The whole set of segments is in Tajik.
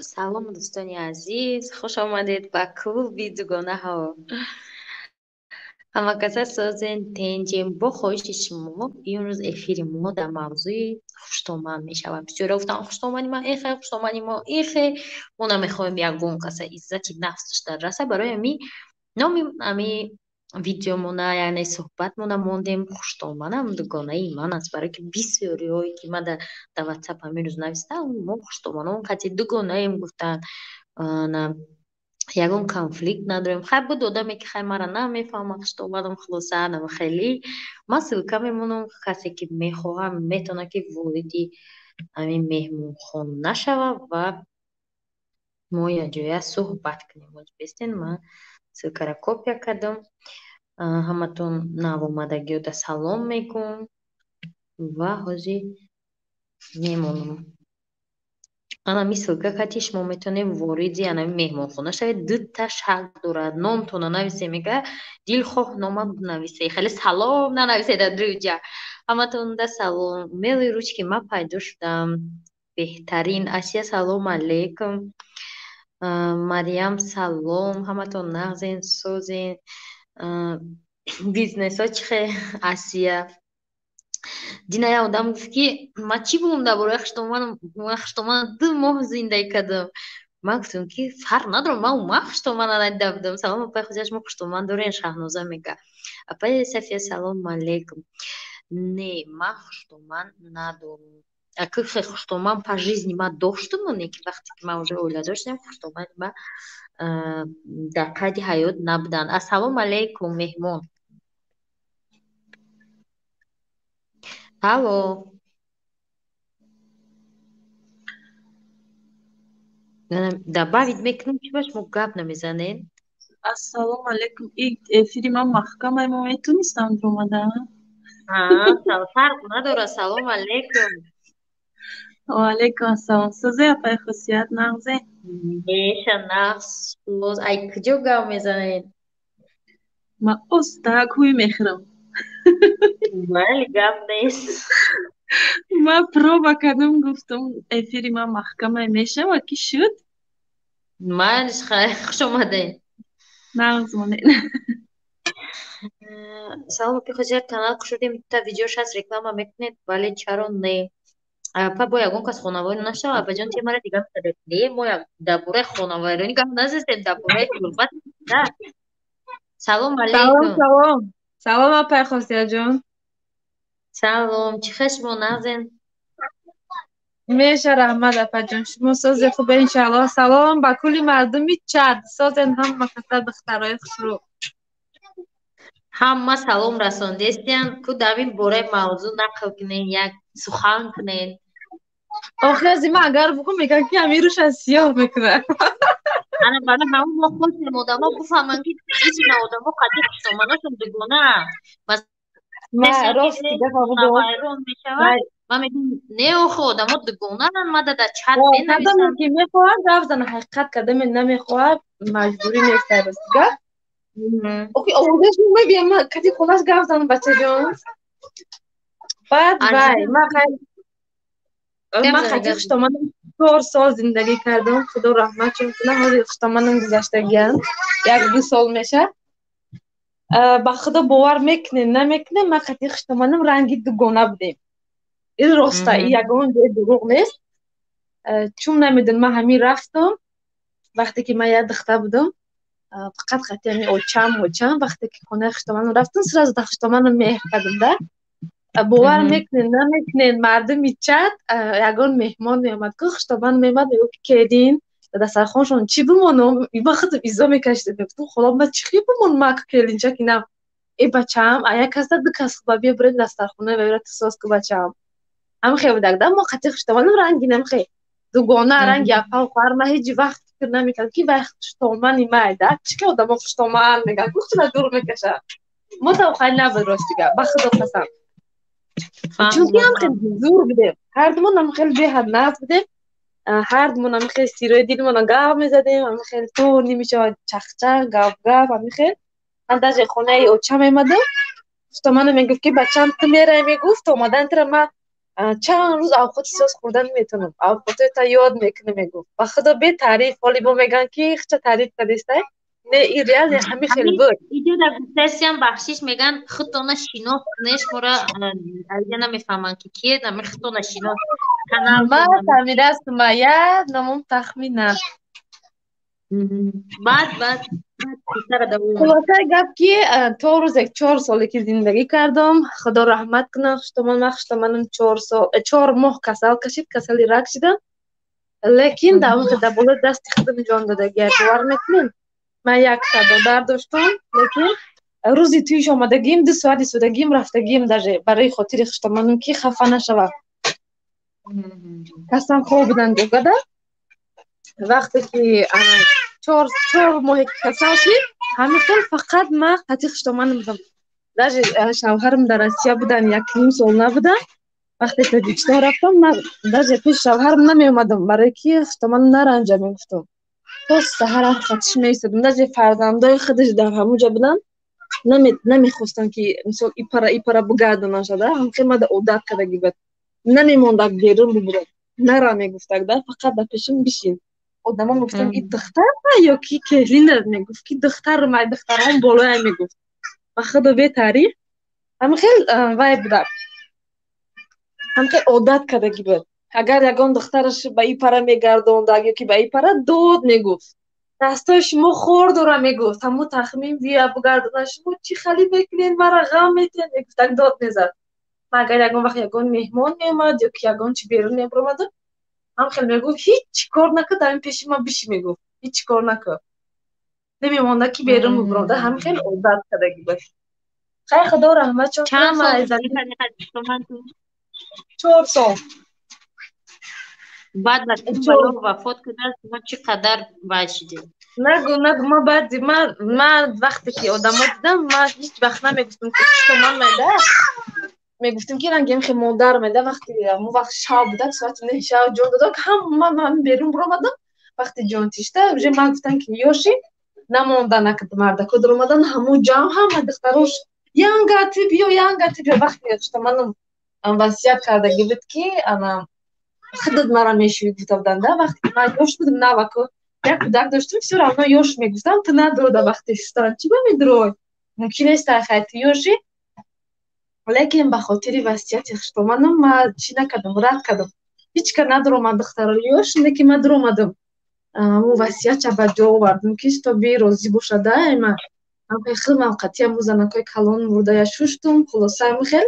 Салом, дӯстони азиз, хуш омадед ба клуби дугонаҳо. Ҳамакаса созен, тенҷем. Бо хоҳиши шумо имрӯз эфири мо дар мавзӯи хуштоман мешавад. Бисёре гуфтанд, хуштомани ман эхе, хуштомани мо эхе. Мо намехоҳем ягон каса иззати нафсаш дар раса. Барои ҳамин номи ҳами видеомона, яъне суҳбатмона мондем хуштоманам дугонаи ман аст, барое ки бисёриҳое ки ман дар WhatsApp ҳамин рӯз навистам, мо хуштоманон қати дугонаем гуфтанд. Ягон конфликт надорем. Хай буд одаме ки хай мара намефаҳма хуштомадам, хулоса нам хеле. Ман ссылка мемонам, касе ки мехоҳам метавонад ки вориди ҳамин меҳмонхона шавад ва мо якҷоя суҳбат кунем. Бестен, ман ссылкаро копия кардам. Ҳаматон навомадагиёда салом мекунам ва ҳозир мемонам. Ана ми ссылка кати шумо метавонед вориди анами меҳмонхона шавед. Дута шарт дорад. Номтона нависе, мега дилхоҳ нома нависе. Хеле салом нанависе дар друҷа. Ҳаматонда салом. Мелои ручки ман пайдо шудам. Беҳтарин. Асия, салом алейкум. Марьям, салом. Ҳаматон нағзен, созен. Бизнесҳо чӣ хел, Асия? Дина як одам гуфт ки ман чӣ бугум дар бораи хуштоман, ман хуштоман 2 моҳ зиндагӣ кардам. Ман гуфтам ки фарқ надорам, ман умуман хуштомана надида будам. Салом, апаи Хозия, шумо хуштоман дорен? Шаҳноза мега. Апаи Сафия, салом алейкум. Не, ман хуштоман надорам. Аки хуштоман по жизни ман доштам, не ки вақте ки ман уже оила доштам, хуштомани ман дар қайди ҳаёт набуданд. Ассалому алейкум, меҳмон. Алло. Добавить мекунам, чи ба шумо гап намезанед? Ассалому алейкум. Эфири ман маҳкамай, мо метонистам омада? Фарқ надорад. Салом алейкум. Ва алейкум ассалом. Сӯзе, апаи Хусият, нағзе? Меша, нағз, соз. Ай куҷо гап мезанед? Ман остак ҳуй мехӯрам. Майли, гап нест. Ман проба кардам, гуфтам эфири ман маҳкамай мешавад, ки шуд? Майлиш, хайр, хуш омадед. Нағз монед. Салом, апаи Хусият, канал кушодем, та видеош ҳаст, реклама мекунед, вале чаро не? Апа, бо ягон кас хонавайрон нашава, апаҷон, темара дига мекардед. Не, мо дар бораи хонавайронӣ гап назастем, дар бораи суҳбат. Салом алейкум. Салом, салом. Салом, апаи Хусиятҷон. Салом, чӣ хел шумо, нағзен? Меша, раҳмат, апаҷон. Шумо созе хубе, иншааллоҳ. Салом ба кулли мардуми чад. Созен ҳама каса, духтарои хушрӯ. Ҳама салом расондестиян. Ку дар ин бораи мавзӯъ нақл кунен, як сухан кунен. Охир аз ин ман агар бугум, мегӯям ки амирӯша сиёҳ мекунад. Ана барои ҳамон мо хостем одамо бифаҳманд ки ичина одамо қати хуштоманашон дугона. Рости вайрон мешавад. Ман мегӯям не, охи одамо дугонаанд, мада дар чат менависанд. Ки мехоҳад гап зана, ҳақиқат кардаме, намехоҳад, маҷбурӣ нест, рости гап. Охи овозаш мебиям, ман кати хонаш гап занам, бачаҷон. Баъд вай, ман ман хати хуштоманам 4 сол зиндагӣ кардам, худо раҳматшон кунад, ҳозир хуштоманам гузаштагианд, 1-2 сол мешавад. Ба худо бовар мекунед, намекунед, ман хати хуштоманам ранги дугона будем. Ин роста, ин ягон ҷои дурӯғ нест. Чун намедонам, ман ҳамин рафтам, вақте ки ман як духта будам, фақат хати ҳамин очам, очам, вақте ки хонаи хуштоманам рафтам, сразу дар хуштоманам меҳр кардам, да. Бовар мекунед, намекунед, мардуми чад, ягон меҳмон меомад, ку хуштоман меомад, мегуфт ки келин, дар дастархоншон чӣ бимонам? Ба худам изо мекашидам, мегуфтам худо, ман чӣ хел бимонам, ман келинчак инам. Э бачаам, а як каса ду кас хуба бия биред дастархона ва бира ту соз ку бачаам. Ҳам хел будак, да, мо қати хуштоманам рангинам хел. Дугона ранги апа хоҳар, ман ҳеҷ вақт фикр намекардам ки вай хуштомани май, да? Чӣ ки одамо хуштоман мегӯянд, ку хуштона дур мекашад. Мо та охай набуд, рости гап, ба худо қасам. Чунки ҳам хеле зур будем, ҳар думон ҳам хеле беҳад нағз будем, ҳар думон ҳам хеле сирои дилмона гап мезадем, ҳам хеле то нимишавад чахчах, гап гап, ҳам хеле. Ман даже хонаи очам меомадам, хуштоманам мегуфт ки бачам ту мерай, мегуфт, омадан тира ман Чанд рӯз авқоти соз хӯрда наметавонам, авқотоята ёд мекунам, мегуфт. Ба худо, бетаъриф, ҳоли бо мегӯянд, ки хча таъриф кардистай. Не, ин реально ҳами хел буд. Иҷода гуфтасиям, бахшиш, мегӯянд, худтона шинос кунеш мора, айя намефаҳманд, ки кие, нами худтона шинос. Ман Самира Сумая, номам Тахмина. Баъд Хулосаи гап, ки то рӯзе 4 соле ки зиндагӣ кардам, худо раҳмат кунад хуштоман, ман хуштоманам 4 сол, 4 моҳ касал кашид, касали рак шидам, лекин дар он дар болои дасти худам ҷон додагия, бовар мекунем? Ман якта додар доштам, лекин рӯзи туиш омадагим, 2 соат истодагим, рафтагим, даже барои хотири хуштоманам, ки хафа нашавад. Касам хоб будан ҷогада. Вақте ки 4 моҳе ки касал шид, ҳамин хел фақат ман қати хуштоманам будам. Даже шавҳарам дар Россия будан, якним сол набудам. Вақте Тоҷикистон рафтам, ман даже пеши шавҳарам намеомадам, барое ки хуштоманам наранҷа, мегуфтам. То саҳара қатиш меистодам. Даже фарзандои худаш дар ҳамунҷа буданд, намехостанд, ки мисол ипара ипара бигардонанд шада. Ҳамхел мада одат кардаги буд, намемондак берун бубурад, нара мегуфтак да, фақат дар пешим бишин. Одамо мегуфтанд, и духтара ё ки келина? Мегуфт, ки духтарам, ай духтарон болоя, мегуфт. Ба худо, бетаъриф, ҳамхел вай буда, ҳамхел одат кардаги буд. Агар ягон духтараш ба и пара мегардондак ё ки ба и пара, дод мегуфт: «Дастои шумо хор дора», мегуфт, «ҳамун Тахмин бия бугардона, шумо чӣ хали мекунед, мара ғам метиҳед», мегуфтак, дод мезад. Агар ягон вақт ягон меҳмон меомад ё ки ягон чи берун мебаромадам, ҳам хел мегуфт: «Ҳеҷ кор накун, дар ин пеши ман биши», мегуфт, «ҳеҷ кор накун». Намемонда, ки берун бубаромада. Ҳамин хел одат кардаги буд. Хай, худо раҳматшон. 4 сол. Баъд вафот карда, шумо чӣ қадар вай шидед? Нагу, нагу, ма баъди ман вақте ки одамо дидам, ман ҳеҷ вақт намегуфтам, ки ман майда мегуфтем, ки рангем хе модар майда. Вақти мо вақт шав буда, соати 9 шав ҷон додам, ҳама ман берун буромадам. Вақти ҷон тишта уже ман гуфтам, ки ёши намондан, мардако дуромадан, ҳамун ҷамъ, ҳама духтарош: «Янга, ты биё, янга, ты биё». Вақте манам васият кардаги буд, ки ана худат мара мешӯӣ, гуфта буданд да. Вақте ман ёш будам, наваку як кӯдак доштам, всё равно ёш мегуфтам: «Ту надурода вақти шустан, чӣ ба медурой, мумкин нест, хай, ту ёши». Лекин ба хотири васияти хуштоманам ма чӣ накардам, рад кардам. Ҳеҷ ка надуромад, духтаро ёш, лекин ман дуромадам. Ҳамун васиятша ба ҷо овардам, ки то розӣ бошада. Ма худмам қатъи ҳамун занакҳои калон мурдая шуштум. Хулоса, ҳамин хел,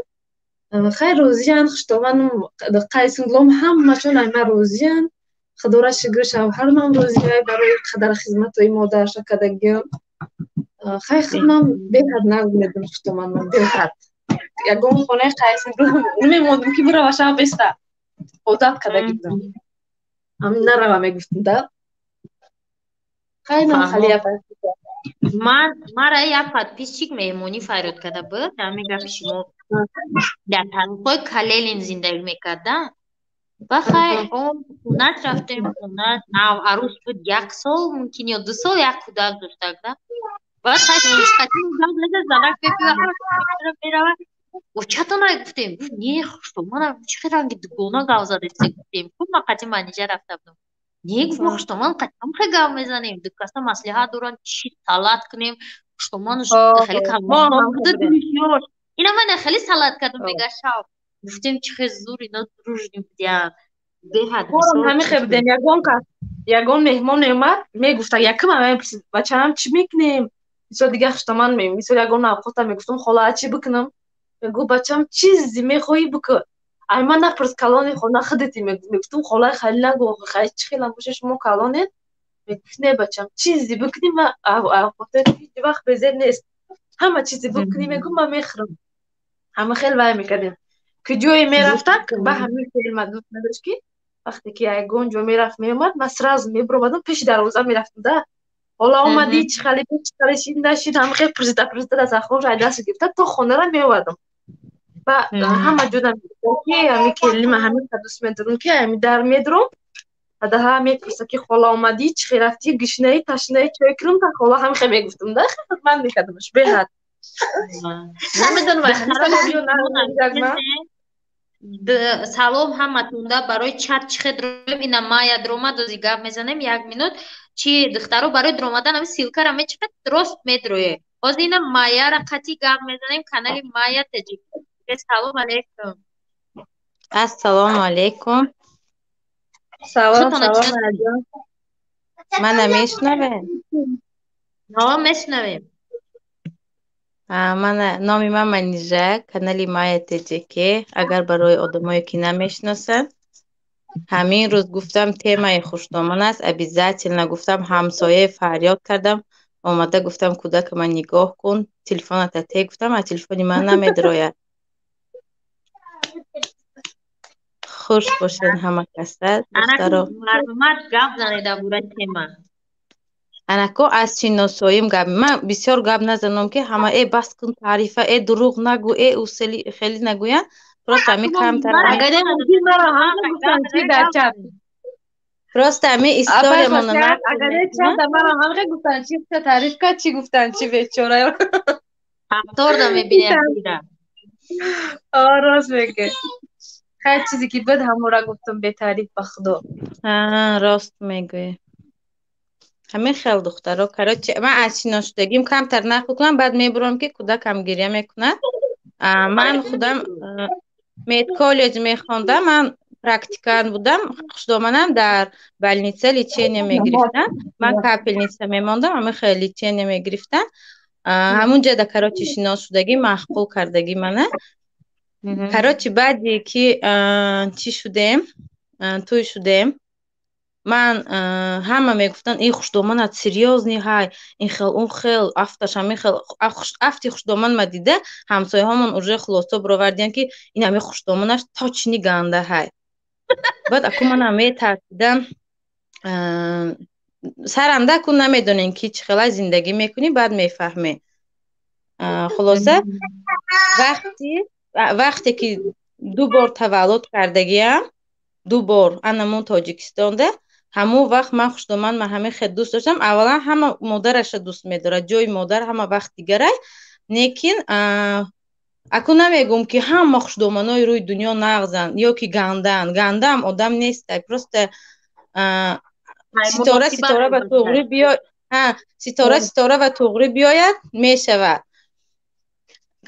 хай, розиян хуштоманам, қайсинглом, ҳамашон ай ман розиян. Худора шукр, шавҳармам розия барои қадар хизматҳои модарша кардагиам. Хай, худмам беҳад нагумедам хуштоманам, беҳад. Ягон хонаи қайсинглом намемондам, ки бирава шав беста, одат кардаги будам, нарава мегуфтам да. Хай, нам. Ман мара як подписчик меҳмонӣ фарёд карда буд. Ҳамин гапи шумо, дар тарафҳои Калелин зиндагӣ мекарда. Ба хай, он хонаш рафтем, хонаш нав арӯс буд, як сол мумкин ё 2 сол, як кӯдак доштак да. Баъд хай, занак мерава, очатона гуфтем, гуфт: «Не, хуштомана чӣ хел ранги дугона гав задеси?» Гуфтем, гуфт: «Ман қати манижа рафта будам». «Не, гуфт, мо хуштоман қатиам хел гав мезанем, дукаса маслиҳат доранд, чӣ салат кунем». Хуштоман хеле ина ман хеле салат кардам, мега шав. Гуфтем, чӣ хел зур ино дружный будиянд, беҳад. Ҳамин хел будем. Ягон кас, ягон меҳмон меомад, мегуфта, якум мепурсид: «Бачаам, чӣ мекунем?» Мисол, дигар хуштоман, мисол, ягон авқота мегуфтам: «Хола, чӣ бикунам?» Мегӯ: «Бачам, чизе мехоҳӣ, бикун, ай ман напурс, калони хона худати». Мегуфтам: «Холаи, хеле нагӯ, хай, чӣ хелам боша, шумо калонед». Мегуфт: «Не, бачам, чизе бикунӣ, ман авқотои ҳеҷ вақт безеб нест, ҳама чизе бикунӣ, мегӯ, ман мехӯрам». Ҳама хел вай мекардем. Ки ҷое мерафтак, ба ҳамин феъл ман дӯст надошт, ки вақте ки ягон ҷо мерафт, меомад, ман сразу мебуромадам, пеши дарвоза мерафтам да: «Ҳола омадӣ, чӣ хали, чӣ хали шид, нашид?» Ҳама хел пурсида пурсида, дастархонро ай даст гирифта, то хонара меовардам. Ба ҳама ҷода ки ҳами келима ҳамин дӯст медорам, ки ҳами дар медурам, даҳа мепурса, ки «Хола, омадӣ, чӣ хел рафтӣ, гишнаи, ташнаи, чой кунам?» Та хола, ҳамин хел мегуфтам да, хидмат мекардамаш беҳад. Намедонам. Салом ҳаматонда. Барои чат чӣ хел дроем? Ина Майя дромад, ози гап мезанем як минут. Чи, духтаро, барои дромадан ами ссылка ра мечиқад, рост медрое. Ҳозир ина Майяра қатъи гап мезанем, канали Майя Таҷик. Салом алейкум. Ассалому алейкум. Салом, салом, Майяҷон. Мана мешунавем? Ҳо, мешунавем. Мана, номи ман Манижа, канали Майя ТҶК. Агар барои одамое, ки намешиносанд, ҳамин рӯз гуфтам, темаи хушдоман аст, обязательно гуфтам, ҳамсояе фарёд кардам, омада гуфтам: «Кӯдака ман нигоҳ кун, телефоната те», гуфтам, а телефони ман намедрояд. Хуш бошед ҳама каса, духтаро. Марҳамат, гап занед дар бораи тема. Анако, аз шиносоим гап, ман бисёр гап назанам, ки ҳама «Э, бас кун таърифа, э, дурӯғ нагӯ, э, ӯ хеле» нагӯянд. Просто ами камтар. Гуфтан чи дар чат? Просто ами историямона. Гуфтан чи, таъриф кард, чӣ гуфтан, чи бечора. Ҳафторда мебинем. Рост мегӯ. Хай, чизе ки буд, ҳамонро гуфтам бетаъриф, ба худо. Рост мегӯӣ. Ҳамин хел, духтаро, короче, ман аз шиносшудагим камтар нақл кунам, баъд мебурам, ки кӯдакам гиря мекунад. Ман худам медколлеҷ мехондам, ман практикант будам, хушдоманам дар больница лечение мегирифтам, ман капельница мемондам, ҳамин хел лечение мегирифтам. Ҳамун ҷода, короче, шинос шудагӣ, маъқул кардагӣ мана. Короче, баъде ки чӣ шудем, тӯй шудем, ман ҳама мегуфтанд: «Ин хушдоманат серьёзный ҳай, ин хел, он хел, афташ ҳамин хел». Афти хушдоман ма дида, ҳамсояҳомон уже хулоса бировардиянд, ки ин ҳамин хушдоманаш точно ганда ҳай. Баъд аку манам метарсидам. Саранда ку намедонем, ки чӣ хела зиндагӣ мекунӣ, баъд мефаҳмем. Хулоса, вақте ки ду бор таваллуд кардагиам, ду бор анамон Тоҷикистонда, ҳамон вақт ман хушдоман ман ҳамин хел дӯст доштам. Аввалан, ҳама модараша дӯст медорад, ҷои модар ҳама вақт дигарай. Лекин аку намегӯм, ки ҳама хушдоманои рӯи дунё нағзанд ё ки гандаанд. Гандаам одам нестай, просто ситора ситора ба туғри биё, ситора ситора ба туғри биёяд, мешавад.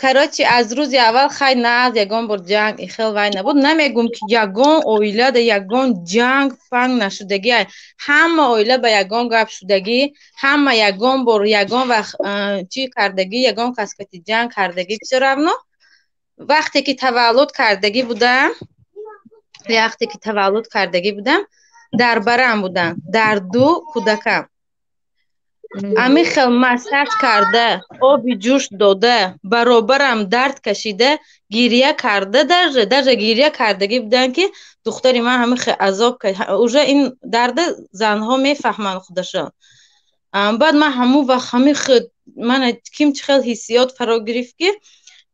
Короче, аз рӯзи аввал хай нағз, ягон бор ҷанг ихел вай набуд. Намегӯм, ки ягон оилада ягон ҷанг панг нашудагӣ. Ҳама оила ба ягон гап шудагӣ, ҳама ягон бор ягон вақт чӣ кардагӣ, ягон кас кати ҷанг кардагӣ. Всё равно, вақте ки таваллуд кардагӣ будам, вақте ки таваллуд кардагӣ будам, дар барам буданд, дар ду кӯдакам. Ҳамин хел массаж карда, оби ҷӯш дода, баробарам дард кашида, гиря карда, даже гиря кардагӣ буданд, ки духтари ман ҳамин хел азоб. Уже ин дарда занҳо мефаҳманд худашон. Баъд ман ҳамон вақт ҳамин хел мана ким чӣ хел ҳиссиёт фаро гирифт, ки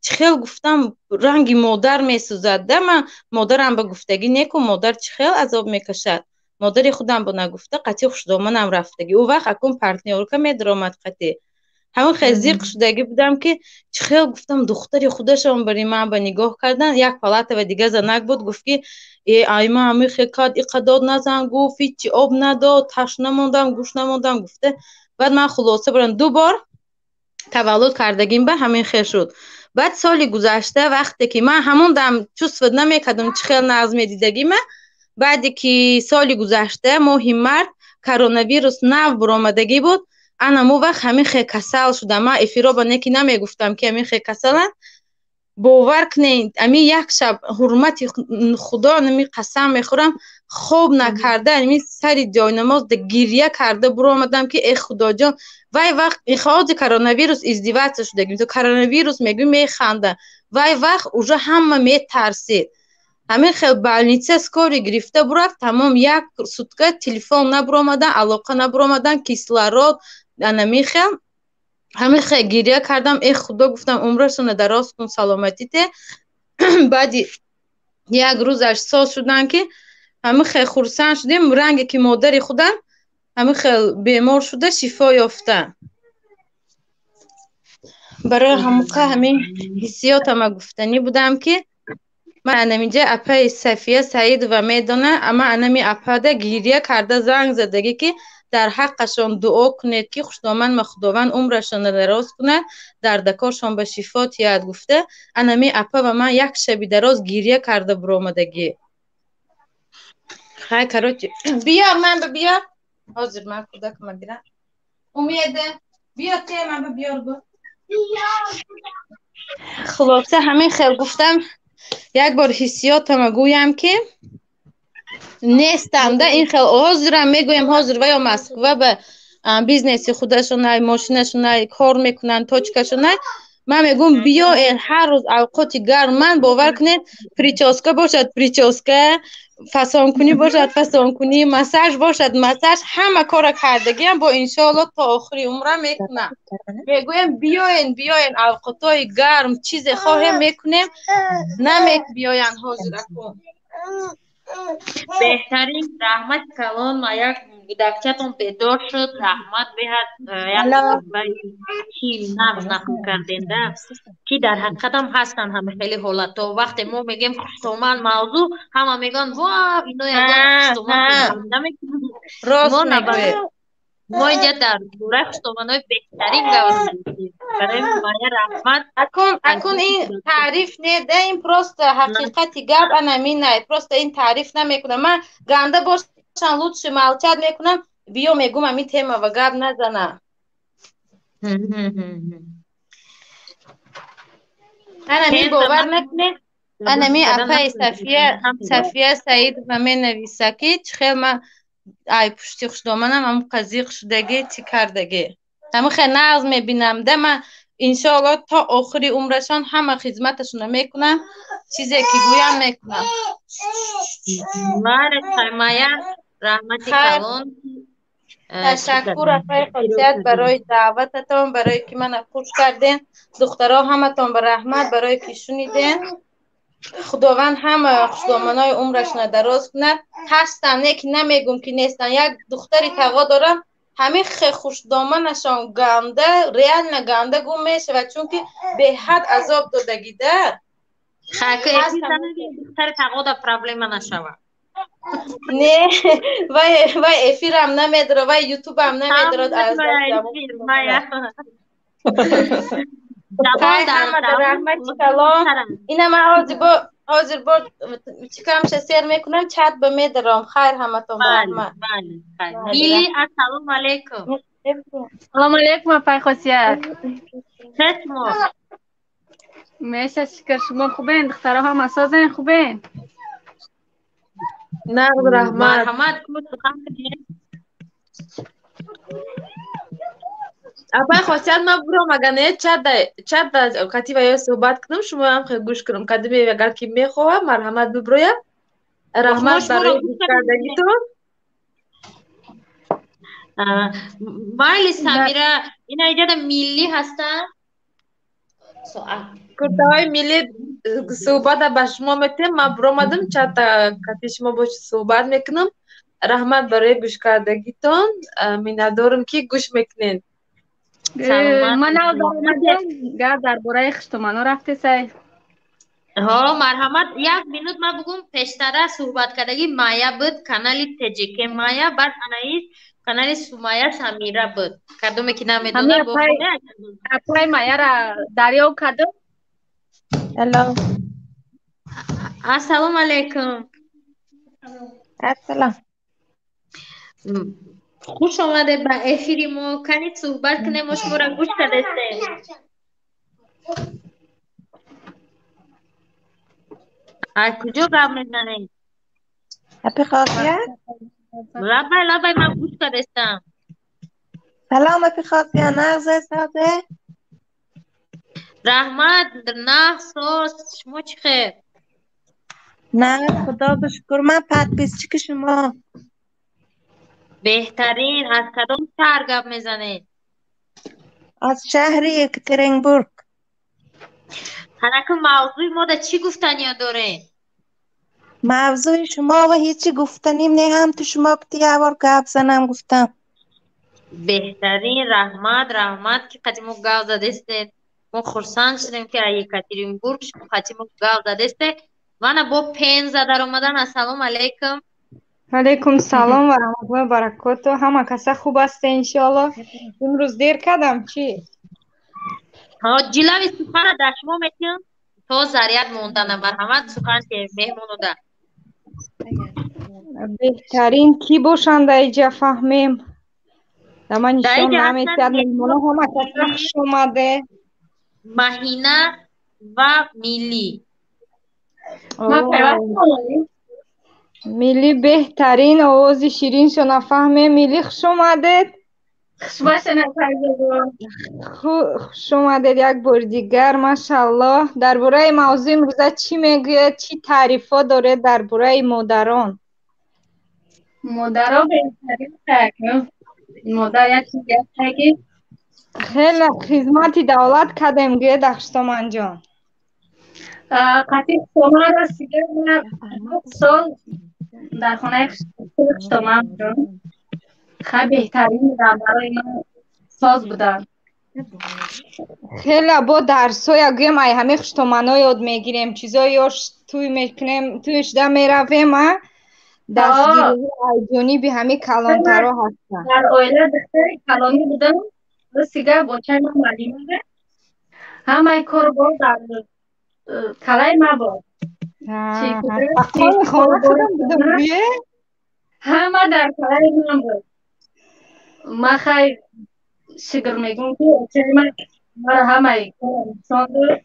чӣ хел гуфтам, ранги модар месӯзад да. Ман модарам ба гуфтагӣ неку, модар чӣ хел азоб мекашад, модари худам бо нагуфта, қатъи хушдоманам рафтагӣ. Ӯ вақт акун партнёрка медаромад қатъи. Ҳамин хел зиқ шудагӣ будам, ки чӣ хел гуфтам, духтари худашон бари ман ба нигоҳ кардан. Як палатава дига занак буд, гуфт, ки э, ай ман ҳамин хел кард, иқа дод назан, гуфт, ҳичи об надод, ташна мондам, гӯш намондам, гуфта. Баъд ман хулоса бурам, ду бор таваллуд кардагим ба ҳамин хел шуд. Баъд соли гузашта, вақте ки ман ҳамон дам чувствовать намекардам, чӣ хел нағз медидагима, баъде ки соли гузашта моҳи март коронавирус нав буромадагӣ буд, ана мо вақт ҳамин хел касал шудам. Ман эфироба неки намегуфтам, ки ҳамин хел касалам. Бовар кунед, ами як шаб, ҳурмати худо, ами қасам мехӯрам, хоб накарда, ами сари ҷойнамоз гиря карда буромадам, ки э, худоҷон, вай вақт ҳози коронавирус издеваться шудагӣ, коронавирус мегӯ, механда. Вай вақт уже ҳама метарсид. Ҳамин хел больница скорый гирифта бурафт, тамом, як сутка телефон набуромадан, алоқа набуромадан, кислород анами хел. Ҳамин хел гиря кардам: «Э, худо, — гуфтам, — умрашона дароз кун, саломатӣ те». Баъди як рӯзаш соз шудам, ки ҳамин хел хурсанд шудем, ранге ки модари худам ҳамин хел бемор шуда, шифо ёфта. Барои ҳамуқа ҳамин ҳиссиётама гуфтанӣ будам, ки Ман анаминҷа апаи Сафия Саидова медонам, ама анами апада гиря карда занг задагӣ, ки дар ҳаққашон дуо кунед, ки хушдоман ма Худованд умрашонро дароз кунад, дардакоршон ба шифо тиҳад гуфта. Анами апа ва ман як шаби дароз гиря карда буромадагӣ. Хай, короче, биёр, ман ба биёр. Ҳозир ман кӯдакама гирам. Умеда, биё, те ман ба биёр гу. Хулоса, ҳамин хел гуфтам, як бор ҳиссиётама гӯям, ки нестам да ин хел. Ҳозирам мегӯям, ҳозир ва ё Москва ба бизнеси худашонай, мошинашонай, кор мекунанд, точкашонай. Ман мегӯям, биёед ҳар рӯз авқоти гарм. Ман, бовар кунед, прическа бошад прическа, фасонкунӣ бошад фасонкунӣ, массаж бошад массаж, ҳама кора кардагиам, бо иншоалло то охири умрам мекунам. Мегӯям, биёен, биёен, авқотҳои гарм, чизе хоҳем мекунем, намебиёянд ҳозир акун. Беҳтарин, раҳмати калон. Ма як гудакчатон бедор шуд, раҳмат беҳад. Як чи нағз нақл кардем да, ки дар ҳақиқатам ҳастанд ҳама хеле ҳолатҳо. Вақте мо мегӯем хуштоман мавзӯъ, ҳама мегӯянд, ва ино ягон хуштоман намекунанд. Рост мегӯед. Мо инҷа дар бораи хуштоманҳои беҳтарин гап задем. Барои Майя раҳмат. Акун ин таъриф не да, ин просто ҳақиқати гап анаминай. Просто ин таъриф намекунам. Ман ганда бошам, лучше молчать мекунам. Биё, мегум, ами тема ва гап назанам. Анами бовар накунед, анами апаи Сафия Саидова менависа, ки чӣ хел ман ай пушти хушдоманам ҳамун қазиқ шудагӣ, чӣ кардагӣ. Ҳамин хел нағз мебинам да. Ман иншоалло то охири умрашон ҳама хизматашонро мекунам, чизе ки гӯям мекунам. Бале, Мая, раҳмати калон. Ташаккур, апаи Хосият, барои даъвататон, барое ки мана хуш кардем. Духтаро, ҳаматон ба раҳмат, барое ки шунидем. Худованд ҳама хушдоманои умрашона дароз кунад. Ҳастам, не ки намегум, ки нестам. Як духтари тағо дорам, ҳамин хе хушдоманашон ганда, реально ганда гум мешавад, чунки беҳад азоб додагида. Духтари тағода проблема нашавад. Не, вай эфирам намедорад, вай ютубам намедорад. Аз раҳмати калон. Ина ман ҳозир бо чикамша сер мекунам, чат ба медаром. Хайр, ҳаматон ба раҳмат. Мили, ассалому алайкум. Салому алайкум, апай Хосият. Шумо? Меша, шукр. Шумо хубен? Духтаро ҳама созен, хубен? Нағз, раҳмат. Марҳамат, сухан кунед. Апай Хосият, ман буром, агар не, чат да кати ва ё суҳбат кунам, шумоам хел гӯш кунам. Кадиме агар ки мехоҳам, марҳамат, биброям. Раҳмат барои гӯш кардагитон. Майли, Самира, ина иҷода миллӣ ҳастанд. Куртаҳои миллӣ суҳбата ба шумо метем. Ман буромадам, чатта кати шумо бо суҳбат мекунам. Раҳмат барои гӯш кардагитон, миннатдорам, ки гӯш мекунед. Ман нав даромадам, гап дар бораи хуштомано рафтесай. Ҳо, марҳамат, як минут ман бугум. Пештара суҳбат кардагӣ Майя буд, канали ТЖК Майя, баъд анаис канали Сумая Самира буд. Кадоме ки намедонад. Апай Майяра дарёб кардам. Алло. Ассалому алайкум. Ассалом. Хуш омадед ба эфири мо. Кани, суҳбат кунем, мо шуморо гӯш кардастем. Аз куҷо гап мезанед? Апи Хосият? Лабай, лабай, ман гӯш кардастам. Салом, апи Хосият, нағз, созе? Раҳмат, нағз, соз. Шумо чӣ хел? Нағз, худо ба шукр. Ман подписчики шумо. Беҳтарин. Аз кадом шаҳр гап мезанед? Аз шаҳри Екатеринбург. Ҳанаку, мавзӯи мода чӣ гуфтаниё доред? Мавзӯи шумо ва ҳечи гуфтаним не, ҳам ту шумо ки явор гап занам гуфтам. Беҳтарин, раҳмат, раҳмат, ки қати мо гап задестед. Мо хурсанд шудем, ки аз Екатеринбург шумо қати мо гап задестед. Вана бо Пенза даромадан. Ассалому алайкум. Алайкум салом ва раҳматуллоҳи ва баракоту. Ҳама каса хуб ҳасте, иншоаллоҳ. Имрӯз дер кардам, чӣ? Ҳо, ҷилави сухана дар шумо метиҳам то заряд мондана. Марҳамат, сухан ки меҳмонуда. Беҳтарин кӣ бошанд дар иҷа фаҳмем. Да ман Дар нишон иҷа ҳастанд наметиҳад. Меҳмоно, ҳама каса хуш омаде. Маҳина ва Миллӣ. Ман пайвастам. Миллӣ беҳтарин, овози шириншо нафаҳмем. Миллӣ, хуш омадед. Хушбошена, Фарзодон. Хуш омадед як бори дигар, машаллоҳ. Дар бораи мавзӯи имрӯза чӣ мегӯяд, чӣ таърифҳо доред дар бораи модарон? Модаро беҳтарин. Модар як чизи ҳастае, ки хеле хизмати давлат кардем, гӯед, Ахштоманҷон. Қатъи хуштоман, ростига, сол дар хонаи хуштоман будам. Хай, беҳтарин будам, барои ман соз буданд. Хеле бо дарсҳоя, гӯем, ай ҳамаи хуштоманҳо ёд мегирем, чизои ёш тӯй мекунем, тӯй шуда меравем, а дастгириҳо аз ҷониби ҳамаи калонтаро ҳастанд. Дар оила духтари калонӣ будам. Ростига, бочаи ман муаллима буд, ҳамаи корбор дар калаи ма буд. Ҳаққони хона худам будам, гӯе. Ҳама дар калаи ман буд. Ма хай, шукр мегӯм, ки очаи ман маро ҳамаи корро нишон дод.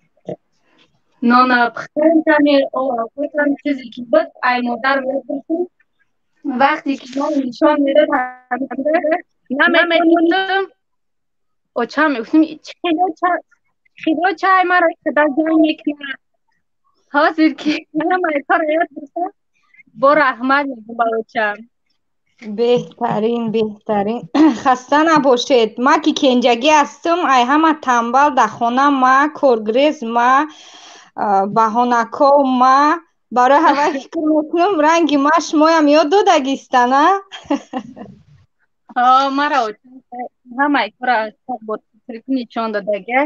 Нона пухтан каме, овқотам, чизе ки буд, ай модар мепурсид. Вақте ки маро нишон медод, наметонистам. Очам мегуфтим: хело чай маро қадар ҷанг мекунад. Ҳозир ки ҳамаи корро ёд гирифтам, бо раҳмат мегӯм ба очам. Беҳтарин, беҳтарин, хаста набошед. Ма ки кенҷагӣ ҳастам, ай ҳама тамбал дар хона ма, коргрез ма, баҳонаков ма. Барои ҳавай фикр мекунам, ранги ма шумоям ёд додагистан, а? Маро ҳамаи корро бо нишон додага.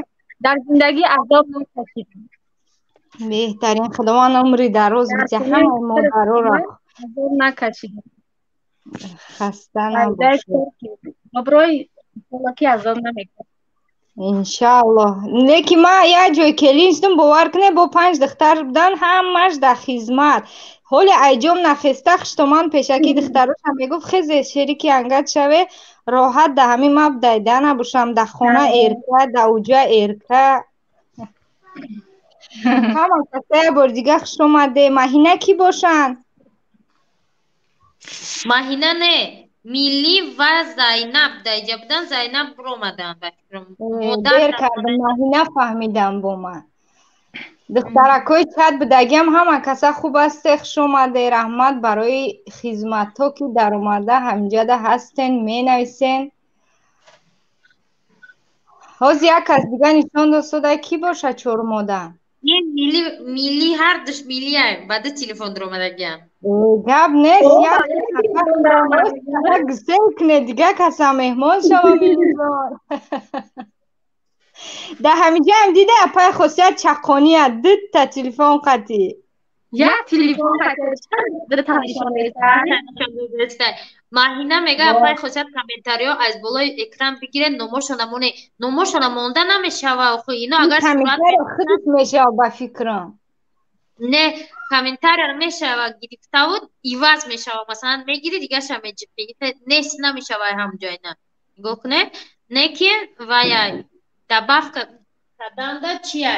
Дар зиндагӣ азоб накашидам. Беҳтарин, Худованд умри дароз бите ҳамаи модароро. Азоб накашидам. Хаста набошед. Обрӯи ки азоб намекунад. Иншааллоҳ. Лекин ман як ҷой келин шудам, бовар кунед, бо панҷ духтар будан, ҳамаш дар хизмат. Ҳоле айҷом нахеста, хуштоман пешакӣ духтарошам мегуфт: «Хезе, шерики ангат шаве, роҳат да ҳамин ма дайда набошам, да хона эрка, да уҷа эрка». Ҳама каса як бори дига хуш омаде. Маҳина кӣ бошанд? Маҳина не, Миллӣ ва Зайнаб дар иҷа будан, Зайнаб биромаданд, ба фикрам. Дер кардам, Маҳина фаҳмидам бо ман. Духтаракҳои чат будагиам, ҳама каса хуб ҳасте, хуш омаде. Раҳмат барои хизматҳо, ки даромада ҳамҷада ҳастен, менависен. Ҳозир як кас дига нишон достода, кӣ боша чормода? Ин Миллӣ, Миллӣ, ҳардуш Миллия, ба ду телефон дуромадагиам. Гап нест, як гусел кунед, дига каса меҳмон шава. Миллиҷон, дар ҳамиҷаам дида, апай Хосият чақония, дута телефон қатӣ. Як телефон дута нишон. Маҳина мега: «Апай Хосият, комментариҳо аз болои экран бигиред, номошона моне». Номошона монда намешава охи, ино агар Комментарио худаш мешава, ба фикрам. Не, комментария мешава гирифтаву иваз мешава. Масалан, мегири, дигаша меҷиқи, нест, намешава ҳамҷойна. Нигоҳ кунед, не ки вая добавка карданда чия?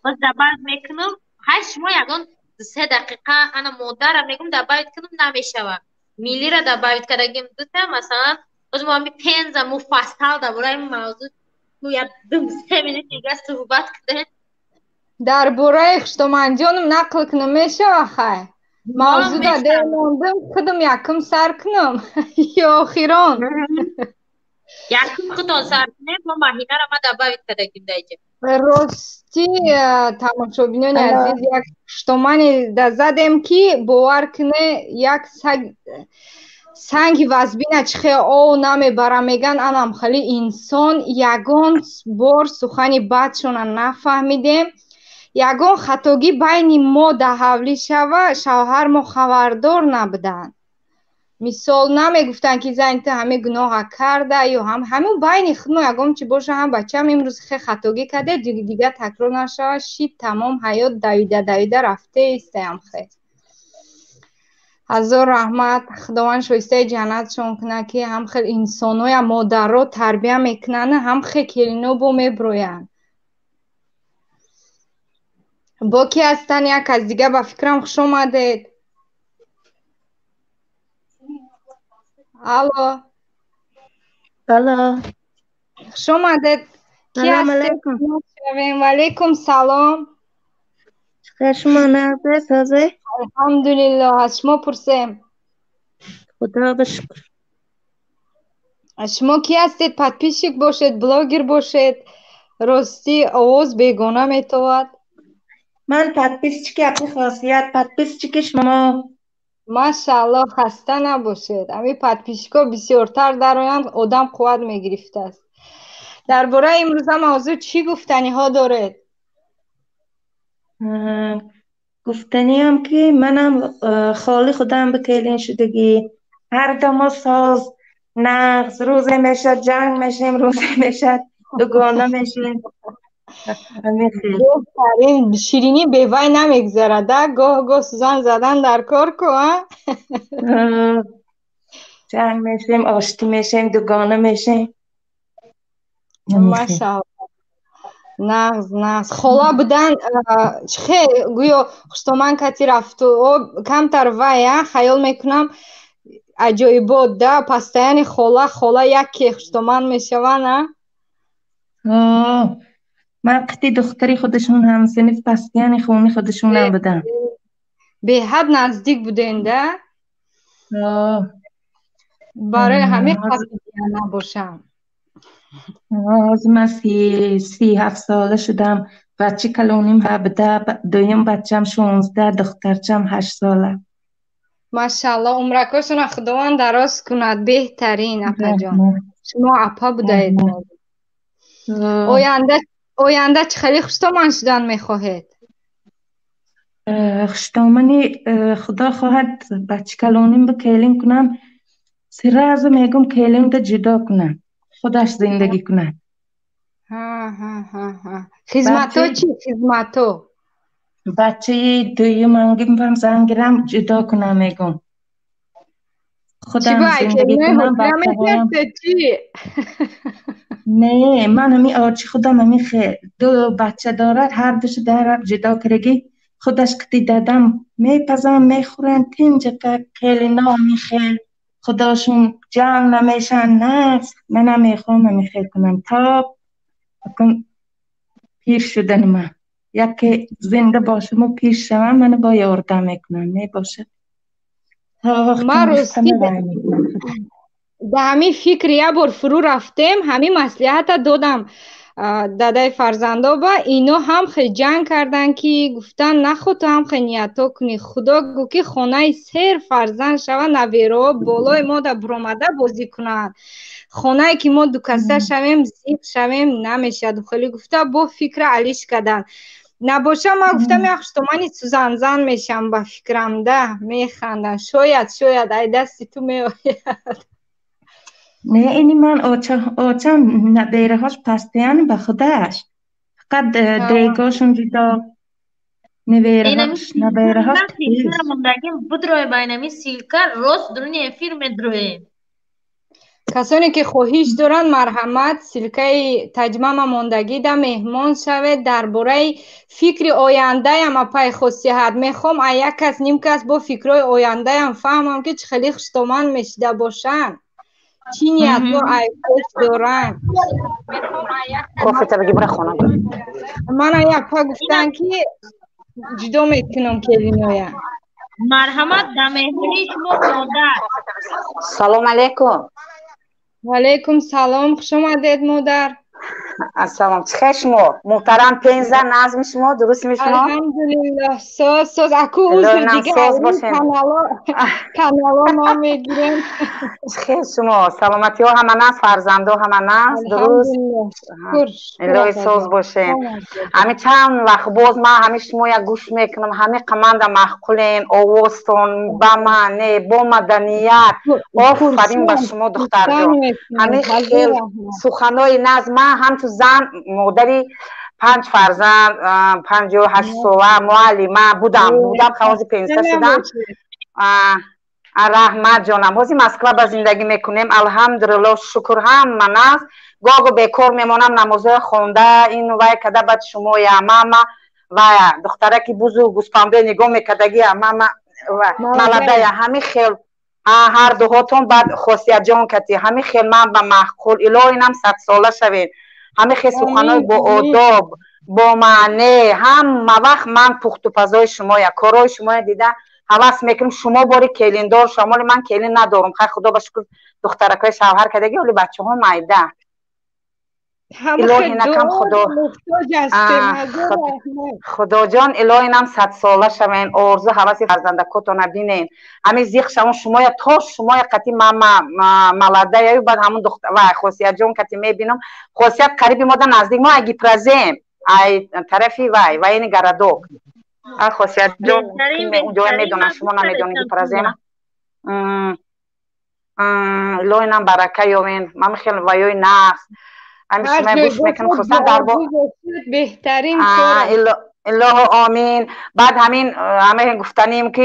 Боз добавить мекунам. Ҳай, шумо ягон 3 дақиқа. Ана модарам мегум, добавить кунам, намешава. Миллира добавить кардагим дута. Масалан, боз мо ҳами Пенза муфассал дар бораи мавзӯъ як 2-3 минут дига суҳбат кунем. Дар бораи хуштоманҷонам нақл кунам, мешава? Хай, мавзӯда дер мондам, худам якум сар кунам ё охирон? Якум худтон сар кунем, мо Маҳинара ма добавить кардагим даиҷа. Ростӣ, тамошобинони азиз, як хуштомане да задем, ки бовар куне, як санги вазбина чихе ов намебара, меган, анам хали инсон. Ягон бор сухани бадшона нафаҳмидем. Ягон хатогӣ байни мо дар ҳавлӣ шава, шавҳар мо хабардор набуданд. Мисол намегуфтанд, ки зани ту ҳаме гуноҳа карда ё ҳам ҳамун байни худмо ягон чи боша, ҳам бачаам имрӯз хе хатогӣ карде, дига такрор нашава, шид, тамом, ҳаёт давида давида рафтеистаям хе. Ҳазор раҳмат, Худованд шоистаи ҷаннатшон кунад, ки ҳам хел инсоноя модарро тарбия мекунанд, ҳам хе келино бо меброянд. Бо ки ҳастанд як аз дига ба фикрам хуш омадед. Алло. Алло. Хуш омадед. Ки Салом ҳастед? алейкум. Ва алейкум салом. Чӣ шумо нағзе созе? Алҳамдулиллоҳ, аз шумо пурсем. Худо ба шукр. Шумо ки ҳастед? Подписчик бошед, блогер бошед? Ростӣ овоз бегона метовад. Ман подписчики апи хосият, подписчики шумо. Машааллоҳ, хаста набошед. Ҳамин подписчикҳо бисёртар дароянд, одам қувват мегирифтааст. Дар бораи имрӯза мавзӯъ чӣ гуфтаниҳо доред? Гуфтаниам ки манам холи худам ба келин шудагӣ. Ҳар дамо соз, нағз, рӯзе мешад ҷанг мешем, рӯзе мешад дугона мешем. Ҳамин хел. Беҳтарин, ширинӣ бевай намегузарад, а? Гоҳ гоҳ сӯзан задан дар кор ку, а? Ҷанг мешем, оштӣ мешем, дугона мешем. Ҳамин хел. Машааллоҳ. Нағз, нағз. Хола будан, чӣ хел гӯё хуштоман кати рафту камтар вай, а? Хаёл мекунам аҷоибот, да? Постоянно хола, хола яке хуштоман мешаванд, а? Ман қити духтари худашон ҳамсинф, постоянно хони худашонам будам. Беҳад наздик буден, да? Барои ҳамин қасдия набошам. Ҳозир ман 37 сола шудам. Бачаи калоним 17, дуюм бачам 16, духтарчам 8 сола. Машааллоҳ, умракошонро Худованд дароз кунад. Беҳтарин, апаҷон. Шумо апа будаед. Оянда чӣ хеле хуштоман шудан мехоҳед? Хуштомани, Худо хоҳад, бачаи калоним ба келин кунам, сразу мегум келинда ҷудо кунам, худаш зиндагӣ кунад. Хизмато чӣ? Хизмато? Бачаи дуюмангимам зан гирам, ҷудо кунам мегум. Худам зиндагӣ кунам, бачаҳоям. Не, ман ҳамин очи худам ҳамин ду бача дорад, ҳар душу дараб ҷудо кардаги, худаш қити дадам мепазам, мехӯранд, тинҷака, келино ҳамин хел худошон ҷанг намешаванд, нағз. Манам мехоҳам ҳамин хел кунам то пир шудани ман. Яке зинда бошаму пир шавам, мана бо ёрдам мекунам, мебошад. Ман ростӣ да ҳамин фикр як бор фурӯ рафтем, ҳамин маслиҳата додам дадаи фарзандоба, ино ҳам хел ҷанг карданд, ки гуфтанд наход ту ҳам хел ниятҳо кунӣ. Худо гӯ ки хонаи сер фарзанд шава, набераҳо болои мо да буромада бозӣ кунанд. Хонае ки мо дукаса шавем, зиқ шавем, намешавад. Хеле гуфта бо фикра алиш карданд. Набоша ман гуфтам як хуштомани сӯзанзан мешам ба фикрам, да механданд. Шояд, шояд ай дасти ту меояд. Не, ини ман очам набераҳош пастиян ба худаш. Фақат дегошон ҷудо, набераҳош. Будрои байнами ссылка рост дуруни эфир медроем. Касоне ки хоҳиш доранд, марҳамат, ссылкаи таҷмама мондагӣ да меҳмон шавед. Дар бораи фикри ояндаям апай хосиҳат мехоҳам, а як кас ним кас бо фикрҳои ояндаям фаҳмам, ки чӣ хеле хуштоман мешида бошанд, чӣ ниятҳо ай пеш доранд. Мана якпа гуфтанд, ки ҷудо мекунам келиноя. Марҳамат, дар меҳмонии шумо модар. Салом алейкум. Ваалейкум салом, хуш омадед, модар. Ассалом. Чӣ хел шумо? Муҳтарам Пенза, назми шумо, дурустми шумо? Алҳамдулиллоҳ, соз, соз. Аку узр дигар канало канало мо мегирем. Чӣ хел шумо? Саломатиҳо ҳама нас, фарзандо ҳама нас, дуруст? Илоҳи соз бошед. Ҳами чанд вақт боз ман ҳами шумоя гӯш мекунам, ҳами қаманда маъқулен, овозтон ба маъне, бо маданият. Офарин ба шумо, духтарҷон. Ҳами хел суханои наз. Ман ҳамчун зан, модари 5 фарзанд, 58 сола, муаллима будам, ҳози пенсия шудам. Раҳмат ҷонам. Ҳози Москва ба зиндагӣ мекунем. Алҳамдулиллоҳ, шукр, ҳама нас. Гоҳ-гоҳ бекор мемонам, намозҳоя хонда, ин вай када, баъд шумоя мама вая духтараки бузу гӯспандоя нигоҳ мекардагия мама маладая ҳами хел ҳар дуҳотон, баъд Хосиятҷон кати ҳами хел ман ба маъқул. Илоҳинам 100 сола шавед. Ҳами хел суханои бо одоб, бо маъне. Ҳама вақт ман пухтупазои шумоя, корҳои шумоя дида ҳавас мекунам. Шумо бори келиндор шумо, ман келин надорам. Хай, худо ба шукр, духтаракҳои шавҳар кардаги, оли бачаҳо майда. Илоҳи накам худо худоҷон, илоҳинам 100 сола шавен, орзу ҳаваси фарзандакотона бинен. Ҳами зиқ шавон шумоя, то шумоя қати мама маладаяю, баъд ҳамун вай Хосиятҷон кати мебинам. Хосият қариби мода наздик, мо ай Гипрозем, ай тарафи вай военный городок. Хосиятҷон унҷоя медонам, шумо намедонед Гипрозема. Илоҳинам барака ёвен. Ман хел ваёи нағз ҳами шумо гӯш мекунам, хусусан дар беҳтарин. Илоҳо омин. Баъд ҳамин ҳама гуфтанем, ки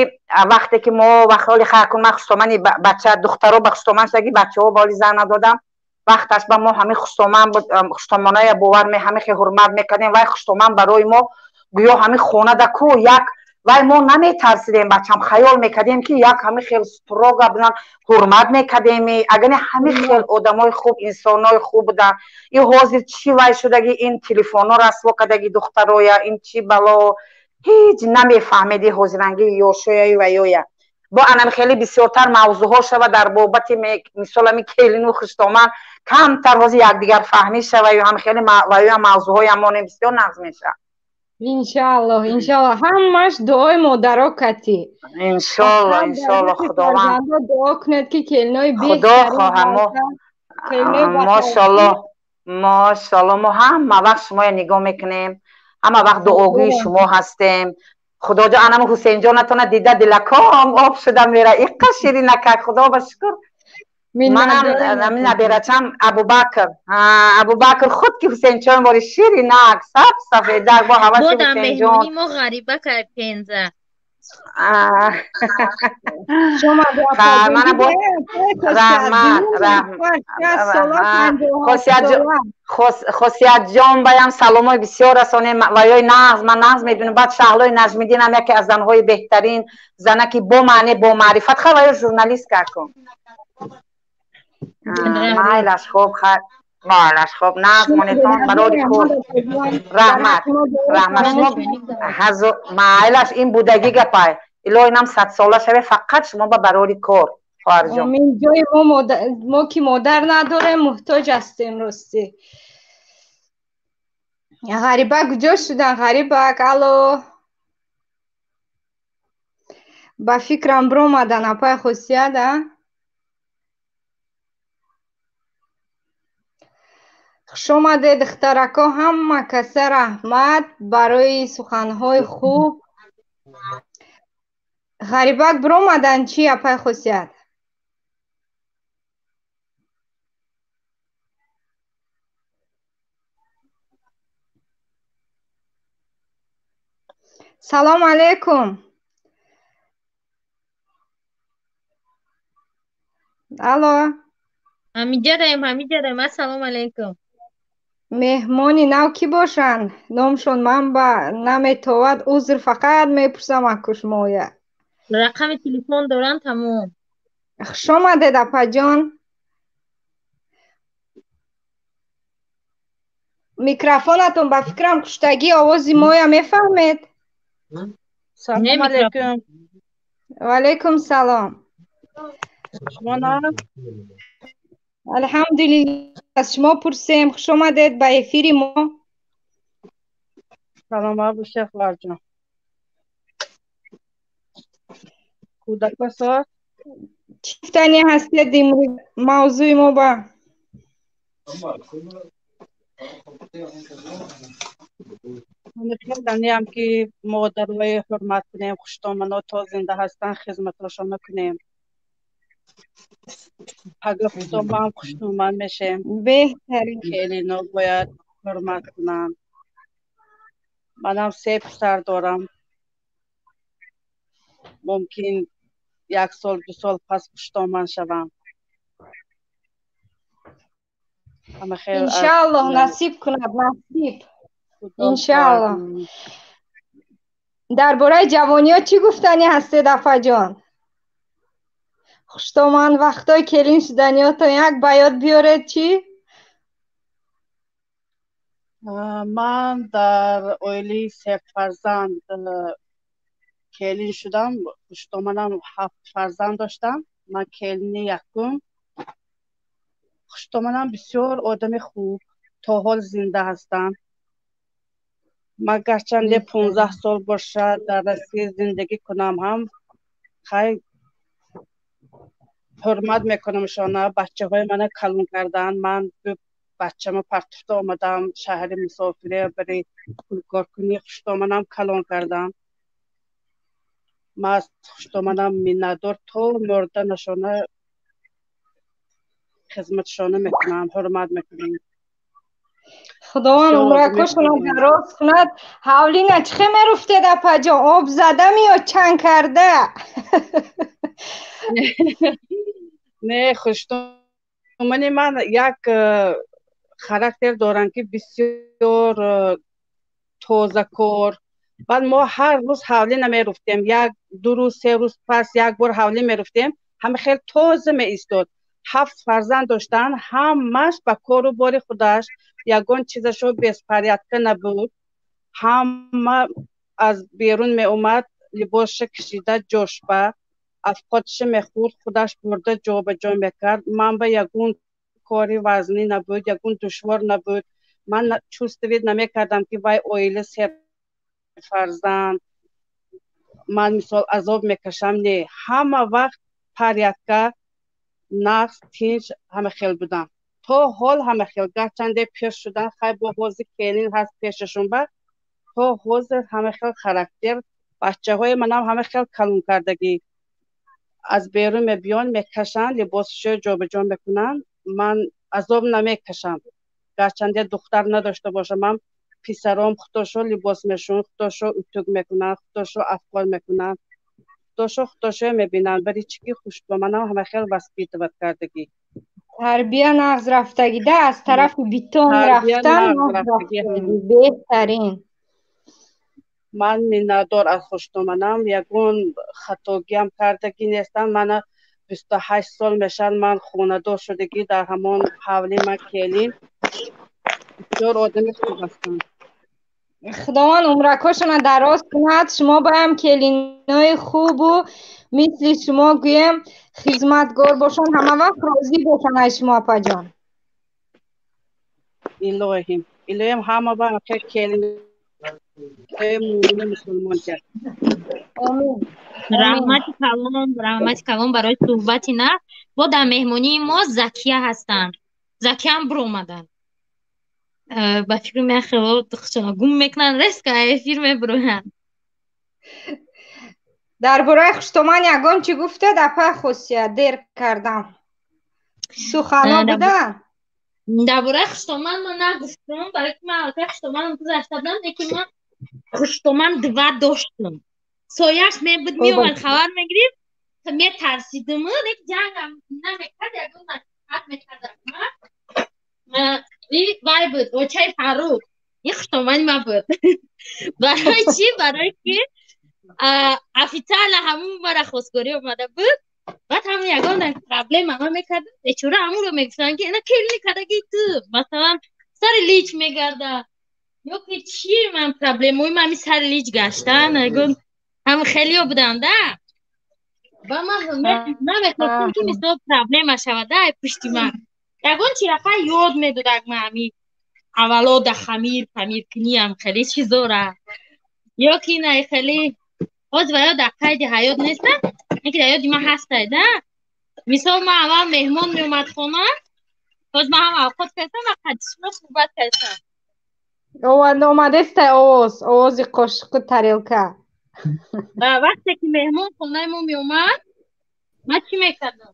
вақте ки мо вақоли хайкун, ман хуштомани бача духтаро ба хуштоман шудаги, бачаҳо ба оли зан надодам. Вақташ ба мо ҳами хуштоман буд, хуштомоная бовар ҳами хе ҳурмат мекардем. Вай хуштоман барои мо гӯё ҳами хонада ку як вай, мо наметарсидем, бачам, хаёл мекардем, ки як ҳами хел строго будан, ҳурмат мекардем. Агар ҳами хел одамои хуб, инсонои хуб буданд. И ҳозир чӣ вай шудаги, ин телефонҳо расво кардаги духтароя, ин чӣ бало, ҳеҷ намефаҳмеди ҳозиранги ёшояю ваёя. Бо анам хеле бисёртар мавзӯъҳо шава дар бобати мисол ами келину хуштоман, камтар ҳозир якдигар фаҳмӣ шаваю ҳам хеле ваёя мавзӯъҳоям монем, бисёр нағз мешавад. Иншаллоҳ, иншаллоҳ, ҳамаш дуои модаро кати. Иншаллоҳ, иншаллоҳ, Худованд дуо кунед, ки келинои Худо хоҳа мо. Мошаллоҳ, мошаллоҳ, мо ҳама вақт шумоя нигоҳ мекунем, ҳама вақт дуогӯи шумо ҳастем. Худоҷон, анам Ҳусейнҷонатона дида дилаком об шуда мера, иққа ширинакак, худо ба шукр. Манам ами наберачам Абубакр, Абубакр худ ки Ҳусейнчон бори ширинак, саб сафедак, бо ҳаваси Ҳусейнҷон. Мо ғариба кай Пенза. Мана бо раҳмат, раҳмат. Хосиятҷон баям саломои бисёр расонем. Ваёи нағз, ман нағз мебинам. Баъд Шаҳлои Наҷмиддинам яке аз занҳои беҳтарин, занаки бо маъне, бо маърифат. Ха, ваё журналист какун. Майлаш, хуб, майлаш, хуб, нағз монетон, барори кор. Раҳмат, раҳмат шумо. Майлаш, ин будагӣ гапай. Илоҳи нам 100 сола шаве, фақат шумо ба барори кор, хоҳарҷон. Омин. Ҷои мо, мо ки модар надорем, муҳтоҷ ҳастем, ростӣ. Ғариба куҷо шудан? Ғарибак, алло. Ба фикрам биромадан, апай Хосият, а? Хушомадед, духтарако, ҳама каса раҳмат барои суханҳои хуб. Ғарибак биромадан чӣ, апай Хосият? Салом алейкум. Алло. Ҳамиҷадаем, ҳамиҷадаем. Ассалому алейкум. Меҳмони нав кӣ бошанд? Номшон ман ба наметовад, узр, фақат мепурсам аку шумоя. Рақами телефон доранд, тамом. Хушомадед, апаҷон. Микрофонатон ба фикрам куштагӣ, овози моя мефаҳмед? Салом алейкум. Ваалейкум салом. Шумо нағз? Алҳамдулиллоҳ. Аз шумо пурсем. Хуш омадед ба эфири мо. Саломат бошед, хоҳарҷон. Кӯдако соз? Чӣ гуфтанӣ ҳастед имрӯз мавзӯи мо ба? Мехелданиам ки модарои ҳурмат кунем, хуштомано то зинда ҳастанд хизматошона кунем. Пага хуштоман хуштоман мешем. Беҳтарин. Келино бояд ҳурмат кунанд. Манам се писар дорам. Мумкин як сол, ду сол пас хуштоман шавам. Иншааллоҳ, насиб кунад, насиб. Иншааллоҳ. Дар бораи ҷавониҳо чӣ гуфтанӣ ҳастед, апаҷон? Хуштоман вақтҳои келин шуданиҳотон як ба ёд биёред чӣ? Ман дар оилаи сефарзанд келин шудам. Хуштоманам ҳафт фарзанд доштам. Ман келини якум. Хуштоманам бисёр одами хуб, то ҳол зинда ҳастанд. Ман гарчанде 15 сол бошад дар Россия зиндагӣ кунам ҳам, хай ҳурмат мекунамшона. Бачаҳои мана калон карданд. Ман ду бачамо партуфта омадам шаҳри мусофире барои пулкоркунӣ. Хуштоманам калон кардам. Ман аз хуштоманам миннатдор, то мурданашона хизматшона мекунам, ҳурмат мекунам. Худованд умракошона дароз кунад. Ҳавлина чӣ хел меруфтед, апаҷон? Об задам ё чанг карда? Не, хуштомани ман як характер доранд ки бисёр тозакор. Баъд мо ҳар рӯз ҳавлӣ намеруфтем, як ду рӯз, се рӯз пас як бор ҳавлӣ меруфтем. Ҳама хел тоза меистод. Ҳафт фарзанд доштанд, ҳамаш ба кору бори худаш, ягон чизашо беспорядка набуд. Ҳама аз берун меомад, либосша кашида ҷошба, афқотша мехӯрд, худаш бурда ҷобаҷо мекард. Ман ба ягон кори вазнӣ набуд, ягон душвор набуд. Ман чувствовать намекардам ки вай оила серфарзанд, ман мисол азоб мекашам. Не, ҳама вақт порядка, нағз, тинч, ҳама хел будам. То ҳол ҳама хел, гарчанде пир шудан, хай бо ҳозир келин ҳаст пешашон ба, то ҳозир ҳама хел характер. Бачаҳои манам ҳама хел калон кардагӣ. Аз берун мебиён, мекашанд, либосшо ҷобаҷо мекунанд. Ман азоб намекашам. Гарчанде духтар надошта бошам ҳам, писаром худошо либос мешӯнд, худошо утюг мекунанд, худошо афқол мекунанд, худошо худошо мебинанд. Барои чӣ ки хуштоманам ҳама хел воспитывать кардагӣ. Тарбия нағз рафтагида, аз тарафи битон рафтан беҳтарин. Ман миннатдор аз хуштоманам, ягон хатогиам кардагӣ нестам. Мана 28 сол мешавад ман хонадор шудагӣ, дар ҳамон ҳавли ман келин. Бисёр одами хуб ҳастанд. Худованд умракошона дароз кунад. Шумо баям келинои хубу мисли шумо гӯем хизматгор бошанд, ҳама вақт розӣ бошанд аз шумо, апаҷон. Илоҳим, илоҳим ҳама ба келин мусулмон. Раҳмати калон, раҳмати калон барои суҳбати нағз. Бо дар меҳмонии мо Закия ҳастанд. Закиям биромаданд. Ба фикри ман хело хушона гум мекунанд, резко эфир мебироянд. Дар бораи хуштоман ягон чӣ гуфтед, апа Хусия? Дер кардам. Сухано буданд? Дар бораи хуштоман ман нагуфтам, барои ки ман аллакай хуштоманам гузашта будам, лекин ман хуштоман два доштам. Сояш мебуд, меомад, хабар мегирифт, метарсидим, лекин ҷангам намекард, ягон насиҳат мекардам. Вай буд, очаи Фаррух. Ин хуштомани ман буд. Барои чӣ? Барои ки официально ҳамун мара хостгорӣ омада буд. Баъд ҳамун ягон проблема ман мекардам, бечора ҳамунро мегуфтанд ки ина келини кардагии ту, масалан сари лич мегарда ё ки чӣ, ман проблемаи ман ҳамин сари лич гаштан, ягон ҳамин хелиё будам да. Ба ман намехостам ки мисол проблема шавад да пушти ман. Ягон чира хай ёд медодак ма ами аввало да хамир памиркуниам хеле чизора. Ё ки на хеле ҳоз ва ё дар қайди ҳаёт неста, ин ки дар ёди ман ҳастай да. Мисол ман аввал меҳмон меомад хона, ҳоз ман ҳам авқот кардам ва қади шумо суҳбат кардам. Омадестай овоз, овози қошиқу тарелка. Вақте ки меҳмон хонаи мо меомад, ман чӣ мекардам?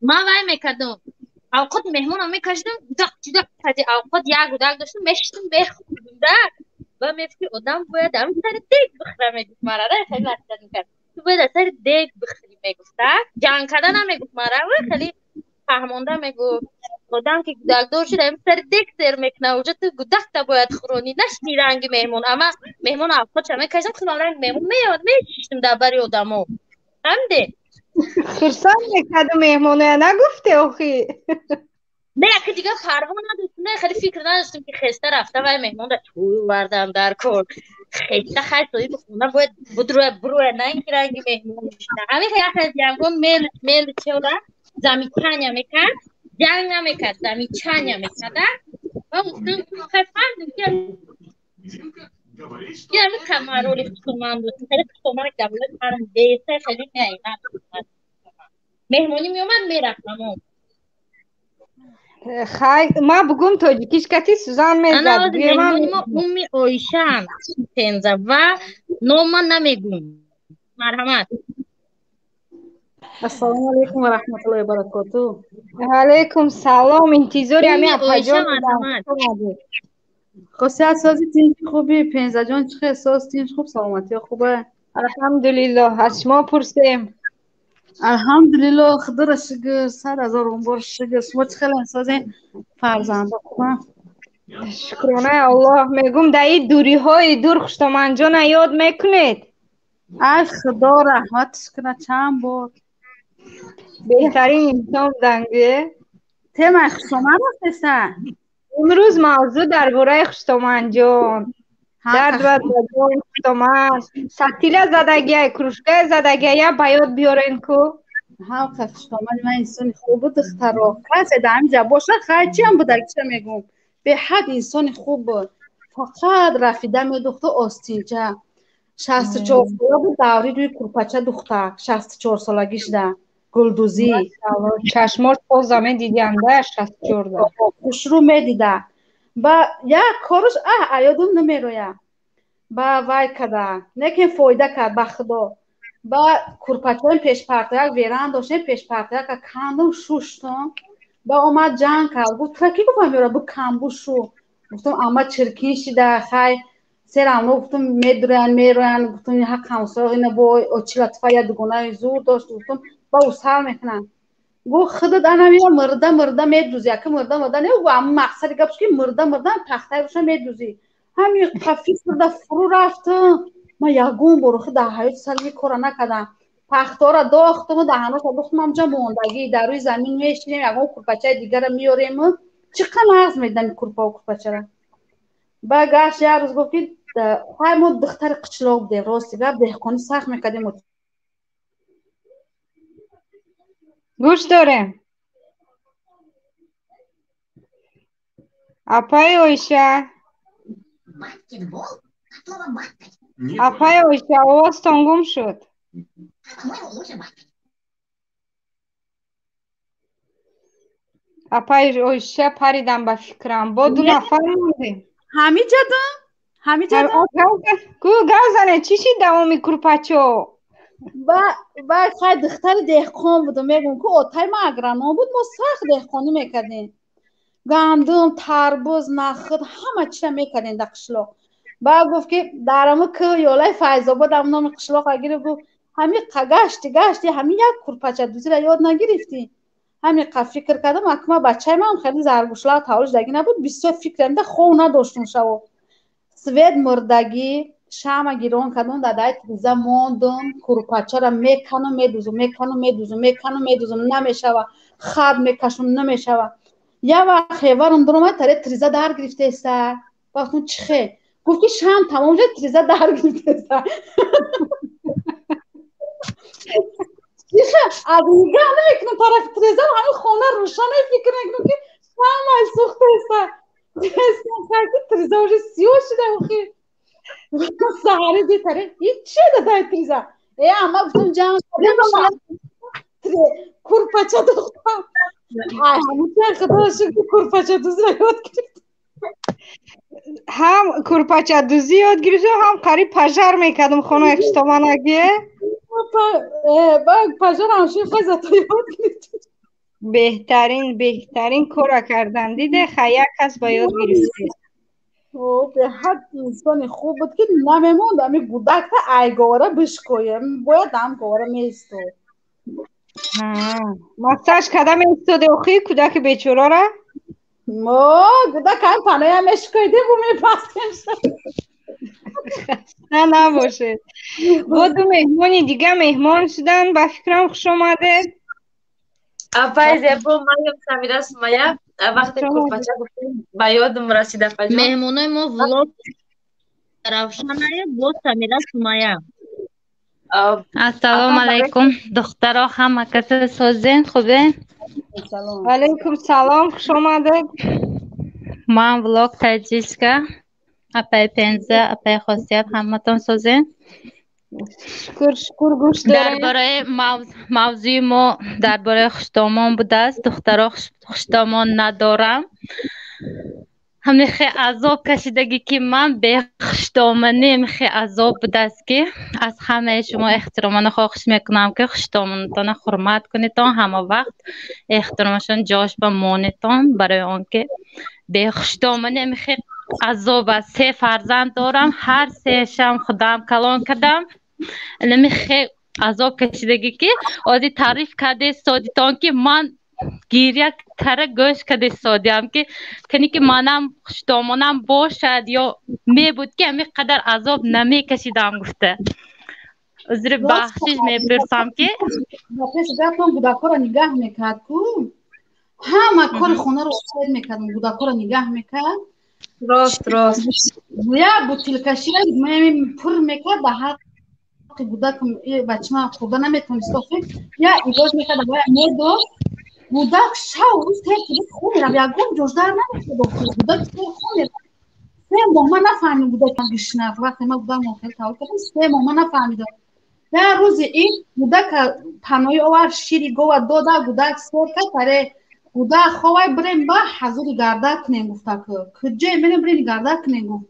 Ман вай мекардам. Авқоти меҳмонам мекашидам, гудак ҷудак қади авқот як гудак доштам, мешиштам, мехӯрдам да. Ва мегуфт ки одам бояд дар сари дег бихӯра, мегуфт мара да, хеле насиҳат мекард. Ту бояд аз сари дег бихӯрӣ, мегуфт да. Ҷанг карда намегуфт мара, ва хеле фаҳмонда мегуфт. Одам ки гудакдор шуд, ами сари дег сер мекунад, уҷа ту гудакта бояд хӯронӣ, нашини ранги меҳмон. Ама меҳмон авқотша мекашидам, худам ранги меҳмон меомад, мешиштам дар бари одамо. Фаҳмидӣ? Хурсанд мекарду меҳмоноя, нагуфте охи? Не, яке дигар парво надоштам, не, хеле фикр надоштам ки хеста рафта вай меҳмонро тӯй овардам дар кор. Хеста хай соҳиби хона бояд будруя буруя, на ин ки ранги меҳмон бишина. Ҳамин як аз ягон мел мел чора замечания мекард, ҷанг намекард, замечания мекард. Ва гуфтам хай фаҳмидам ки ҳамин камароли хусуман буд. Хеле хусуман ки дар болои сарам деса хеле неимат. Меҳмонӣ меомад, мерафт тамом. Хай, ма бугум тоҷикиш кати сузан мезад. Ана меҳмони мо Умми Оишаан Пенза ва нома намегум. Марҳамат. Ассалому алайкум ва раҳматуллоҳи ва баракотуҳ. Алайкум салом. Интизори ҳамин апаҷон. Хосият сози тинч хуби Пензаҷон, чӣ хел соз тинч хуб, саломатиё хубе? Алҳамдулиллоҳ, аз шумо пурсем. Алҳамдулиллоҳ, худоро шукр, сад ҳазор бор шукр. Шумо чӣ хел созен? Фарзандо хубанд? Шукронаи Аллоҳ. Мегум дар ин дуриҳои дур хуштоманҷона ёд мекунед? Ай худо раҳматш кунад чанд бор. Беҳтарин инсон буданд ге. Темаи хуштоман рафтеса? Имрӯз мавзӯъ дар бораи хуштоманҷон. Дард ва ҷон хуштоман. Сатила задагиай, кружкая задагиай, я ба ёд биёрен ку. Ҳавқа хуштомани ман инсони хуб буд, духтаро. Касе дар ҳамин ҷа бошад, хай чиам буда, ча мегӯм. Беҳад инсони хуб буд. Фақат рафида медухту остинча. 64 сола буд, даври рӯи курпача духтак, 64 солагӣ шуда. Гулдузӣ. Чашмош тоза медидианда 64-да. Хушрӯ медида. Ба як кораш аёдум намероя. Ба вай када. Лекин фоида кард ба худо. Ба курпачаем пешпартаяк веран доштем, пешпартаяка кандум шуштум. Ба омад ҷанг кард. Гуфт тура ки гуфтам ёра бу камбу шу. Гуфтам ама чиркин шида, хай серамно гуфтам медурян, мероян, гуфтам ҳақ ҳамсоя ина бо очи латфа я дугонаи зур дошт, гуфтам ба ӯ сар мекунанд. Гуфт худат анамия мурда мурда медузӣ, яка мурда мурда не, гуфт ама мақсади гапш ки мурда мурда пахтаи боша медузӣ. Ҳамин қафис мурда фурӯ рафтам. Ман ягон бор охи дар ҳаёти сари кора накардам. Пахтаҳоро дохтам, даҳаноша дохтам, ҳамҷа мондагӣ дар рӯи замин мешинем, ягон курпачаи дигара меорем. Чӣ қадр нағз медидам ин курпаву курпачара. Ба гашт як рӯз гуфт ки хай мо духтари қичлоқ будем, рости гап деҳқонӣ сахт мекардем. Гӯш дорем. Апаи Оиша. Апаи Оиша, овозтон гум шуд. Апаи Оиша паридам ба фикрам. Бо ду нафар мондем. Ҳамин ҷадам? Ҳамин ҷадам? Ку гап занед, чӣ шид давоми курпачо? Ба хай духтари деҳқон будам, мегӯм ку отай ман агроном буд, мо сахт деҳқонӣ мекардем. Гандум, тарбуз, нахӯд ҳама чиза мекардем дар қишлоқ. Ба гуфт ки дар ҳамун кӯҳ ёлаи Файзобод ҳам номи қишлоқ гирифт, гуфт ҳамин гашти гашти ҳамин як курпача дузира ёд нагирифтӣ. Ҳамин қа фикр кардам, акма бачаи ман хеле заргӯшла тавлид шудагӣ набуд, бисёр фикр кардам, хов надоштум шаво. Свет мурдагӣ, шама гирон кардам, дар даи тиреза мондум, курпачаро меканум, медузум, меканум, медузум, меканум, медузум, намешава, хат мекашум, намешава. Як вақт хеварам дуромад, таре тиреза дар гирифтеста. Гуфтам чӣ хел? Гуфт ки шам тамом шуд, тиреза дар гирифтеста. Аз нигаҳ намекунам тарафи трезам, ҳамин хона рӯшане, фикр мекунам, ки шамъ сӯхтеста. Триза уже сиёҳ шуда. Охи саҳари дитаре ҳичи дадай триза. Э, ама гуфтам, ҷамъ курпача духтам. Ай, ҳамуча, худо шукр, курпача дузра ёд гирифтам. Ҳам курпачадузӣ ёд гирифтам, ҳам қариб пожар мекардам хонаи хуштоманаги. Пожар ҳамши хезато ёд гирифтам. Беҳтарин, беҳтарин кора кардан, диде, ха, як кас ба ёд гирифтед. Беҳад инсони хуб буд, ки намемонд ами гудакта айговара бишкоем, бояд ам говара меистод. Массаж карда меистоде, охи кӯдаки бечорара? Мо гудак ҳам паноя мешкоидем, бу мепастем. Хаста набошед. Бо ду меҳмони дига меҳмон шудан, ба фикрам. Хуш омадед. Апай Зебо, маям Самира Сумая. Вақте курпача гуфтем, ба ёдам расид, апаҷон. Меҳмонои мо влог Равшаная бо Самира Сумая. Ассалому алайкум, духтаро, ҳама каса созен, хубен? Алайкум салом, хуш омадед. Ман влог таҷичка. Апай Пенза, апай Хосият, ҳаматон созен? Шукр, шукр, гӯш Дар бораи мавзӯи мо, дар бораи хуштомон будааст. Духтаро, хуштомон надорам. Ҳамихе азоб кашидагӣ, ки ман бехуштоманӣ михе азоб будааст, ки аз ҳамаи шумо эҳтиромона хоҳиш мекунам, ки хуштомонатона ҳурмат кунедтон, ҳама вақт эҳтиромашон ҷош ба монедтон, барои он ки бехуштоманӣ михе азоб аст. Се фарзанд дорам, ҳар сеашам худам калон кардам. Намихе азоб кашидагӣ, ки ози таъриф кардесодитон, ки ман гиря кара гӯш кардесодиам, ки кани ки манам хуштомонам бошад ё мебуд, ки ҳамин қадар азоб намекашидам гуфта. Узри бахшиш мепурсам, ки Пеш гапон гудакҳоро нигаҳ мекард ку, ҳама кори хонаро сер мекард, гудакҳоро нигаҳ мекард. Рост, рост. Як бутилка шира пур мекард, ба ҳаққи гудак бачама хӯрда наметонист, охи я илоҷ мекард, медод. Гудак шав рӯз тер хун мерафт, ягон ҷождар намешуд, гудак тер хун мерафт. 3 моҳ ман нафаҳмидам гудак гишнав. Вақте ман гудак хеле таваллуд кардам, 3 моҳ ман нафаҳмидам. Як рӯзи ин гудак панои овард, шири гова дода, гудак сер кард. Таре гудак ховай, бирем ба ҳазури гарда кунем, гуфта, куҷое мерем, бирем гарда кунем, гуфт.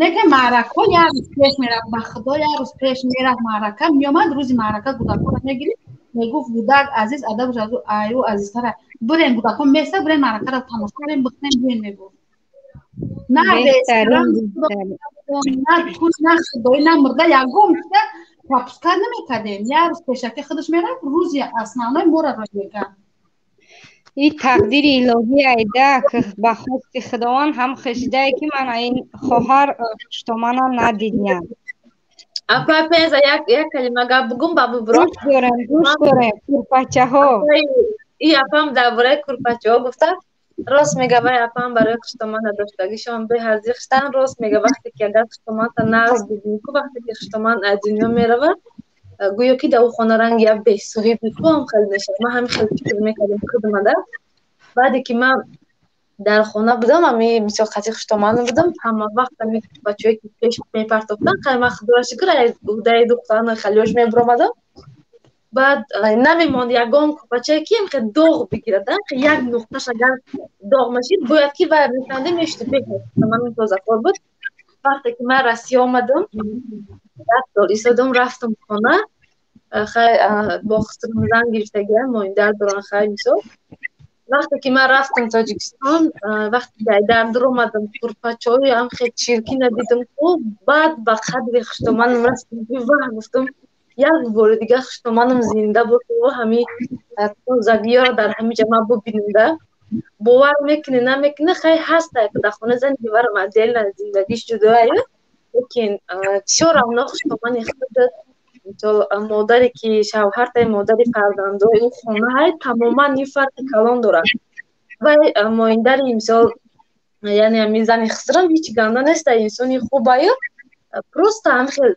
Не ки маъракҳо як рӯз пеш мерафт, ба худо, як рӯз пеш мерафт маърака, меомад, рӯзи маърака гудакҳоро мегирифт, мегуфт: «Гудак азиз, адабаш азу аю азизтара, бирем, гудакҳо места, бирем маъракаро тамошо кунем, бихӯрем, биёем», мегуфт. На ресторан, на туй, на худоӣ, на мурда, ягон чиза пропускать намекардем. Як рӯз пешакӣ худаш мерафт, рӯзи основной моро роҳ мекард. И тақдири илоҳӣ айда, ки ба хости Худованд ҳам хешидае, ки ман ин хоҳар хуштоманам надидям. Апа Пенза, як як калима гап бугум, ба бубро. Гӯш дорем, гӯш дорем, курпачаҳо. И апам дар бораи курпачаҳо гуфта, рост мега. Вай апам барои хуштоман надоштагишон беҳазиқ шудан, рост мега. Вақте ки агар хуштоманта нағз бибинӣ ку, вақте ки хуштоман аз дунё меравад, гӯё ки дар ӯ хона ранги як бесоҳиб ку ҳам хел мешавад. Ман ҳамин хел фикр мекардам худмада. Баъде ки ман дар хона будам, ами мисол қати хуштоман будам, ҳама вақт ами бачаҳое ки пеш мепартофтан, хай, ман, худоро шукр, уҳдаи духтарана халёш мебуромадам. Баъд намемонд ягон курпачае ки хе доғ бигирад, як нуқташ агар доғ мешид, бояд ки вай меканде, мешуд. Беҳман тозакор буд. Вақте ки ман Россия омадам, як сол истодам, рафтам хона, хай, бо хусрам зан гирифтагиам, моиндар доран. Хай, мисол, вақте ки ман рафтам Тоҷикистон, вақте ки дар дуромадам, курпачаҳои ам хе чиркина дидам ку, баъд ба қадри хуштоманам расидам, ки ваҳ, гуфтам, як бори дига хуштоманам зинда бошад, ҳами тозагиёро дар ҳами ҷа ман бубинам да. Бовар мекунӣ, намекунӣ, хай, ҳаста дар хона зани диварам отдельно зиндагиш ҷудоаю, лекин всё равно хуштомани худат, мисол, модаре ки шавҳартай, модари фарзандои ӯ хона ҳай, тамоман ин фарқи калон дорад. Вай моиндари, мисол, яъне ҳамин зани хисрам ҳеҷ ганда неста, инсони хубаю, просто ҳам хел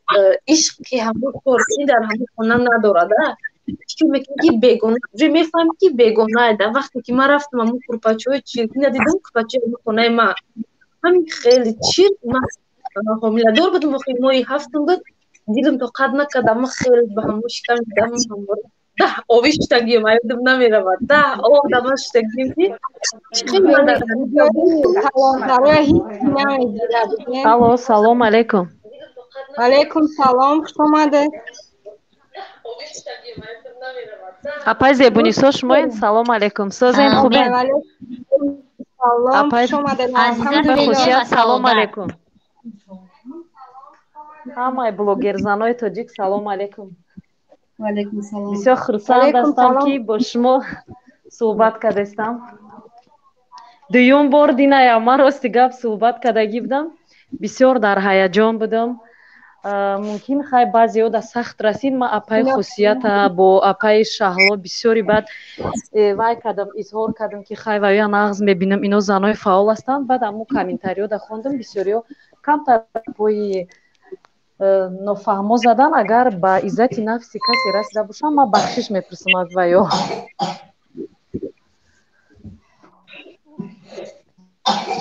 ишқи ҳамон кор дар ҳамон хона надорад. Фикр мекунӣ, ки бегона, уже мефаҳмӣ, ки бегона. Дар вақте ки ман рафтам, ҳамун курпачаҳои чиркина дидам, курпачаи хонаи ман ҳамин хеле чирк. Ман ҳомиладор будам, охи моҳи ҳафтум буд, дилам тоқат накард, ама хеле ба ҳамон шикам дидам, 10 ови шуштагием, аёдам намеравад, 10 ов дама шуштагием, ки Алло, салом алейкум. Алейкум салом, хуш омадед. Апай Зебунисо, шумоед? Салом алейкум, созен, хубен? Салом, хуш омадед. Хусият, салом алейкум. Ҳамаи блогерзанои тоҷик, салом алейкум. Бисёр хурсанд ҳастам, ки бо шумо суҳбат кардастам. Дуюм бор динаям ман, рости гап, суҳбат кардагӣ будам, бисёр дар ҳаяҷон будам. Мумкин, хай, баъзеҳо да сахт расид. Ман апаи Хусията бо апаи Шаҳло бисёри баъд вай кардам, изҳор кардам, ки хай, вая нағз мебинам, ино занои фаъол ҳастанд. Баъд аммо комментариҳо да хондам, бисёриҳо камтар пои нофаҳмо задан. Агар ба иззати нафси касе расида бошам, ман бахшиш мепурсам аз ваё.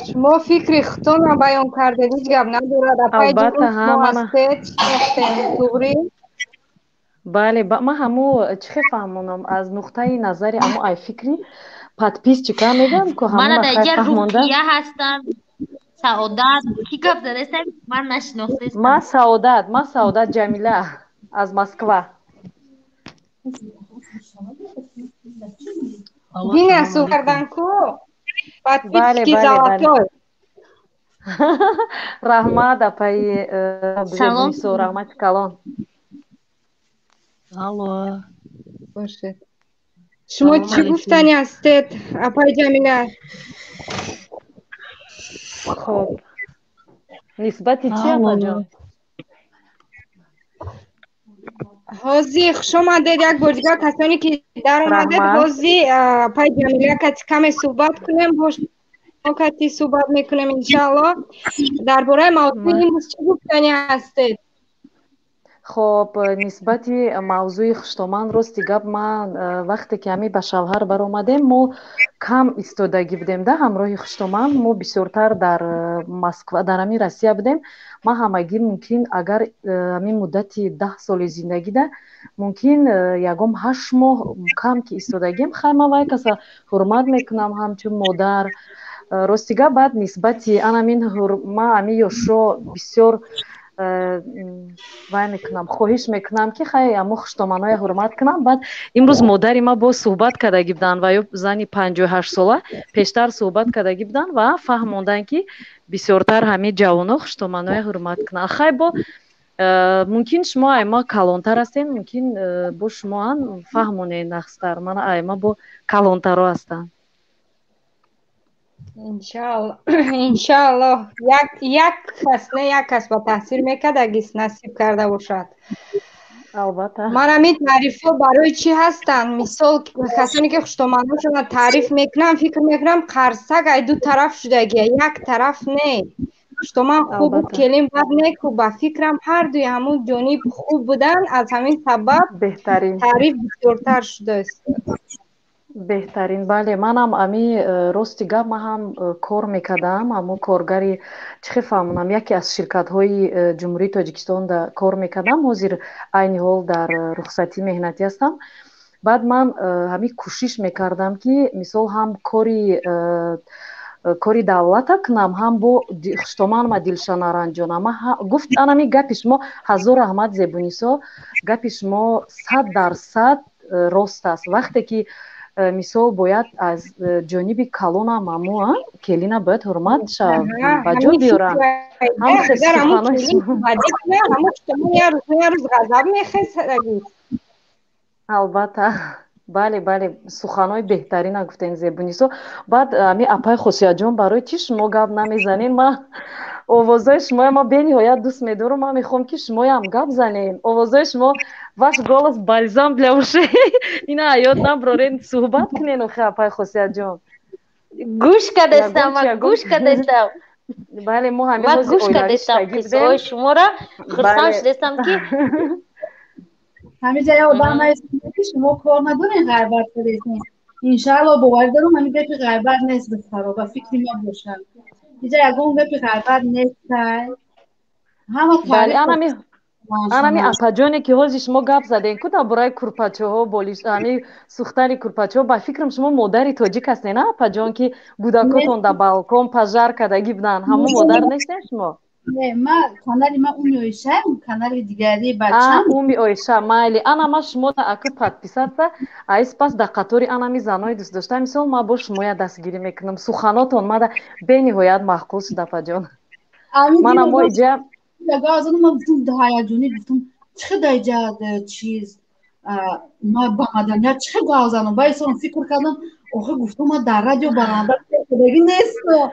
Шумо фикри худтонро баён кардед, ҳеҷ гап надорад. Апаи шумо ҳастед, шинохтем, туғрӣ? Бале, ман ҳамо чӣ хел фаҳмонам, аз нуқтаи назари амо ай фикри подписчика мегӯям, ку ҳамона фаҳмонда ҳастам. Саодат, ки гап задастам, ман нашинохтастам. Ман Саодат, ман Саодат Ҷамила аз Москва. Дина суҳбат кардан ку? Подписчики золотой. Раҳмат, апаи Зебунисо, раҳмати калон. Алло. Бошед. Шумо чӣ гуфтани ҳастед, апаи Ҷамила? Хоб, нисбати чи, апаҷон? Ҳозир, хуш омадед як бор дигар, касоне ки даромадед. Ҳозир апаи Ҷамила кати каме суҳбат кунем, бо шумо кати суҳбат мекунем, иншаалло. Дар бораи мавзӯи имрӯз чӣ гуфтани ҳастед? Хоб, нисбати мавзӯи хуштоман, рости гап, ман вақте ки ҳамин ба шавҳар баромадем, мо кам истодагӣ будем да ҳамроҳи хуштоман, мо бисёртар дар Москва, дар ҳамин Россия будем. Ман ҳамагӣ мумкин, агар ҳамин муддати 10 соли зиндагида, мумкин ягон 8 моҳ кам ки истодагием. Хай, ман вай каса ҳурмат мекунам ҳамчун модар, рости гап. Баъд нисбати анамин ман ҳамин ёшро бисёр вай мекунам, хоҳиш мекунам, ки хай, амо хуштоманоя ҳурмат кунам. Баъд имрӯз модари ма боз суҳбат кардагӣ буданд ва ё зани 58-сола пештар суҳбат кардагӣ буданд ва фаҳмонданд, ки бисёртар ҳамин ҷавоно хуштоманоя ҳурмат кунанд. Хай, бо мумкин шумо айма калонтар ҳастед, мумкин бо шумоам фаҳмонед нағзтар. Мана айма бо калонтаро ҳастанд. Иншаалло, иншаалло, як кас не, як кас ба таъсир мекард, агис насиб карда бошад. Албатта. Ман ҳамин таърифҳо барои чӣ ҳастанд? Мисол, касоне ки хуштоманошонро таъриф мекунам, фикр мекунам, қарсак ай ду тараф шудагия, як тараф не. Хуштоман хубу келин бад неку, ба фикрам, ҳардуи ҳамун ҷониб хуб будан, аз ҳамин сабаб беҳтарин таъриф бисёртар шудааст. Беҳтарин, бале. Манам ами рости гап, ман ҳам кор мекардам, амо коргари, чӣ хел фаҳмонам, яке аз ширкатҳои Ҷумҳурии Тоҷикистон кор мекардам. Ҳозир айни ҳол дар рухсатӣ меҳнатӣ ҳастам. Баъд ман ҳамин кӯшиш мекардам, ки мисол ҳам кори давлата кунам, ҳам бо хуштоманма дилша наранҷонам. Гуфт, анами гапи шумо, ҳазор раҳмат, Зебунисо, гапи шумо 100% рост аст. Вақте ки мисол бояд аз ҷониби калонам амо келина бояд ҳурмат шавад, ба ҷо биёрам. Ҳамун ғазаб. Албатта, бале, бале, суханҳои беҳтарина гуфтем, Зебунисо. Баъд ами апаи Хусиятҷон, барои чӣ шумо гап намезанед? Ман овозҳои шумоя ма бениҳоят дӯст медорам, ман мехоҳам, ки шумоям гап занем. Овозҳои шумо, ваш голос бальзам для ушей. Ина ёд наброрен, суҳбат кунен охе, апаи Хусиятҷон. Гӯш кардастам, ман гӯш кардастам. Бале, мо ҳамин Ман гӯш кардастам қиссаҳои шуморо, хурсанд шудастам, ки Ҳамиҷа я одам ки ки шумо кор надорен, ғайбат кардесен. Иншаалло, боварӣ дорам, ҳамин гапи ғайбат нест, духтаро, ба фикри ма бошад. Иҷа ягон гапи ғайбат нестай. Ҳама Бале, анами апаҷоне ки ҳозир шумо гап задем ку дар бораи курпачаҳо, болиш, ами сӯхтани курпачаҳо, ба фикрам шумо модари тоҷик ҳастед, на, апаҷон, ки кӯдакотон дар балкон пожар кардагӣ буданд, ҳамон модар нестем шумо? Не, ма канали ма Уми Оиша, канали дигари бачам. Уми Оиша, майли. Ана ма шумо аку подписаться, айс пас дар қатори анами занои дӯстдошта, мисол, ма бо шумоя дастгирӣ мекунам. Суханотон мада бениҳоят маъқул шуд, апаҷон. Мана мо иҷа Ягазану ма гуфтум, ҳаяҷонӣ гуфтум, чӣ хел даиҷа чиз, ма ба маданият чӣ хел гап занам? Ба исонам фикр кардам, охир гуфтум, ма дар радио баранда шудагӣ нестам.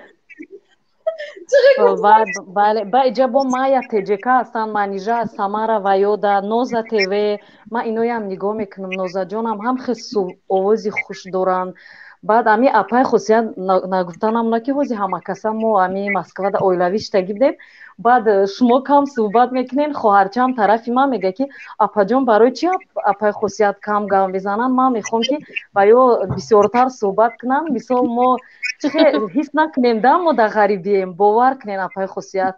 Бале, ба иҷа бо Майя ТЖК ҳастанд, Манижа, Самара ва ёда Ноза ТВ, ман иноям нигоҳ мекунам. Нозаҷонам ҳам хел овози хуш доранд. Баъд ами апай хусусият нагуфтанам на, ки ҳози ҳамакаса мо ами Москвада оилавӣ шидаги будем. Баъд шумо кам суҳбат мекунен, хоҳарчаам тарафи ман мега, ки апаҷон, барои чи апай хусусият кам гап мезананд? Ман мехоҳам, ки ба ё бисёртар суҳбат кунам. Мисол, мо чихе ҳис накунем да, мо дар ғарибием. Бовар кунен, апай хусусият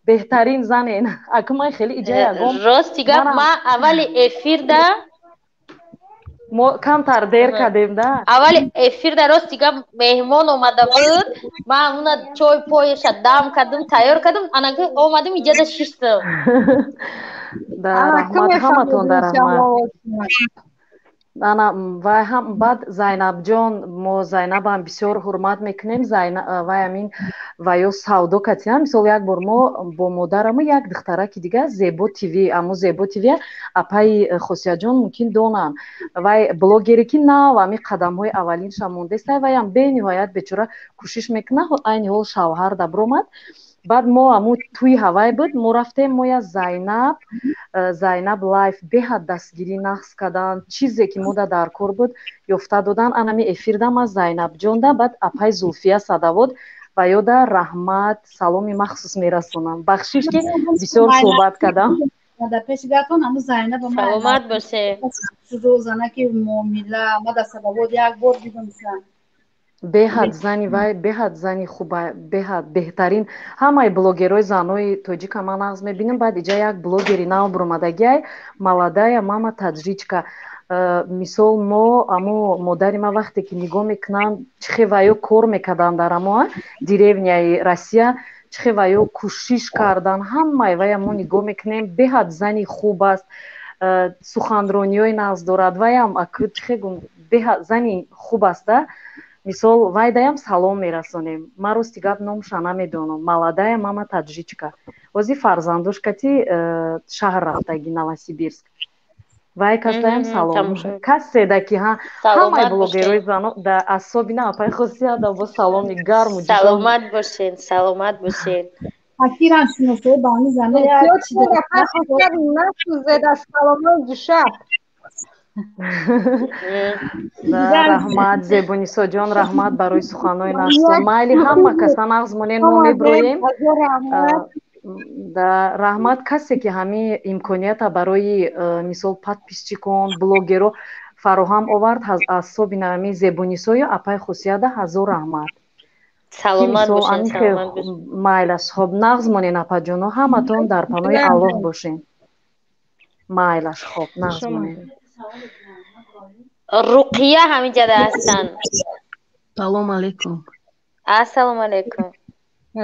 беҳтарин занен. Аку ман хеле иҷа ягон Рости гап, ма аввали эфирда мо камтар дер кардем да. Аввали эфирда, рости гап, меҳмон омада буд, ман уна чой поеша дам кардам, тайёр кардам, анаки омадам, иҷада шиштам. Да, раҳмат ҳаматон, да, раҳмат. Ана вай ҳам, баъд Зайнабҷон, мо Зайнабам бисёр ҳурмат мекунем. Вай амин ва ё савдо катиям. Мисол, як бор мо бо модарамо як духтараки дига, Зебо ТВ, амо Зебо ТВ апаи Хосиятҷон мумкин донанд, вай блогере ки нав ами қадамҳои аввалинша мондеста, ваям бениҳоят бечора кӯшиш мекунад. Айни ҳол шавҳар дабромад. Баъд мо аму тӯи ҳавай буд, мо рафтем, моя Зайнаб, Зайнаб лайф беҳад дастгирӣ нақс карданд, чизе ки мода дар кор буд, ёфта додан. Анами эфирда ма Зайнабҷонда, баъд апай Зулфия Садавод ва ёда раҳмат, саломи махсус мерасонам. Бахшиш, ки бисёр суҳбат кардам. Дар пеши гапон ҳаму Зайнаб. Саломат боше. Занаки муомила ма дар Садавод як бор дидам. Беҳад зани вай, беҳад зани хуба, беҳад беҳтарин. Ҳамаи блогерҳои занои тоҷика ман нағз мебинам. Баъд иҷа як блогери нав буромадагиай, молодая мама таджичка. Мисол, мо амо модари ма вақте ки нигоҳ мекунанд, чихе ваё кор мекарданд дар амо деревняи Россия, чихе ваё кӯшиш кардан, ҳамаи вая мо нигоҳ мекунем. Беҳад зани хуб аст, суханрониҳои нағз дорад. Ваям чихе беҳад зани хуб аста. Мисол, вайдаям салом мерасонем. Ман, рости гап, номша намедонам. Молодая мама таджичка, ози фарзандош кати шаҳр рафтаги, Новосибирск. Вай касдаям салом. Каседа ки ҳамаи блогерҳои зано да, особенно апай Хусияда бо саломи гарму. Саломат бошен, саломат бошен. Акирам шиносои ба ҳамин зано. Насӯзед аз саломои ҷушаб. Раҳмат, Зебонисоҷон, раҳмат барои суханҳои нағзтон. Майли, ҳама каса нағз монен, мо меброем. Раҳмат касе ки ҳамин имконията барои, мисол, подписчикон, блогеро фароҳам овард, особенно ҳамин Зебонисою апай Хусияда ҳазор раҳмат. Саломат бошен. Майлаш, хоб, нағз монен, апаҷоно, ҳаматон дар паноҳи Аллоҳ бошен. Майлаш, хоб, нағз монен. Руқия ҳаминҷада ҳастанд. Салом алейкум. Ассалому алейкум.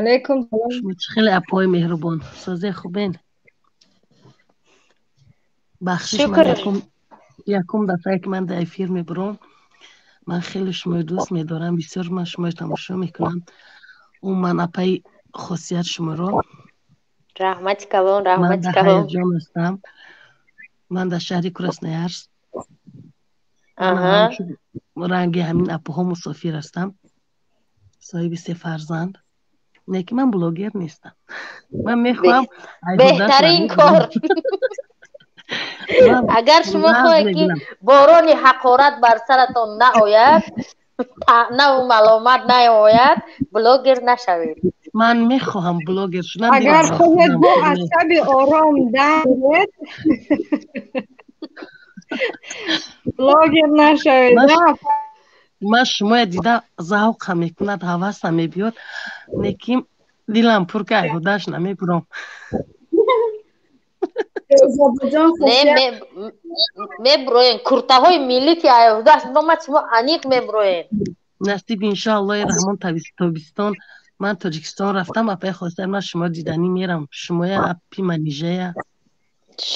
Алейкум салом. Шумо чӣ хеле апои меҳрубон, созе, хубен? Бахшиш, ман якум дафъае ки ман дар эфир мебурам. Ман хеле шумои дӯст медорам, бисёр ман шумои тамошо мекунам, умуман апаи Хосият шуморо. Раҳмати калон, раҳмати калон. Ҳаяҷон ҳастам. Ман дар шаҳри Красноярск, ранги ҳамин апоҳо мусофир ҳастам, соҳиби се фарзанд. Не ки ман блогер нестам, ман мехоҳам. Беҳтарин кор. Агар шумо хоҳед, ки борони ҳақорат бар саратон наояд, таънаву маломат наояд, блогер нашавед. Ман мехоҳам блогер шудан. Агар хоҳед бо асаби ором даред. Блогер нашавед. Ман шумоя дида завқам мекунад, ҳавасам мебиёд, лекин дилам пур ки айҳудаш намебурам. Не, меброен куртаҳои миллӣ ки айҳудаш омад, шумо аниқ меброен. Насиб, иншоаллоҳи раҳмон, тобистон ман Тоҷикистон рафтам, апаи хостар, ман шумо диданӣ мерам, шумоя, апи Манижая.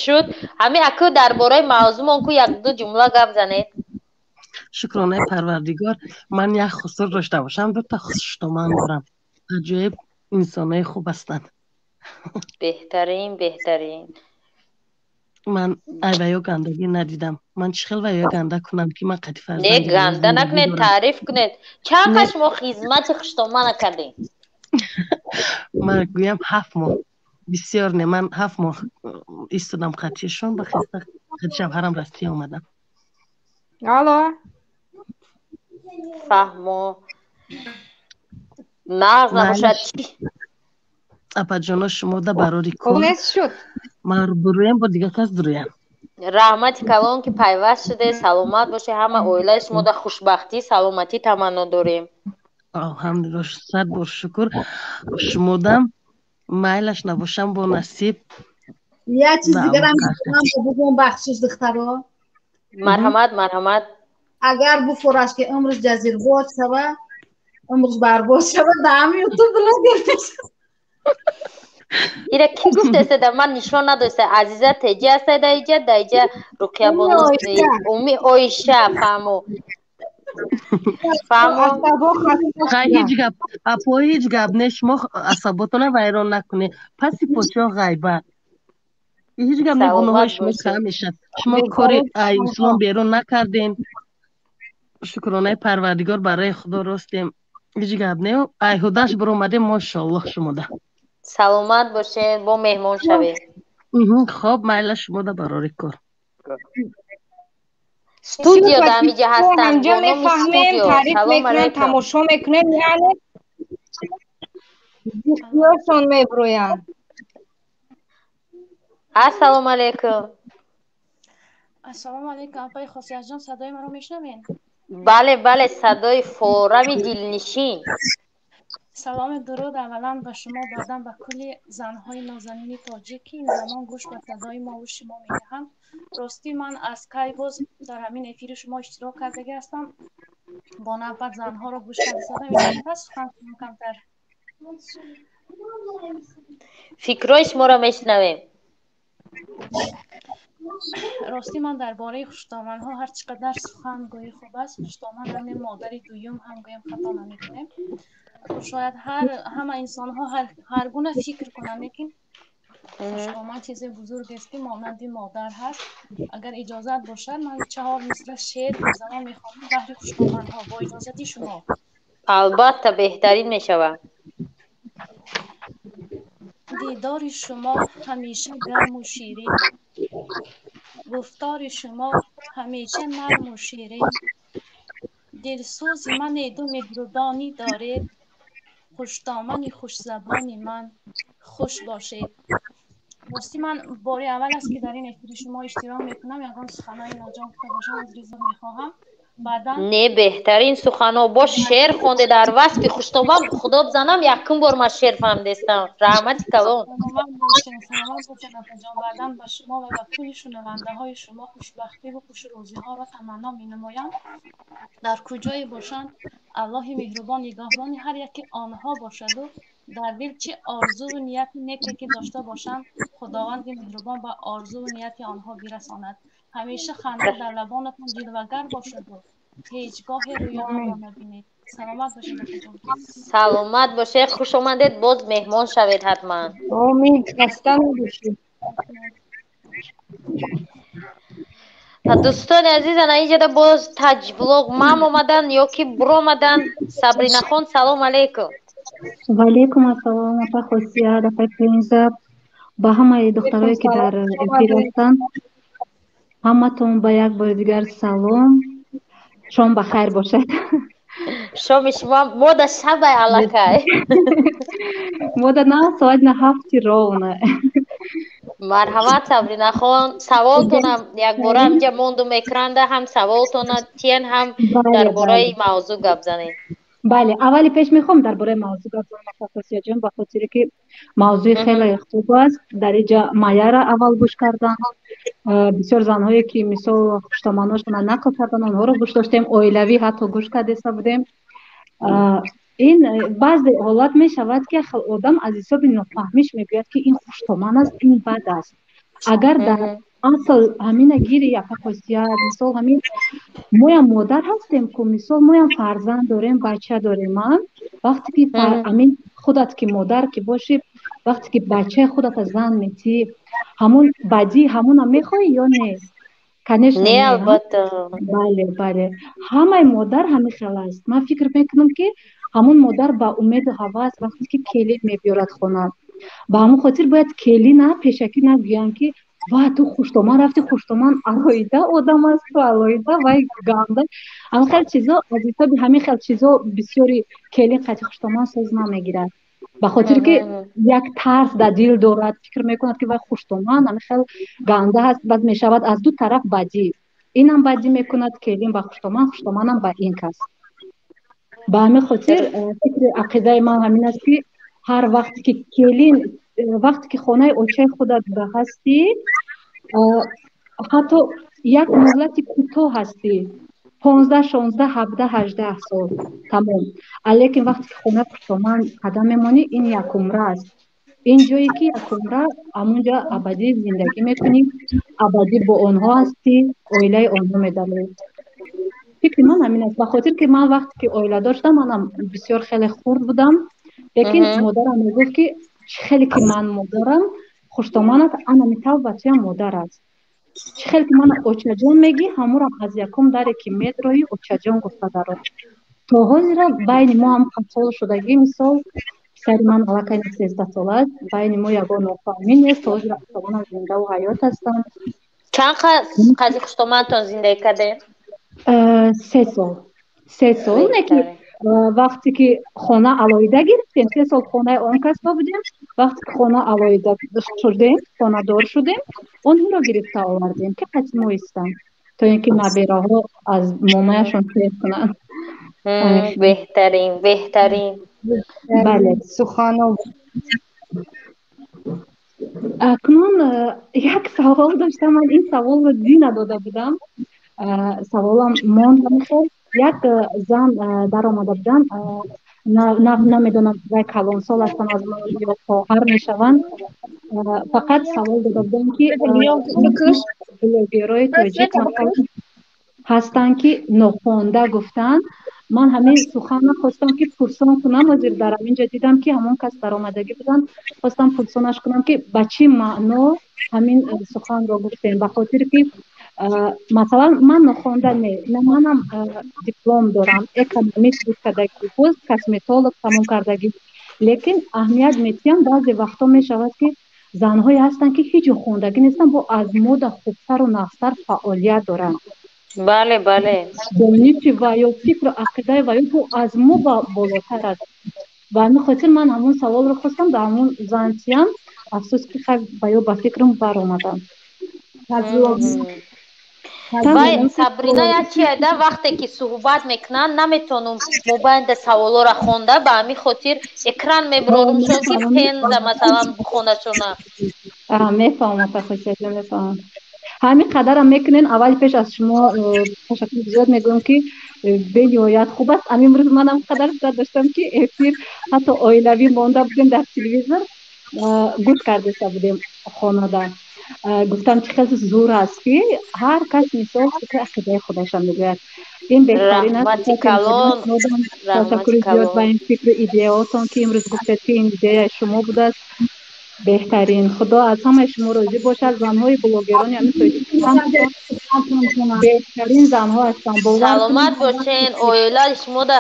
Шуд. Ҳамин аку дар бораи мавзӯъмон ку як-ду ҷумла гап занед. Шукронаи Парвардигор, ман як хусур дошта бошам, дута хуштоман дорам. Аҷоиб инсонои хуб ҳастанд. Беҳтарин, беҳтарин. Ман ай ваё гандагӣ надидам. Ман чӣ хел ваё ганда кунам, ки ман қати Не, фарзанди ганда зиндагӣ накунед, дорам. Таъриф кунед. Чанд Не. қаш шумо хизмати хуштомана кардем? Ман гӯям, 7 моҳ. Бисёр не, ман 7 моҳ истодам қатишон, ба хеста қати шавҳарам Россия омадам. Алло. Фаҳмо. Нағз набошад. Майлаш, апаҷоно, шумо да барори кор. Нест шуд. Ман буруям, бо дигар кас дуруям. Раҳмати калон, ки пайваст шуде. Саломат бошед. Ҳама оилаи шумо да хушбахтӣ, саломатӣ таманно дорем. Алҳамдулилла, сад бор шукр. Шумодам майлаш набошам, бо насиб. Як чиз Ба дигарам Аллоҳ. мехоҳам бигӯям, бахшиш, духтаро. Марҳамат, марҳамат. Агар буфораш ки имрӯз ҷазирбод шава, имрӯз барбод шава, дар ҳами ютуб блогер мешава. Ира ки гуфтеста? Да ман нишон надоста. Азиза теҷи ҳаста да иҷа, да иҷа Руқиябону. Оиша. Уми Оиша, фаҳмо. Фаҳмо. Асабо хаста Хай, шудам. ҳеҷ гап, апо, ҳеҷ гап не, шумо асаботона вайрон накунед. Паси подшоҳ ғайбат. Ҳеҷ гап не, гуноҳои Саломат шумо бошед. кам мешавад. Шумо кори ай ислом берун накардем. Шукронаи Парвардигор, барои Худо ростем. Ҳеҷ гап не, айҳудаш биромадем, мошоаллоҳ шумода. Саломат бошед, бо меҳмон шавед. Хоб, майла, шумода барори кор. Студио дар ҳамиҷа ҳастанд ҳамҷа бо номи мефаҳмем, студио. таъриф Салом мекунем, алайкум. тамошо мекунем, яъне зиқиёшон мебурӯянд. Ассалому алайкум. Ассалому алайкум, апаи Хосиятҷон, садои маро мешунавед? Бале, бале, садои форами дилнишин. Саломи дуруд аввалан ба шумо, баъдан ба кулли занҳои нозанини тоҷик, ки ин замон гӯш ба садои мову шумо медиҳанд. Ростӣ, ман аз кай боз дар ҳамин эфири шумо иштирок кардагӣ ҳастам, бо навбат занҳоро гӯш карда истодам. Иҷозат аст сухан кунам камтар? Фикрҳои шуморо мешунавем. Ростӣ, ман дар бораи хуштоманҳо ҳар чӣ қадар сухан гӯӣ хуб аст. Хуштоман ҳамин модари дуюм ҳам гӯям, хато намекунем. Шояд ҳар ҳама инсонҳо ҳар гуна фикр кунанд, лекин хуштоман чизи бузургест, ки монанди модар ҳаст. Агар иҷозат бошад, ман чаҳор мисра шеър бозамон мехонам баҳри хуштоманҳо, бо иҷозати шумо. Албатта, беҳтарин мешавад. Дидори шумо ҳамеша гарму ширин, гуфтори шумо ҳамеша нарму ширин, дилсӯзи манеду меҳрубонӣ доред, хуштомани хушзабони ман, хуш бошед. Ростӣ, ман бори аввал аст, ки дар ин эфири шумо иштирок мекунам. Ягон суханои ноҷо гуфта бошам, узри зуд мехоҳам. Баъдан Не, беҳтарин суханҳо. Бо шеър хонде дар васфи хуштоман. Худо бизанам, якум бор ман шеър фаҳмидестам. Раҳмати калон. Саломат бошед, саломат бошед, апаҷон. Баъдан ба шумо ва ба кулли шунавандаҳои шумо хушбахтиву хушрӯзиҳоро таманно менамоям. Дар куҷое бошанд, Аллоҳи меҳрубон нигаҳбони ҳар яки онҳо бошаду дар дил чӣ орзуву нияти неке ки дошта бошанд, Худованди меҳрубон ба орзуву нияти онҳо бирасонад. Ҳамеша ханда дар лабонатон ҷилвагар бошаду ҳеҷ гоҳе рӯи ғамро набинед. Саломат бошед, апаҷон. Саломат бошед, хуш омадед, боз меҳмон шавед ҳатман. Омин, хаста набошед. Дӯстони азиз, ана инҷода боз таҷблог мам омадан ё ки буромадан. Сабринахон, салом алейкум. Ваалейкум ассалом, апа Хосият, апаи Пенза, ба ҳамаи духтарое, ки дар эфир ҳастанд, ҳаматон ба як бори дигар салом. Шом ба хайр бошад. Шоми шумо, мода шабай аллакай. Мода на соат на 7 ровно. Марҳамат, Сабринахон, саволтонам якбора инҷа мондум экранда, ҳам саволтона тиен, ҳам дар бораи мавзӯъ гап занед. Бале, аввали пеш мехоҳам дар бораи мавзӯъ гап занам, Хосиятҷон, ба хотире ки мавзӯи хеле хуб аст. Дар инҷа Майяра аввал гӯш кардам. Бисёр занҳое ки мисол хуштоманошона нақл кардан, онҳоро гӯш доштем, оилавӣ ҳатто гӯш кардеста будем. Ин баъзе ҳолат мешавад, ки одам аз ҳисоби нофаҳмиш мегӯяд, ки ин хуштоман аст, ин бад аст. Агар дар асл ҳамина гири, яка хосият, мисол ҳамин моям модар ҳастем ку, мисол моям фарзанд дорем, бача дорем. Ман вақте ки ҳамин худат ки модар ки бошӣ, вақте ки бачаи худата зан метиҳӣ, ҳамун бадии ҳамуна мехоҳӣ ё не? Конечно, не, албатта. Бале, бале, ҳамаи модар ҳамин хел аст. Ман фикр мекунам, ки ҳамун модар ба умеду ҳавас вақте ки келин мебиёрад хона, ба ҳамун хотир бояд келина пешакӣ нагӯянд, ки ва ту хуштоман рафти, хуштоман алоҳида одам аст, ту алоҳида, вай ганда. Ҳамин хел чизо, аз ҳисоби ҳамин хел чизо бисёри келин қати хуштоман соз намегирад, ба хотире ки як тарс дар дил дорад, фикр мекунад, ки вай хуштоман ҳамин хел ганда ҳаст. Баъд мешавад аз ду тараф бадӣ: инам бадӣ мекунад келин ба хуштоман, хуштоманам ба ин кас. Ба ҳамин хотир фикри ақидаи ман ҳамин аст, ки ҳар вақте ки келин, вақте ки хонаи очаи худат ба ҳастӣ, ҳатто як муҳлати кӯтоҳ ҳастӣ, 15, 16, 17, 18 сол, тамом. Лекин вақте ки хонаи хуштоман қадам мемонӣ, ин якумра аст. Ин ҷое ки якумра ҳамунҷа абадӣ зиндагӣ мекунӣ, абадӣ бо онҳо ҳастӣ, оилаи онҳо медарӣ. Фикри ман ҳамин аст, ба хотир ки ман вақте ки оиладор шудам, манам бисёр хеле хурд будам, лекин модарам мегуфт, ки чӣ хеле ки ман модарам, хуштоманат анами тав ба туям модар аст. Чӣ хеле ки мана очаҷон мегӣ, ҳамурам аз якум даре ки медроӣ, очаҷон гуфта даро. То ҳозира байни мо ҳам сол шудагӣ, мисол писари ман аллакай 13 сола аст, байни мо ягон нофаҳмӣ нест. То ҳозира хуштоманам зиндаву ҳаёт ҳастанд. Чанд қадри хуштомантон зиндагӣ кардем? 3 сол, 3 сол. Не ки вақте ки хона алоҳида гирифтем, 3 сол хонаи он касба будем. Вақте ки хона алоҳида шудем, хонадор шудем, онҳоро гирифта овардем, ки қати мо истанд, то ин ки набераҳо аз момаяшон кайф кунанд. Беҳтарин, беҳтарин. Бале. Сухано. Акнун як савол доштам, ман ин саволро дина дода будам, саволам монд. Як зан даромада буданд, намедонам вай калонсол ҳастанд аз ман ё хоҳар мешаванд, фақат савол дода буданд, ки блогерҳои тоҷик ҳастанд, ки нохонда гуфтанд. Ман ҳамин суханро хостам, ки пурсон кунам. Ҳозир дар ҳамин ҷо дидам, ки ҳамон кас даромадагӣ буданд, хостам пурсонаш кунам, ки ба чӣ маъно ҳамин суханро гуфтем, ба хотире ки масалан ман нохонда не, манам диплом дорам, экономист буд кардагӣ, боз косметолог тамом кардагӣ, лекин аҳамият метиҳам, баъзе вақтҳо мешавад, ки занҳое ҳастанд, ки ҳеҷ хондагӣ нестанд, бо аз мода хубтару нағзтар фаъолият доранд. Бале, бале. Дониши ва ё фикру ақидаи ва ё бо аз мо болотар аст. Ба ҳамин хотир ман ҳамон саволро хостам ба ҳамон зан тиям. Афсӯс, ки ба ё ба фикрам баромадам. Вай, Сабрина, як чи да, вақте ки суҳбат мекунанд, наметонум мобайнда саволоро хонда, ба ҳамин хотир экран мебурорумшон, ки пенза масалан бихонашона. Мефаҳмам, Хосиятҷон, мефаҳмам. Ҳамин қадарам мекунен. Аввали пеш аз шумо ташаккур зиёд мегӯям, ки бениҳоят хуб аст. Ҳамин имрӯз манам қадар зиёд доштам, ки эфир ҳатто оилавӣ монда будем, дар телевизор гӯш кардеста будем хонада. Гуфтам, чӣ хел зур аст, ки ҳар кас мисол фикри ақидаи худаша мегӯяд. Ин беҳтарин аст. Ташаккури зиёд ба ин фикру идеяотон, ки имрӯз гуфтед, ки ин идеяи шумо будааст. Беҳтарин, Худо аз ҳамаи шумо розӣ бошад. Занҳои блогерони ҳамин Тоҷикистон беҳтарин занҳо ҳастанд, бовар. Саломат бошен, оилаи шумода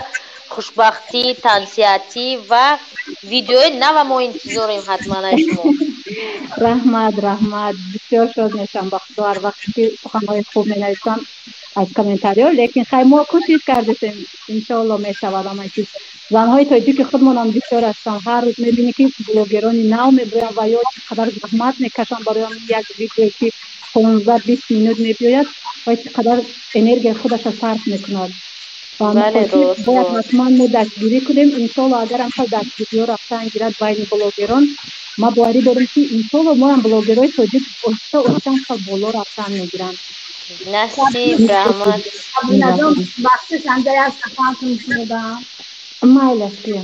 хушбахтӣ, тансиҳатӣ ва видеои нава мо интизорем ҳатман аз шумо. Раҳмат, раҳмат, бисёр шод мешавам, ба Худо, ҳар вақте ки суханҳои хуб менависам. Аз комментариҳо, лекин хай, мо кӯшиш кардесем, иншоалло мешавад ҳамаи чиз. Занҳои тоҷики худмонам бисёр ҳастанд. Ҳар рӯз мебинӣ, ки блогерони нав мебиёянд ва ё чӣ қадар заҳмат мекашанд барои як видеое, ки 15-20 минут мебиёяд, ва чӣ қадар энергияи худаша сарф мекунад. Бояд ҳатман мо дастгирӣ кунем, иншоалло. Агар ҳамхел дастгириҳо рафтан гирад байни блогерон, ма боварӣ дорем, ки иншоалло моам блогерҳои тоҷик оҳиста оҳиста ҳамхел боло рафтан мегиранд. Насиб, раҳмат. Бахшиш, анҷа як сухантон шунидам. Майлаш, бия.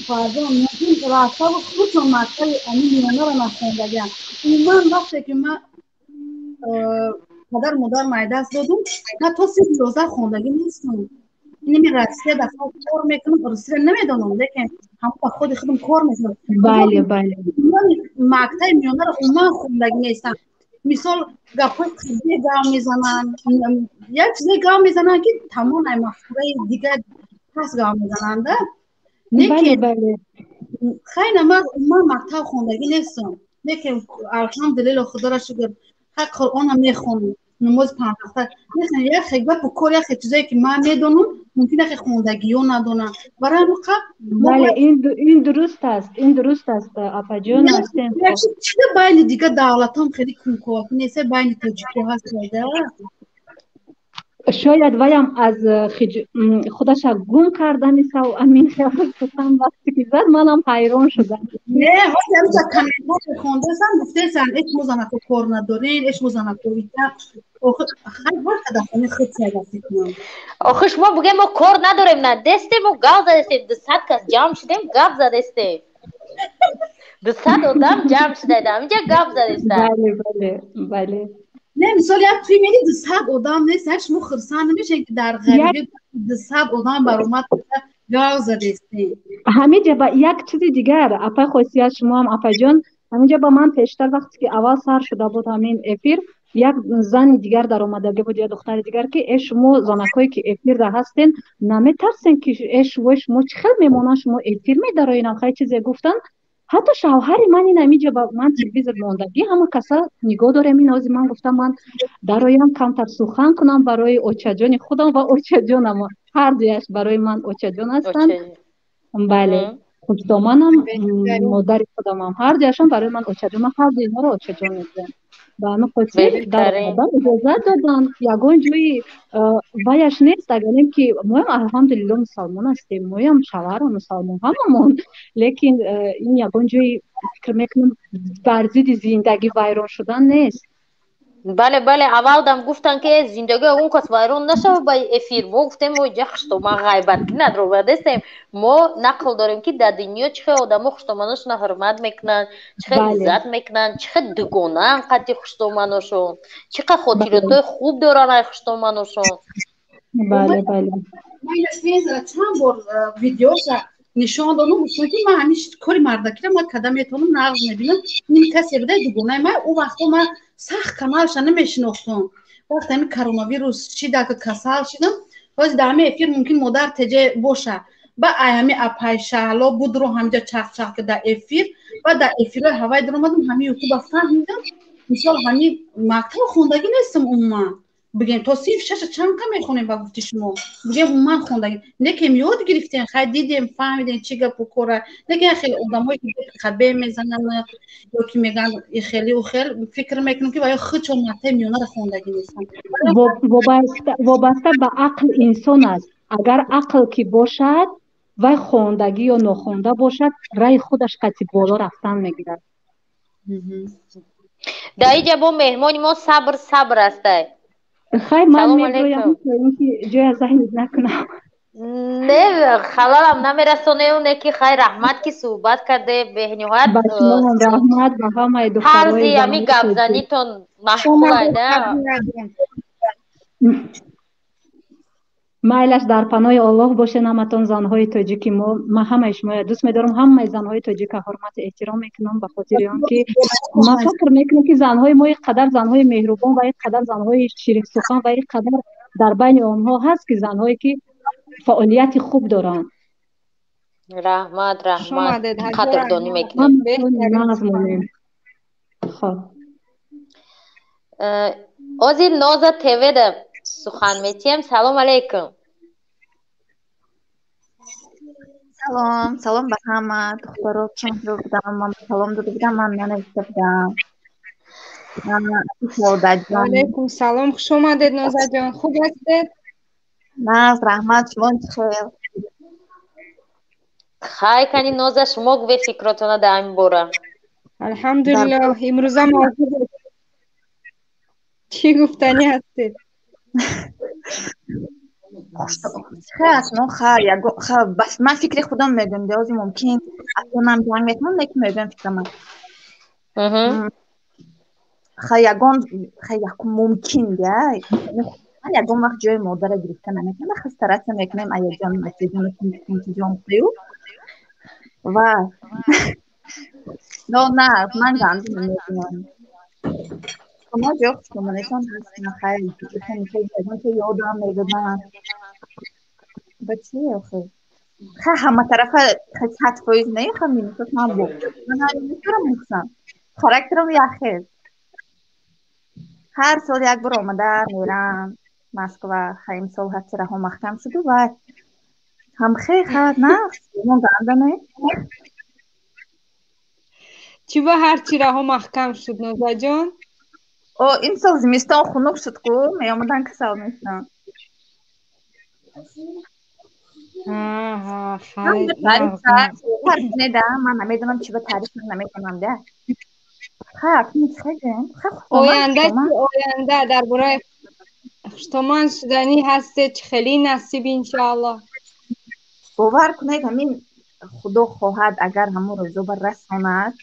Фарзон, мумкин рафтаву худшон мактаби ами миёнаро нахондагиам. Умуман, вақте ки ман падар модар майдаст додум, на то синфи 11 хондагӣ нестам. Инами Россия дар кор мекунам, русиро намедонам, лекин ҳам ба худи худам кор мекунам. Бале, бале. Мактаби миёнаро умуман хондагӣ нестам. Мисол, гапҳои қабие гап мезананд, як чизе гап мезананд, ки тамом ай мафкураи дигар пас гап мезананда. Лекин хайна, ман умуман мактаб хондагӣ нестам, лекин алҳамдулилло, худоро шукр, хай, Қуръонам мехонам, намози панҷвақта. Лекин яхе гапу кор, яхе чизое, ки ман медонам, мумкин яхе хондагиё надонам. Барои ҳамин Бале, ин дуруст аст, ин дуруст аст, апаҷон. Чида байни дигар давлатҳом хеле кунковакӣ нест, байни тоҷико ҳаст? Шояд ваям аз худаша гум кардани амин сухан вақте ки зад, манам ҳайрон шудам. Не, ҳозир ҳамиҷа комментар хондасам, гуфтесам, эш мо занако кор надорем, эш мо занако ита. Охир шумо бугем, мо кор надорем, на дестем, мо гап задестем, 200 кас ҷамъ шудем, гап задестем, 200 одам ҷамъ шуда ҳаминҷа гап задеста. Бале, бале, бале. Не, мисол, як туй мери, 200 одам нест, як шумо хурсанд намешавед, ки дар ғарибӣ 200 одам баромад, гап задестем? Ҳамиҷа ба як чизи дигар, апай Хосият, шумоам, апайҷон, ҳаминҷа ба ман пештар, вақте ки аввал сар шуда буд ҳамин эфир, як зани дигар даромадагӣ буд, я духтари дигар, ки э, шумо занакҳое, ки эфирда ҳастен, наметарсен, ки э, шувои шумо чӣ хел мемонанд, шумо эфир медароенам? Хай, чизе гуфтанд. Ҳатто шавҳари ман ин амиҷа ба ман телевизор мондагӣ, ҳама каса нигоҳ дорем. Ин ози ман гуфтам, ман дароям, камтар сухан кунам барои очаҷони худам ва очаҷонам. Ҳардуяш барои ман очаҷон ҳастанд. Бале, хуштоманам, модари худамам, ҳардуяшон барои ман очаҷон. Ман ҳарду инҳоро очаҷон мегӯям. Ба ҳамин хотир даромадан иҷозат доданд, ягон ҷои ваяш нест. Агарем ки моям, алҳамдулилло, мусалмон ҳастем, моям шавҳарам мусалмон, ҳамамон, лекин ин ягон ҷои, фикр мекунам, бар зидди зиндагӣ вайрон шудан нест. Бале, аввалдам гуфтанд, ки зиндагии он кас вайрон нашава ба эфир. Мо гуфтем, мо иҷа хуштоман ғайбат надровардестем, мо нақл дорем, ки дар дунё чӣ хел одамо хуштоманошона ҳурмат мекунанд, чӣ хел иззат мекунанд, чӣ хел дугонаанд қадди хуштоманошон, чӣ қадр хотиротҳои хуб доранд ай хуштоманошон. Бале, бале. Чанд бор видеоша нишон додам, гуфтам, ки ман ҳамин кори мардакиро ман када метавонам, нағз мебинам. Ин касе буда, дугонаи ман. Ӯ вақто ман сахт каналша намешинохтам. Вақте ҳамин коронавирус шида, касал шидам, ҳозир дар ҳамин эфир мумкин модар теҷе боша, ба ай ҳамин апай Шаҳло будро ҳамҷа чахчах ки дар эфир ва дар эфирҳои ҳавай даромадам, ҳамин ютуба фаҳмидам. Мисол, ҳамин мактаб хондагӣ нестам умуман, бигем, то синфи шаша чанд ка мехонем, ба гуфти шумо, бигем, умуман хондагӣ некем, ёд гирифтем, хай, дидем, фаҳмидем, чӣ гапу кора. Лекин хеле одамое ки хабе мезананд ё ки мегӯянд хеле у хел, фикр мекунам, ки ва ё худшон мактаби миёнаро хондагӣ нестанд. Вобаста ба ақли инсон аст. Агар ақл ки бошад, вай хондагӣ ё нохонда бошад, раи худаш қати боло рафтан мегирад. Дар иҷа бо меҳмони мо Сабр, Сабр астай. Хай, ман мегӯям, ки ҷоя заҳмит накунам. Не, халалам намерасонем, не ки хай, раҳмат, ки суҳбат карде, бениҳоят. Ба шумоам раҳмат, ба ҳамаи тарзи ҳамин гапзанитон маъқулайда. Майлаш, дар паноҳи Оллоҳ бошед ҳаматон, занҳои тоҷики мо. Ман ҳамаи шумоя дӯст медорам, ҳамаи занҳои тоҷика ҳурмату эҳтиром мекунам, ба хотири он ки ман фикр мекунам, ки занҳои мо ин қадар занҳои меҳрубон ва ин қадар занҳои ширинсухан ва ин қадар дар байни онҳо ҳаст, ки занҳое ки фаъолияти хуб доранд. Раҳмат, раҳмат, қадрдонӣ мекунем. Хоб. Ҳозир Ноза ТВда. Сухан метиҳем. Салом алейкум. Салом, салом ба ҳама духтаро, чунро будам, ман салом дода будам, ман нанавишта будам. Алейкум салом, хуш омадед, Нозаҷон, хуб ҳастед? Наз, раҳмат, шумо чӣ хел? Хай, кани Ноза, шумо гӯве фикротона дар ҳамин бора. Алҳамдулиллоҳ, имрӯза мавзӯъ чӣ гуфтанӣ ҳастед? Ман фикри худам мегӯям, ҳозир мумкин аслан ҷанг мекунам, лекин мегӯям фикрам. Ха ягон ха якум мумкин да ман ягон вақт ҷои модарро гирифта наметавонам, ха стараться мекунем аяҷон ачаҷон ҷон қую ва но на ман ганду намедонам. Шумо ҷо хушноманетон ҳастан, хайр, ёдам медоданд. Ба чи охир? Ха ҳаматарафа 100% не, ха минусаш ман бо. Ман минусро мухсам. Характерам яхел. Ҳар сол як бор омада мерам Москва, ха имсол ҳарчи раҳо маҳкам шуду вай. Ҳамхе ха на, мо ганда не. Чӣ ба ҳарчи раҳо маҳкам шуд, Нозаҷон? О, имсол зимистон хунук шуд ку, меомадан касал мешудам. Ман намедонам чӣ ба таъриф наметавонам да. Ха, оянда чӣ, оянда дар бораи хуштоман шуданӣ ҳастед, чӣ хеле насиб иншоаллоҳ. Бовар кунед, ҳамин худо хоҳад, агар ҳамон рӯзо ба расонад,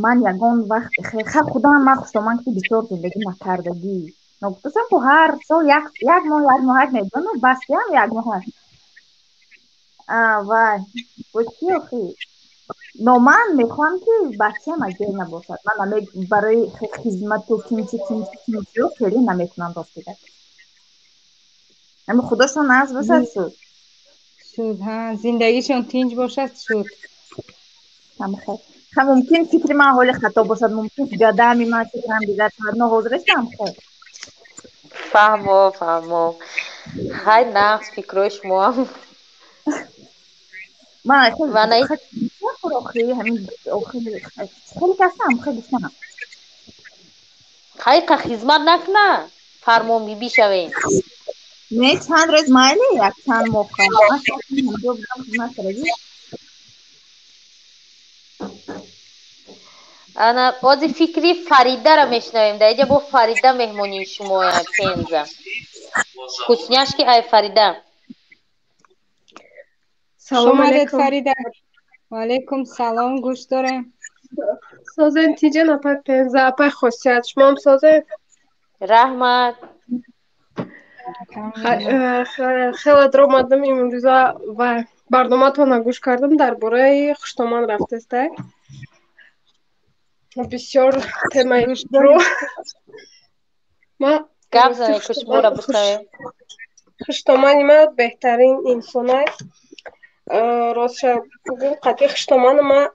ман ягон вақт ха худам ман хуштоман ки бисёр зиндагӣ накардагӣ. Ногуфтасам ку ҳар сол як моҳ як моҳак медону бас ям як моҳак. Вай, бо чӣ охи? Но ман мехоҳам ки бачаам аз ҷой набошад. Ман барои хизмату кимчи кимчи кимчиро хеле наметавонам ростида. Ами худошон нағз бошад шуд. Шуд, ҳа, зиндагишон тинҷ бошад шуд. Ҳамхел. Ха мумкин фикри ман ҳоли хато бошад, мумкин гадами ман фикрам дигар шавад, но ҳозираш ҳамхел. Фаҳмо, фаҳмо. Хай нағз фикрҳои шумоам. Ман хеле касам, хеле гуфтам. Хай қа хизмат накна, фармонбибӣ шавем. Не, чанд рӯз майли, як чанд моҳ. Ман будам хизмат кардагӣ. Ана ҳозир фикри Фаридаро мешунавем. Дар инҷа бо Фарида меҳмонии шумоя Пенза. Вкусняшки ай Фарида. Салом алейкум Фарида. Ва алейкум салом, гӯш дорем. Созен тиҷан апай Пенза, апай Хосият, шумоам созен? Раҳмат. Хеле дер омадам имрӯза ва барномаатонро гӯш кардам, дар бораи хуштоман рафтеста. Бисёр темаи ро. Ман гап занед, шуморо бишнавем. Хуштомани ман беҳтарин инсон аст. Ростша бугӯм, қатъи хуштомани ман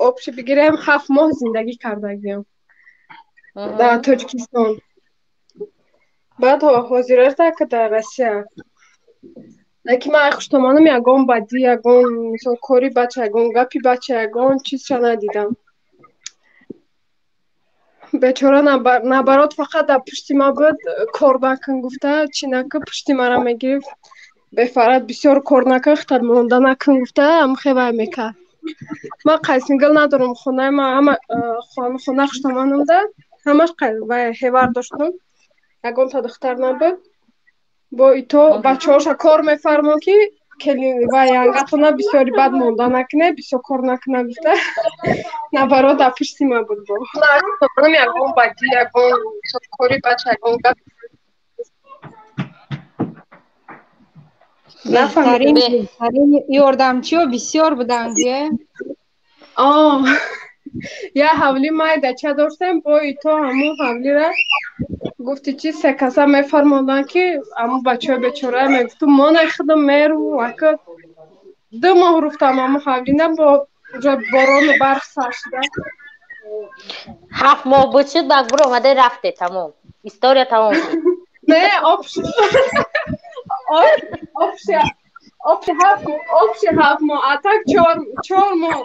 обши бигирем 7 моҳ зиндагӣ кардагиам дар Тоҷикистон. Баъд ҳозирашда ки дар Россия. Лекин ман хуштоманам ягон бадӣ, ягон мисол кори бача, ягон гапи бача, ягон чизша надидам. Бечора наоборот фақат дар пушти ман буд, кор накун гуфта, чӣ накун, пушти маро мегирифт. Бефарат бисёр кор накун, хитат монда накун гуфта, ҳамхе вай мекард. Ман қайсингил надорам, хонаи ман ҳама хона хуштоманамда, ҳамаш вай ҳевар доштам. Ягонта духтар набуд. Бо ито бачаҳоша кор мефармон ки вай янгатона бисёри бад монда накуне, бисёр кор накуна гуфта. Наоборот дар пушти ман буд бо. Ягон бадӣ, ягон кори бача, ягон гап. Беҳтарин ёрдамчиҳо бисёр буданд, е? Я ҳавли майдача доштем, бо ито ҳамун ҳавлира гуфти чи се каса мефармоданд ки ҳамун бачаҳои бечорае мегуфтум монай худам меру ака 2 моҳ руфтам ҳамун ҳавлина бо уже борону барф сар шуда. 7 моҳ буд шуд, баъд буромаде рафте, тамом. История тамом шуд. Не, общий 7 моҳ, а так 4 моҳ,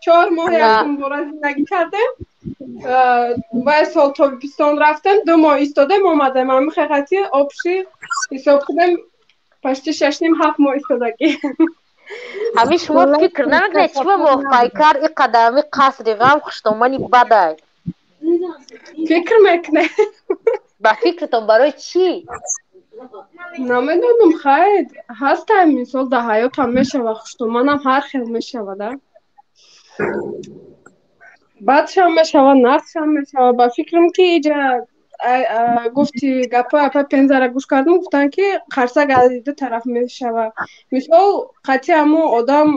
4 моҳ якум бора зиндагӣ кардем. Вай сол Тобистон рафтем, 2 моҳ истодем, омадем. Ҳамин хати общий ҳисоб кунем, почти 6,5-7 моҳ истодагӣ. Ҳамин шумо фикр намекунед, чӣ ба моҳпайкар ин қадар ҳамин қасри ғам хуштомани бадай? Фикр мекунед. Ба фикртон барои чӣ? Намедонам, хайр, ҳастам, мисол дар ҳаётам мешава хуштоманам ҳар хел мешава, да. Бадшам мешава, нақшам мешава. Ба фикрам ки иҷа гуфти гапҳои апа Пензара гӯш кардам, гуфтанд ки қарсак аз ду тараф мешава. Мисол қатъи ҳамун одам,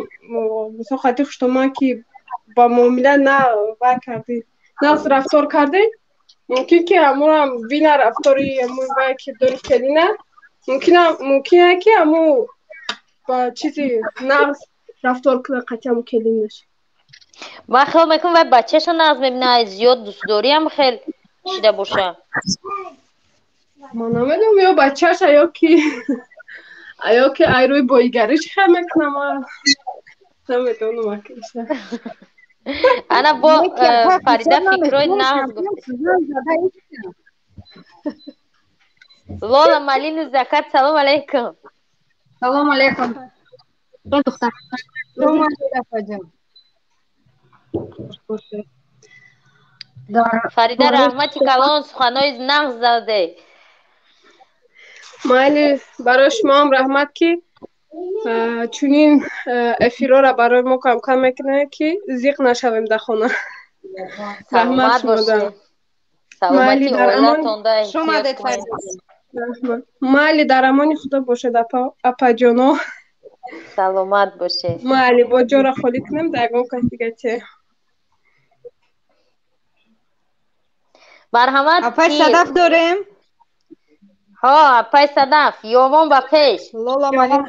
мисол қатъи хуштоман ки ба муомила на вай кардӣ, нағз рафтор кардӣ, мумкин ки ҳамонам бина рафтори ҳамун вай кирдори келина, мумкин ки ҳамун ба чизи нағз рафтор кунад қатъи ҳамун келинаш. Ман хиёл мекунам вай бачаша нағз мебинад, зиёд дӯстдориам хел шида боша. Ман намедонам, ё бачаша, ё ки ай рӯи боигариш хел мекунам, ман намедонам акиша. Ана бо Фарида фикрҳои нағз гуфт. Лола Малину Закат, салом алейкум. Салом алейкум. Духтар. Салом алейкум. Фарида раҳмати калон, суханҳои нағз заде. Майли, барои шумоам раҳмат ки чунин эфирҳоро барои мо кам-кам мекунед ки зиқ нашавем дар хона. Раҳмат шумода. Саломати оилатонда эҳтиёт кунед. Майли, дар амони худо бошед, апаҷоно. Саломат бошед. Майли, бо ҷоро холӣ кунем, дар ягон кас дига че. Марҳамат. Апай Садаф дорем? Ҳо, апай Садаф, ёвон ба пеш. Лола Малик.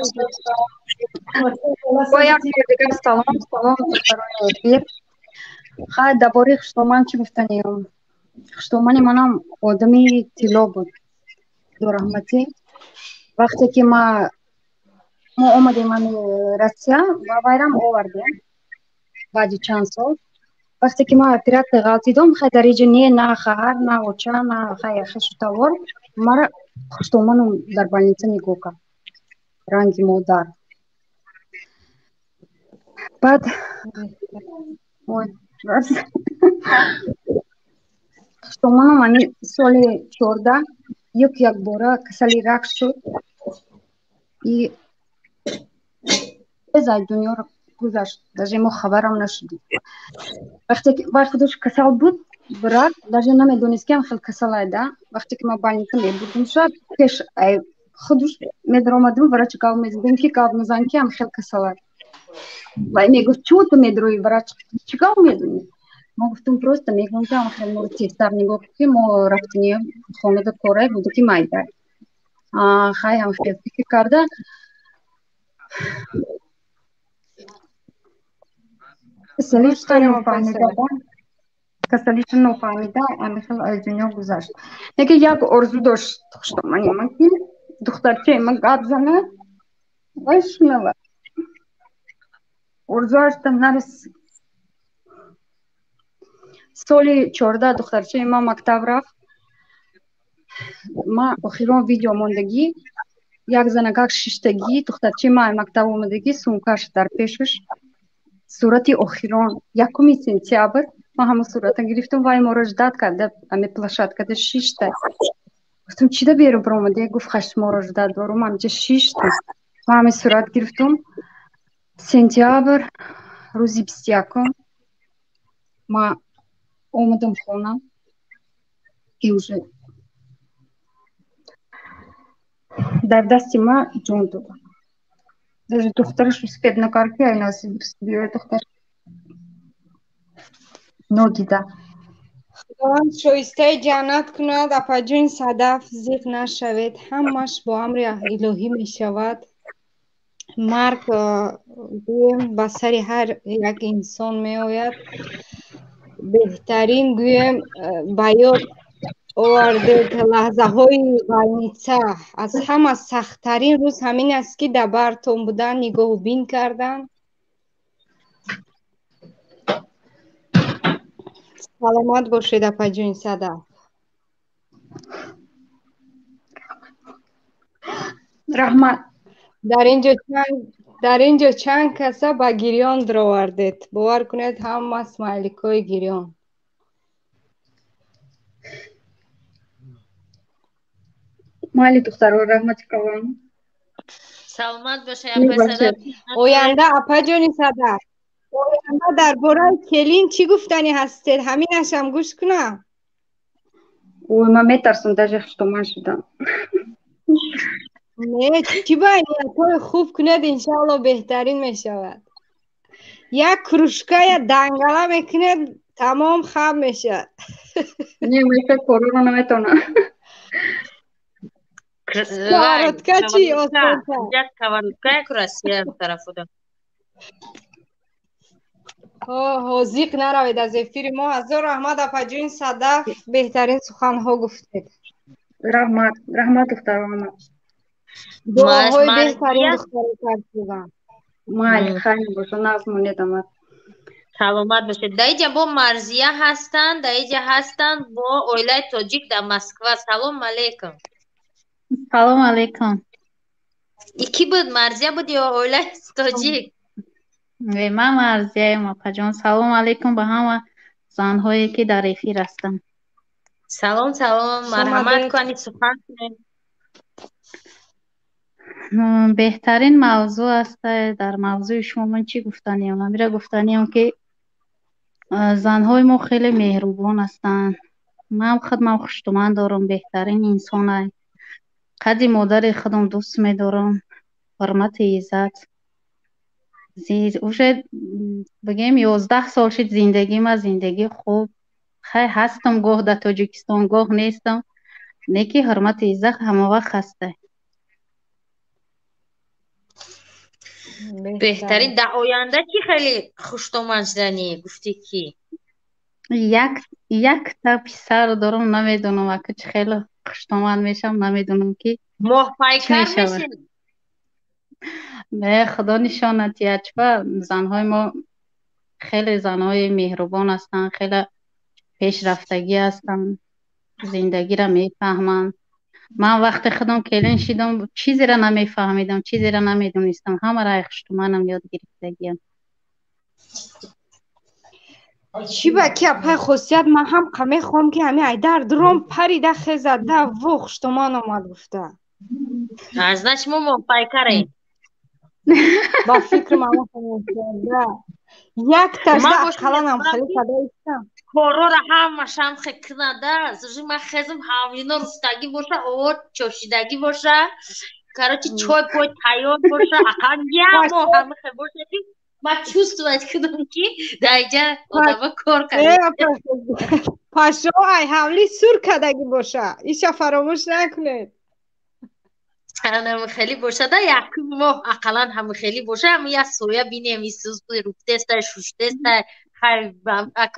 Бо як бор дигар салом, салом барои эфир. Хай, дар бораи хуштоман чӣ гуфтаниям? Хуштомани манам одами тилло буд. Дораҳматӣ. Вақте ки мо омадем ами Россия, ва вайрам овардем баъди чанд сол. Вақте ки ман оператсия ғалтидом, хай дар иҷо не на хаҳар, на оча, на хай хешу тавор, мара хуштоманам дар больница нигоҳ кард. Ранги модар. Баъд ой, хуштоманам ами соли 14 як якбора касали рак шуд и аз дунёро гузашт. Даже мо хабарам нашудем. Вақте ки вай худаш касал буд, брат, даже намедонист ки ам хел касалай, да. Вақте ки ма больница мебурдем, шояд пеш худаш медаромадем, врач гап мезадем ки гап мезан ки ам хел касалай. Вай мегуфт, чӯ ту медрои, врач, чӣ гап мезанӣ? Мо гуфтем, просто мегӯям ки ам хел моро тезтар нигоҳ кун, ки мо рафтани хонада корай буда ки майда. Хай ам хел фикр карда. Касалиша нофаҳмида, ами хел аз дунё гузашт. Неки як орзу дошт хуштомани ман ки духтарчаи ман гап занад ва шунавад. Орзуаш нарасид. Соли 14 духтарчаи ман мактаб рафт. Ман охирон видео мондагӣ, як занакак шиштагӣ, духтарчаи ман мактаб омадагӣ, сумкаш дар пешаш. Сурати охирон, 1 сентябр, ман ҳамон сурата гирифтам, вай моро ждат карда, ами площадкада шишта. Гуфтам, чида берун баромаде? Гуфт, хаш моро ждат дорум, ҳамҷа шишта. Ман ҳамин сурат гирифтам. Сентябр, рӯзи 21, ман омадам хона и уже дар дасти ман ҷон додам. Даже духтараш успед накард ки ай насиб биёяд духтар нодида. Худованд шоистаи ҷаннат кунад, апаҷон Садаф, зиқ нашавед, ҳамаш бо амри илоҳӣ мешавад. Марг гӯем ба сари ҳар як инсон меояд. Беҳтарин гӯем ба ёд овардед лаҳзаҳои больница. Аз ҳама сахттарин рӯз ҳамин аст, ки дар бартон будан, нигоҳубин кардан. Саломат бошед, апаҷони Садаф. Раҳмат. Дар ин ҷо чанд каса ба гирён даровардед. Бовар кунед, ҳама смайликҳои гирён. Майли, духтаро, раҳмати калон. Саломат бошед, апаи Садаф. Оянда, апаҷони Садаф, оянда дар бораи келин чӣ гуфтанӣ ҳастед? Ҳаминашам гӯш кунам. Ой, ман метарсам даже хуштоман шудан. Не, чӣ ба ниятҳои хуб кунед, иншаалло беҳтарин мешавад. Як кружкая дангала мекунед, тамом хаб мешавад. Не, ман ин корро наметавонам. Сковородка чӣ осонтар? Сковородка як Россия тарафуда. Ҳозиқ наравед аз эфири мо. Ҳазор раҳмат, апаҷони Садаф, беҳтарин суханҳо гуфтед. Раҳмат, раҳмат, духтаро. Дуоҳои беҳтарин духтаро кардам. Майли, хайр бошо, нағз монед омад. Саломат бошед. Дар инҷа бо Марзия ҳастанд, дар инҷа ҳастанд бо оилаи тоҷик дар Москва. Салом алейкум. Салом алейкум. И кӣ буд? Марзия буд ё оилаи тоҷик? Ман Марзияем, апаҷон. Салом алейкум ба ҳама занҳое, ки дар эфир ҳастанд. Салом, салом. Марҳамат кунед, сухан кунед. Беҳтарин мавзӯъ аст. Дар мавзӯи шумо ман чӣ гуфтаниям? Амира гуфтаниям, ки занҳои мо хеле меҳрубон ҳастанд. Ман худмам хуштуман дорам, беҳтарин инсонай. Қадри модари худам дӯст медорам, ҳурмати иззат. Уже бигем 11 сол шид зиндагима, зиндагии хуб. Хай ҳастам гоҳ дар Тоҷикистон, гоҳ нестам. Не ки ҳурмати иззат ҳамавақт ҳастай. Беҳтарин. Дар оянда чӣ хеле хуштоман шуданӣ гуфтӣ ки? Якта писар дорам, намедонам ака чӣ хеле хуштоман мешавам, намедонам ки моҳпайкар мешавӣ? Не, худо нишонат диҳад. Чӣ занҳои мо хеле занҳои меҳрубон ҳастанд, хеле пешрафтагӣ ҳастанд, зиндагиро мефаҳманд. Ман вақте худам келин шидам, чизеро намефаҳмидам, чизеро намедонистам. Ҳамаро ай хуштуманам ёд гирифтагиям. Чӣ ба ки апай хосият, ман ҳам қа мехоҳам, ки ҳамин айдар дуром парида хезада во хуштуман омад гуфта. Значит, мо моҳпайкарем. Ба фикр ман якташда ақалланам хеле кадаистам. Корора ҳамашам хе кунада, зужи ман хезм ҳамино руфтагӣ боша, овод чошидагӣ боша, короче чой пой тайёр боша, ақаллан як моҳ ҳама хе боша ки ман чувствовать кунам, ки дар инҷа одама кор карда. Пашо ай ҳавли сур кардагӣ боша, иша фаромӯш накунед. Хеле бошада, як моҳ ақаллан ҳама хеле боша, ҳама як соя бинем, исуз руфтеста, шуштеста.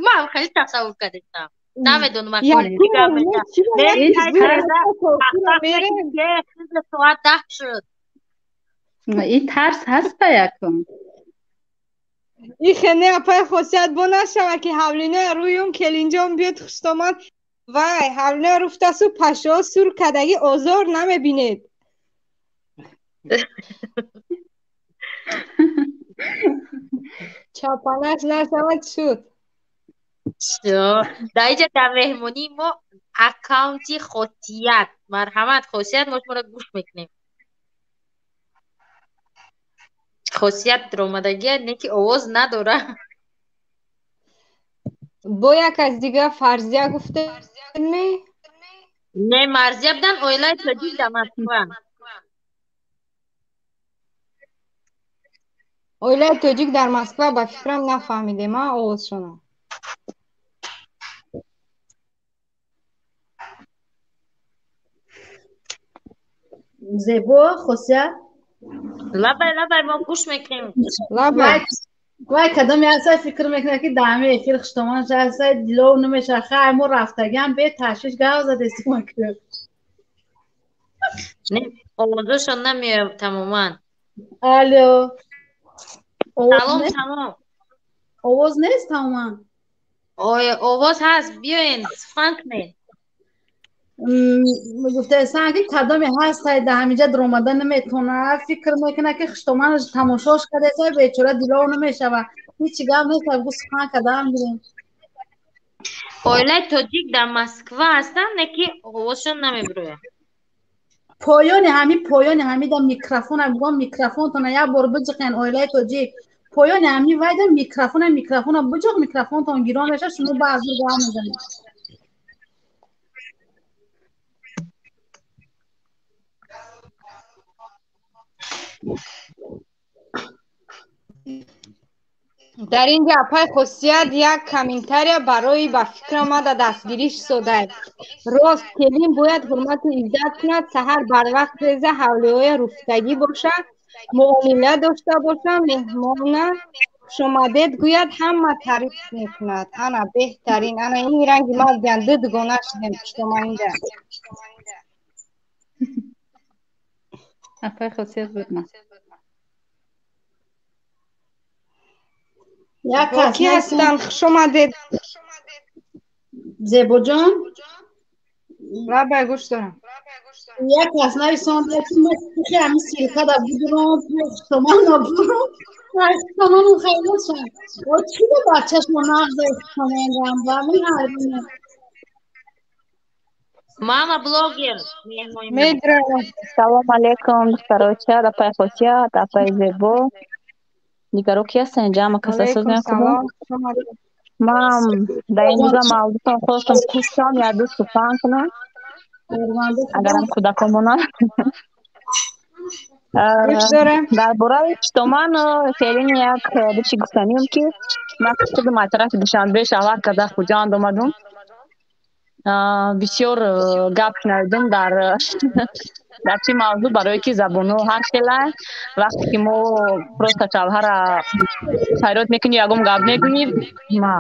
Ман хеле тасаввур кардам. Намедонам, соат 10 шуд. И тарс ҳаста якум. Ихе не, апай хосият, бо нашава ки ҳавлина рӯюм келинҷон биёд хуштомад, вай ҳавлина руфтасу пашо сур кардагӣ озор намебинед. Чапанаш нашавад шуд. Дар инҷа дар меҳмонии мо аккаунти Хосият. Марҳамат, Хосият, мо шуморо гӯш мекунем. Хосият омадагия, не ки овоз надора. Бо як аз дигар Фарзия гуфтем? Не, Марзия будан, оилаи тоҷик дар Москва. Оилаи тоҷик дар Москва, ба фикрам нафаҳмидем а овозшона. Зебо, Хосият. Лабай, лабай, мо гӯш мекунем. Лабай. Вай кадоме ҳастай фикр мекунад ки дар ҳамин эфир хуштоманаш ҳастай дилов намешавад. Хай мо рафтагиам бе ташвиш гап задестем. Не, овозашон намеояд тамоман. Алло. Салом, салом. Овоз нест тамоман? Овоз ҳаст, биёен, сухан кунед. Гуфтаистанд ки кадоме ҳастай дар ҳаминҷа даромада наметавонад, фикр мекунад ки хуштоманаш тамошош кардааст, бечора дилов намешавад. Ҳечи гап нест, гу сухан кардаам гирем. Оилаи тоҷик дар Москва ҳастанд, не ки овозшон намебирояд. Поёни ҳамин, поёни ҳамида микрофона бигӯям, микрофонтона як бор биҷиқен, оилаи тоҷик. Поёни ҳамин вайда микрофона, микрофона биҷиқ, микрофонтон гирон мешавад, шумо баъзур гап мезанед. Дар ин ҷо апай Хосият як комментария барои ба фикр омада дастгириш содай. Рост, келин бояд ҳурмату иззат кунад, саҳар барвақт хеза, ҳавлиҳоя руфтагӣ боша, муомила дошта боша, меҳмона хушомадед гӯяд, ҳама таъриф мекунад. Ана беҳтарин, ана ин ранги ма диан ду дугона шудем хуштомаинда. Апай Хосият будма. Як кас Ки ҳастанд? Хушомадед. Зебоҷон. Лабай, гӯш дорам. Як кас нависонда ки ма хи ҳамин ссылка да будурам, хуштоман набурам. Хуштоманом хайр шад. О чӣ ба бачашмо нағза хуштоман рамба? Ман ҳайронам. Мама блогер. Меҳмони мо. Медонам. Салом алейкум, духтароча, апай Хосият, апай Зебо. Дигаро ки ҳастанд? Ҷамъ каса Алейкум созмекунам. салом. Хушомадед. Ман дар ин рӯза мавзӯътон хостам кӯшам як ду сухан кунам, агарам кӯдакон монанд. Гӯш дорем. Дар бораи хуштоман феълин як ду чӣ гуфтанием ки ман худам аз тарафи Душанбе шавҳар карда Хуҷанд омадум. Бисёр гап шунавидум дар чӣ мавзӯъ, барое ки забонҳо ҳар хела. Вақте ки мо просто шавҳара фарёд мекунӣ, ягон гап мегӯӣ, ма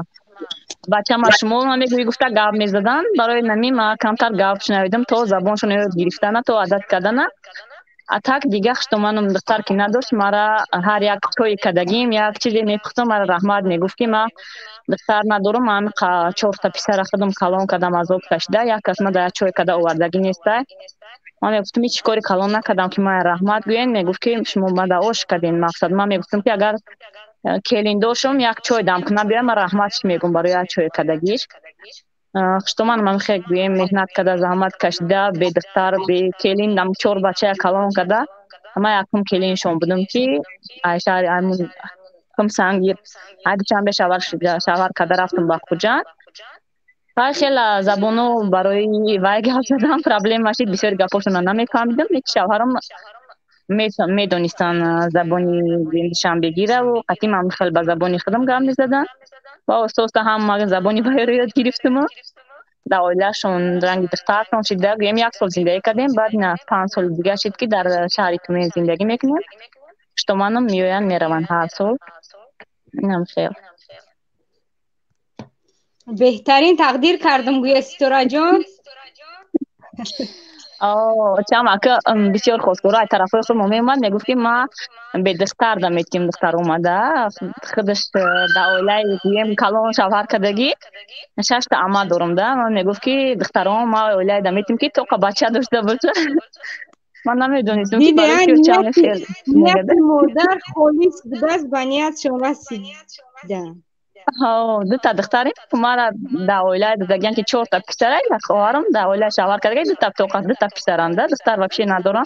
бачама шумо мегӯӣ гуфта гап мезадан. Барои нами ма камтар гап шунавидум, то забоншон ёд гирифтана, то одат кардана. А так дига хуштоманам духтар ки надошт, мара ҳар як чойи кардагим, як чизе мепухтам, мара раҳмат мегуфт ки ма духтар надорам, ман чорта писара худам калон кардам, азоб кашида, як кас ма дар чой карда овардагӣ нестай. Ман мегуфтам ҳеҷ кори калон накардам ки мая раҳмат гӯен. Мегуфт ки шумо мада ош кардем. Мақсад ман мегуфтам ки агар келин дошам, як чой дам кунам биёям, ман раҳматш мегӯм барои як чой кардагиш. Хуштоман ман хел гӯем меҳнат карда, заҳмат кашида, бе духтар, бе келин, дам чор бачая калон карда. Ман якум келиншон будам ки ай шаҳри Кумсангир, ай Душанбе шавҳар карда рафтам ба Хуҷанд. Вай хела забоно барои вай гап задан проблема шид, бисёри гапошонро намефаҳмидам, лекин шавҳарам медонистанд забони душанбегираву қатъи ман хел ба забони худам гап мезадан ва оҳиста оҳиста ҳама забони вайро ёд гирифтуму дар оилаашон ранги духтаршон шида, гӯем як сол зиндагӣ кардем, баъд ина 5 соли дигар шид ки дар шаҳри Тюмен зиндагӣ мекунем. Хуштоманам меоянд, мераванд ҳар сол. Инам хел. Беҳтарин тақдир кардам гӯя Ситораҷон. Чам ака бисёр хостгоро аз тарафҳои худ мо меомад, мегуфт ки ма бе духтар дамедким, духтар омада худаш дар оилаи гӯем калон шавҳар кардагӣ, шашта ама дорам да. Ман мегуфт ки духтарон ма оилаи дамедким ки тоқа бача дошта боша. Ман намедонистам ки барои Диде, чӣ чам нияти хел мегада. нияти модар холис будааст, ба ниятшон расида. Дута духтарем, мара дар оилаи додагиан ки чорта писара, як хоҳарам дар оилаи шавҳар кардаги, дута тоқа дута писарам да, духтар вообще надорам.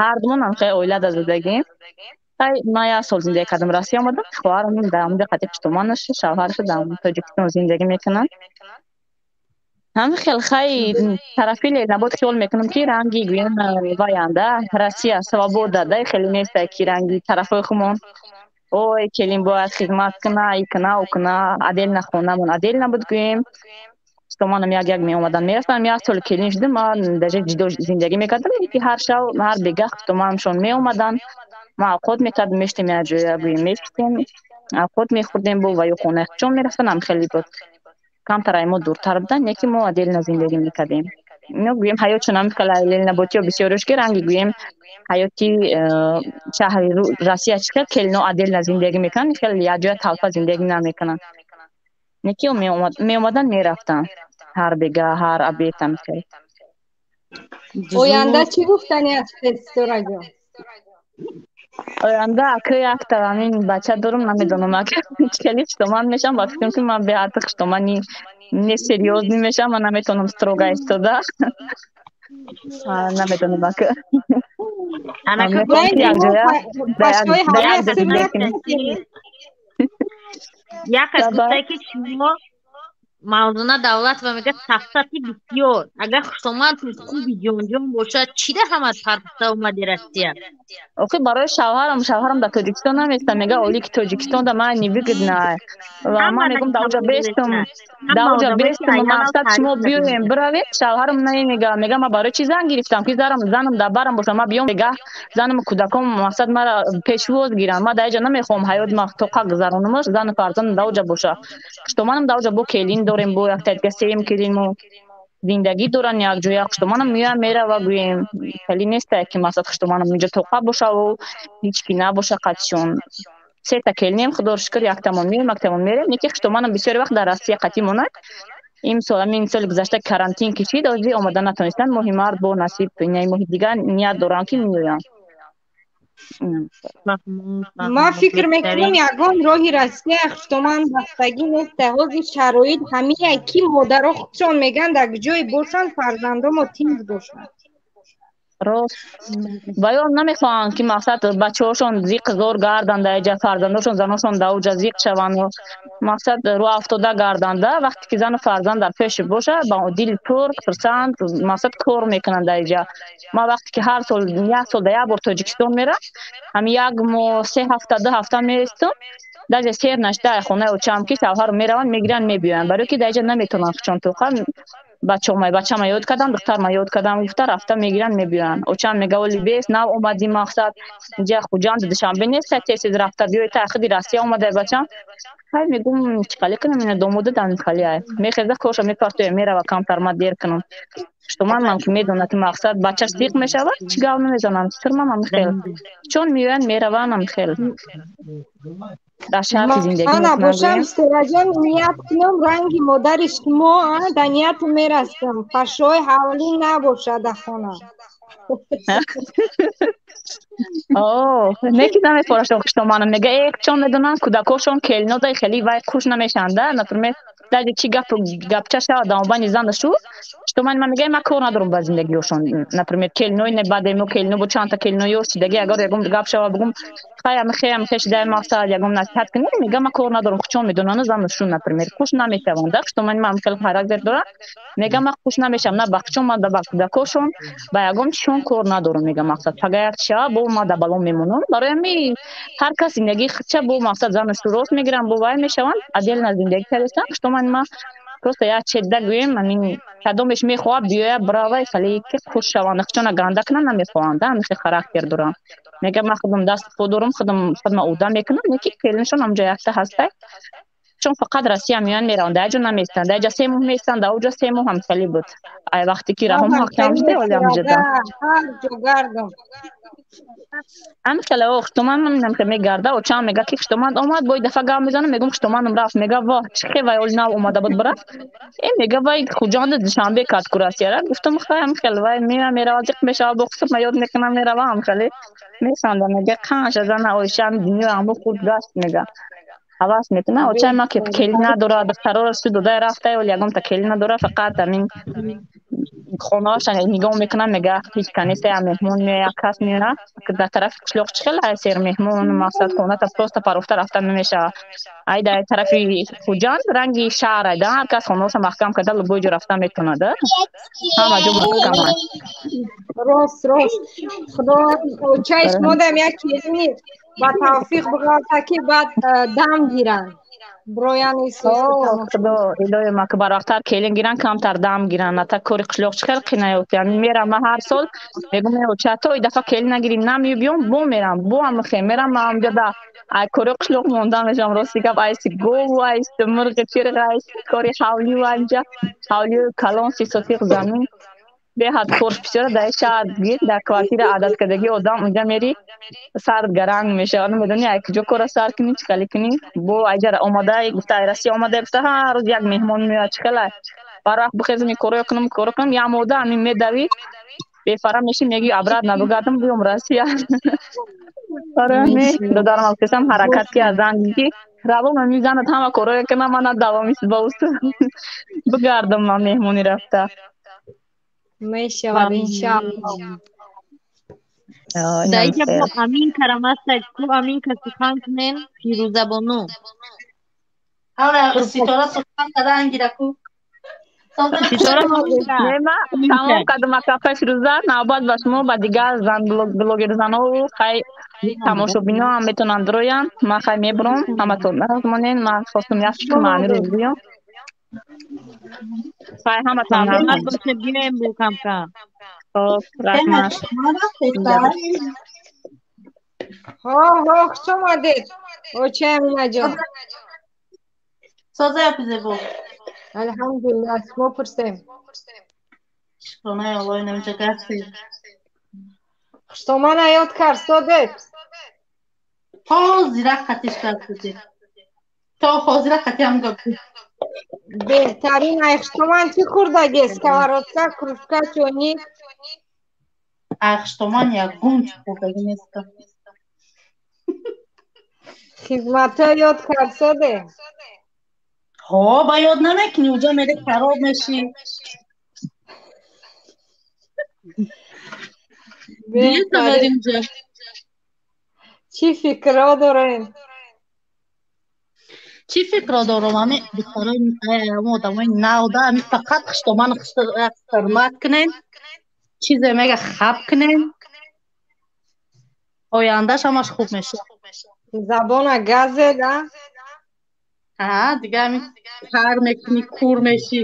Ҳар думон ҳам хел оила да додагим. Ай, ман як сол зиндагӣ кардам, Россия омадам, хоҳарам дар ҳамҷо қатъи хуштоманаш, шавҳараш дар Тоҷикистон зиндагӣ мекунанд. Ҳамин хел хай тарафи набод хиёл мекунам ки ранги гӯем ваянда Россия свобода да, хеле нестай ки ранги тарафҳои хумон. Ой, келин бояд хизмат куна, и куна, у куна, отдельно хонамон отдельно буд гӯем. Хуштоманам як як меомаданд, мерафтанд. Як сол келин шудам, ман даже ҷудо зиндагӣ мекардам, ки ҳар шав, ҳар бегаҳ хуштоманамшон меомаданд. Ман овқот мекардам, мешитем як ҷоя гӯем, мешитем. Авқот мехӯрдем бо ва ё хонаи худшон мерафтан, ҳам хеле буд. Камтар ай мо дуртар будан, яке мо отдельно зиндагӣ мекардем. Ино гӯем ҳаётшон ҳам хеле ленаботиё бисёрш ки ранги гӯем ҳаёти шаҳри Россия чӣ хел келино отдельно зиндагӣ мекунанд, хеле якҷоя талфа зиндагӣ намекунанд. Неки меомадан мерафтанд ҳар бега, ҳар обед ҳам хел. Оянда чӣ гуфтани ҳастед, Ситораҷон? Оянда ака якта ҳамин бача дорам, намедонам ака хеле хуштоман мешавам, ба фикрам ки ман беҳад хуштомани несерьёзный мешавам, ман наметавонам строго истода. Намедонам ака. Мехоҳам ки якҷоя дар як ҷо зиндагӣ кунем. Як кас гуфта ки шумо Мавзуна Давлатова мегӯяд сафсати бисёр. Агар хуштомантон хуби ҷонҷон бошад, чида ҳама тарфта омади Россия? Охи барои шавҳарам, шавҳарам дар Тоҷикистон наместа, мега олӣ ки Тоҷикистон да ман невыгодно. Ва ман мегӯм даоҷа бестум, даоҷа бестум, мақсад шумо биёем биравед, шавҳарам намега, мега ман барои чӣ зан гирифтам, ки зарам занам дар барам бошад, ман биём бегаҳ занам кӯдаком мақсад мара пешвоз гиранд, ман дар инҷа намехоҳам ҳаёт ма тоқа гузаронамаш, зану фарзандам даоҷа боша. Хуштоманам даоҷа бо келин дорем, бо якта дига сеюм келин мо зиндагӣ доранд якҷоя, хуштоманам меоям мерава гӯем хеле нестае ки мақсад хуштоманам инҷо тоқа бошаву ҳеҷ ки набоша қатишон. Сета келинем, худоро шукр, яктамон меоем, яктамон мерем, неки хуштоманам бисёри вақт дар Россия қатӣ монад. Имсол ҳамин соли гузашта карантин кишид, ҳозир омада натонистанд. Моҳи март бо насиб, инаи моҳи дигар ният дорам ки меоям. Ман фикр мекунам ягон роҳи Россия хуштоман рафтагӣ нест. Ҳозир шароит ҳамия ки модаро худшон мегӯянд дар ҷое бошанд, фарзандомо тинҷ бошанд. Рост. Ва ё намехоҳанд ки мақсад бачаҳошон зиқ зор гарданд дар инҷа, фарзандошон заношон дар оҷа зиқ шаванд, мақсад рӯ афтода гарданд. Вақте ки зану фарзанд дар пеш бошад, ба дили пур хурсанд мақсад кор мекунанд дар инҷа. Ман вақте ки ҳар сол як сол дар як бор Тоҷикистон мерам, ҳамин як моҳ се ҳафта ду ҳафта меистам, даже сер нашта хонаи очаам ки шавҳарро мераванд мегиранд мебиёянд, барои ки дар инҷа наметавонанд худшон тоқа. Бачама ёд кардам, духтарма ёд кардам, гуфта рафта мегиранд мебиёянд. Очам мега оли бес нав омадӣ мақсад инҷа Хуҷанд Душанбе нест, тез тез рафта биёй та худи Россия омадай бачам. Хай мегум чӣ қали кунам, ина домода дан қали ай. Мехеза корша мепартоя мерава камтар ма дер кунам. Что ман ки медонад ки мақсад бачаш зиқ мешавад, чӣ гап намезанам, сирмам ам хел. Чон меоянд мераванд ам хел. Дар шарти зиндагӣ Ана мекунам бошам, гӯям. Ситораҷон, ният кунам ранги модари шумо, дар нияту мерасам. Пашои ҳавлӣ набошад дар хона. О, неки намефорашон хуштоманам. Мега э чон медонанд кӯдакошон келинодай хеле вай хуш намешаванд, да? Например, даже чӣ гап гапча шавад дар мобайни зану шу, хуштомани ман мега ман кор надорам ба зиндагиошон. Например, келинои не баъде мо келино бо чандта келино ёш шидаги, агар ягон гап шава бугум хай ам хе ам хе шидай мақсад ягон насиҳат кунем, мега ман кор надорам, худшон медонанд зану шу, например, хуш намешаванд, да? Хуштомани ман хеле характер дорад. Мега ман хуш намешавам на ба худшон, ман ба кӯдакошон, ба ягон чишон кор надорам, мега мақсад пага як шава бо ма дар бало мемонам. Барои ҳамин ҳар кас зиндагии худша бо мақсад зану шу рост мегиранд, бо вай мешаванд, отдельно зиндагӣ кардастанд. Хуштомани ман просто як чеда гӯем, ҳамин кадомеш мехоҳад биёяд биравад, хеле ки хуш шаванд, худшона ганда кунанд намехоҳанд, ҳамин хел характер доранд. Мега ман худам даст по дорам, худам худма уда мекунам, неки келиншон ҳамҷо якта ҳастай. Чун фақат Россия меоянд мераванд, дар ҷо намеистанд, дар ҷо се моҳ меистанд, дар оҷо се моҳ ҳам хеле буд. Ай вақте ки раҳом ҳақам шуда, оли ҳамҷо да. Ҳар ҷо гардам. Ҳамин хеле о хуштоман ман ки мегарда, очам мега ки хуштоман омад, бо дафа гап мезанам, мегум хуштоманам рафт, мега воҳ чӣ хе вай оли нав омада буд бирафт. Э мега вай Хуҷанд Душанбе кард ку Россияра. Гуфтам хай ҳамин хеле вай меоям мерава, зиқ мешава, бо хусур ма ёд мекунам мерава, ҳам хеле механда, мега қанша зана Оиша ҳам дунё ҳаму худ гашт мега. Ҳавас мекунад. Очаи ман ки келин надорад, духтароро су дода рафта, оли ягонта келин надорад, фақат ҳамин хонаашон нигоҳ мекунад, мега ҳеҷ ка нест, як меҳмон меояд, як кас меояд. Дар тарафи қишлоқ чӣ хел сер меҳмон мақсад хоната просто парофта рафта намешавад. Ай дар тарафи Хуҷанд ранги шаҳр ай, да ҳар кас хонаашо маҳкам карда любой ҷо рафта метавонад, ҳама ҷо маҳкам аст. Рост, рост. Худо очаи шумо дам як келини ба тавфиқ биғалта ки баъд дам гиранд. Броян Худо илоҳи ма ки барвақттар келин гиран, камтар дам гиран, ната кори қишлоқ чӣ хел қинаёфт. Яъне мерам ман ҳар сол мегӯм оча то и дафъа келин нагирим намебиём, бо мерам, бо ҳамихе мерам ман ҳамҷо да ай кори қишлоқ монда мешавам. Рости гап, айси гову, айси мурғи чирғ, айси кори ҳавливу анҷа ҳавлиу калон 30 сотиқ замин беҳад корш бисёра. Дар шаҳр гир дар квартира адат кардагӣ одам унҷа мери сард гаранг мешавад, намедонӣ ай куҷо кора сар кунӣ, чӣ хеле кунӣ. Бо айҷа омада гуфта, ай Россия омада гуфта, ҳар рӯз як меҳмон меояд, чӣ хеле барвақт бихезам, ин коро кунам, коро кунам, як мода ҳамин медавӣ, бефара мешӣ, мегӯӣ обратно бигардам, биём Россия. Барои ҳамин додарам гуфтам ҳаракат ки аз зан ки равом, ҳамин занат ҳама корое кунам, мана давоми ба усту бигардам ман меҳмонӣ рафта. Мешавад, иншааллоҳ. Дар инҷа бо Амин карам аста, ку Амин ка сухан кунем, Фирӯзабону. Ҳала Ситора сухан кардан гираку. Ситора. Нема, тамом кардам, акафа Фирӯза, навбат ба шумо, ба дигар зан блогерзанову хай тамошобино ҳам метавонанд роянд. Ман хай мебурам, ҳаматон монен. Ман хостум як фикр маъниро бигӯям. Хай ҳаматон. Саломат боше, биёем бо камкам. Хоб, раҳмат. Ҳо, ҳо, хуш омадед, оча Аминаҷон. Соза зебо. Алҳамдулиллаҳ, шумо пурсем. Шукронаи Аллоҳ, инамҷа гасти. Хуштомана ёд кард содед? Ҳозира қатиш кард будем. То ҳозира қати ҳам гап. Беҳтарин. Ай хуштоман чӣ хӯрдаги? Сковородка, кружка, чойник? Ай хуштоман ягон чӣ хӯрдаги нестам. Хизматҳо ёд кард соде? Ҳо, ба ёд намекунӣ, уҷа мере хароб мешӣ. Беҳтарин. Чӣ фикрҳо дорем? Чӣ фикрҳо дорам? Ами духтарои одамои навда ами фақат хуштоман ҳурмат кунен, чизе мега хаб кунен, ояндааш ҳамаш хуб мешавад. Забона газед, а? Ҳа, дига ами кар мекунӣ, кур мешӣ.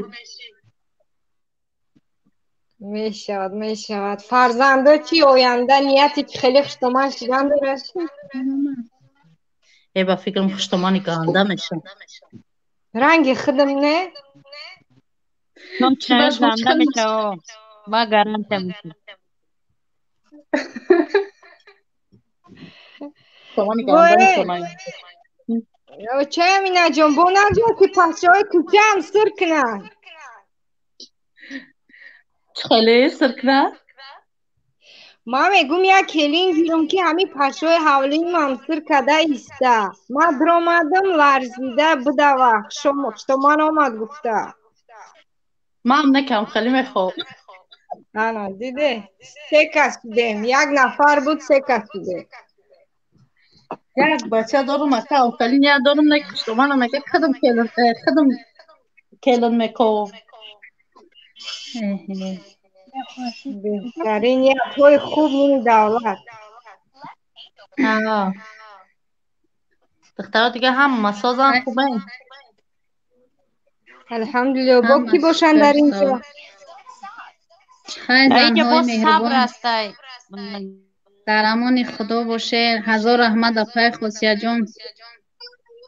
Мешавад, мешавад. Фарзандо чӣ, оянда нияти чӣ хеле хуштоман шудан дорад? Э, ба фикрам хуштомани ганда мешавад. Ранги худам не? Ганда мешава, ма гарантия мешавам. Хуштомани ганда мешавад. Оча Аминаҷон, бо наҷон ки пахчаҳои кӯчаам сир кунанд. Чӣ хеле сир кунад? Ман мегӯм як келин гирам ки ҳамин пашшои ҳавлиимам сир карда иста. Ман биромадам ларзида бидава, хуштоман омад гуфта. Ман накам хеле мехоҳам. Ана, диде? Се кас шудем. Як нафар буд, се кас шудем. Як бача дорум, ака, хеле ният дорум, не хуштоманам мега худам келин, худам келин меков. Беҳтарин ниятҳои хуб ними давлат. Духтаро дига ҳама созан, хубен? Алҳамдулиллоҳ. Бо кӣ бошанд дар ин ҷо? Хай, Инҷа занҳои боз сабр меҳрубон, астай. Дар амони Худо боше. Ҳазор раҳмат, апаи Хосияҷон,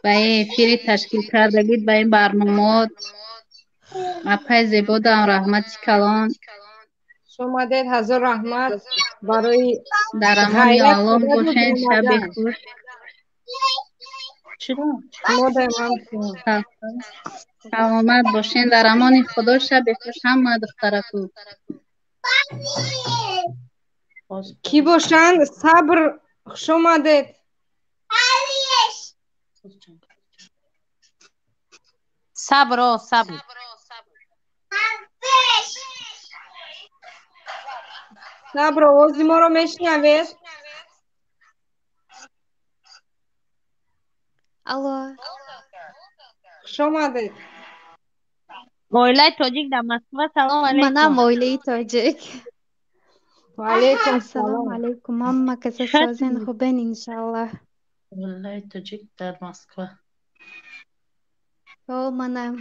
ба ин эфири ташкил кардагид, ба ин барномаот. Апаи Зебодам раҳмати калон. Хуш омадед, ҳазор раҳмат барои Дар амони ғайрат Аллоҳ кардану бошен, шаби омадан. хуш. Чиро? Модаем ҳамчунин. Саломат бошен, дар амони Худо, шаби хуш ҳама духтараку. Кӣ бошанд? Сабр, хуш омадед. Сабр, о, сабр. Сабр, овози моро мешунавед? Алло. Хуш омадед. Оилаи тоҷик дар Москва, салом Манам алейкум. Оилаи тоҷик. Ва алейкум Ассалому салом. алейкум. Ҳама каса созен, хубен, иншаллоҳ. Оилаи тоҷик дар Москва. О, манам.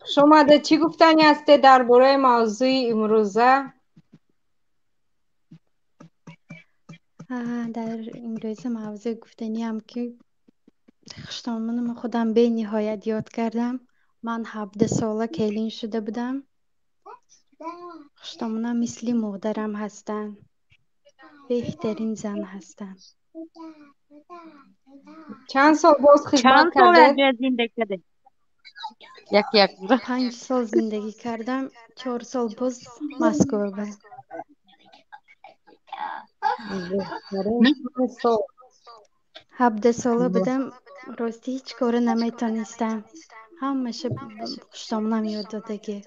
Хуш омадед. Чӣ гуфтанӣ ҳастед дар бораи мавзӯи имрӯза? Дар имрӯза мавзӯъ гуфтаниам ки хуштомонам худам бениҳоят ёд кардам. Ман 17 сола келин шуда будам. Хуштомонам мисли модарам ҳастанд. Беҳтарин зан ҳастанд. Чанд сол боз хизмат Чанд сол кардед? якҷоя зиндагӣ кардед? Як як. 5 сол зиндагӣ кардам, 4 сол боз Москва ба. Беҳтарин. 5 сол. 17 сола будам, рости ҳеҷ кора наметонистам. Ҳамаша хуштомонам ёд додагӣ.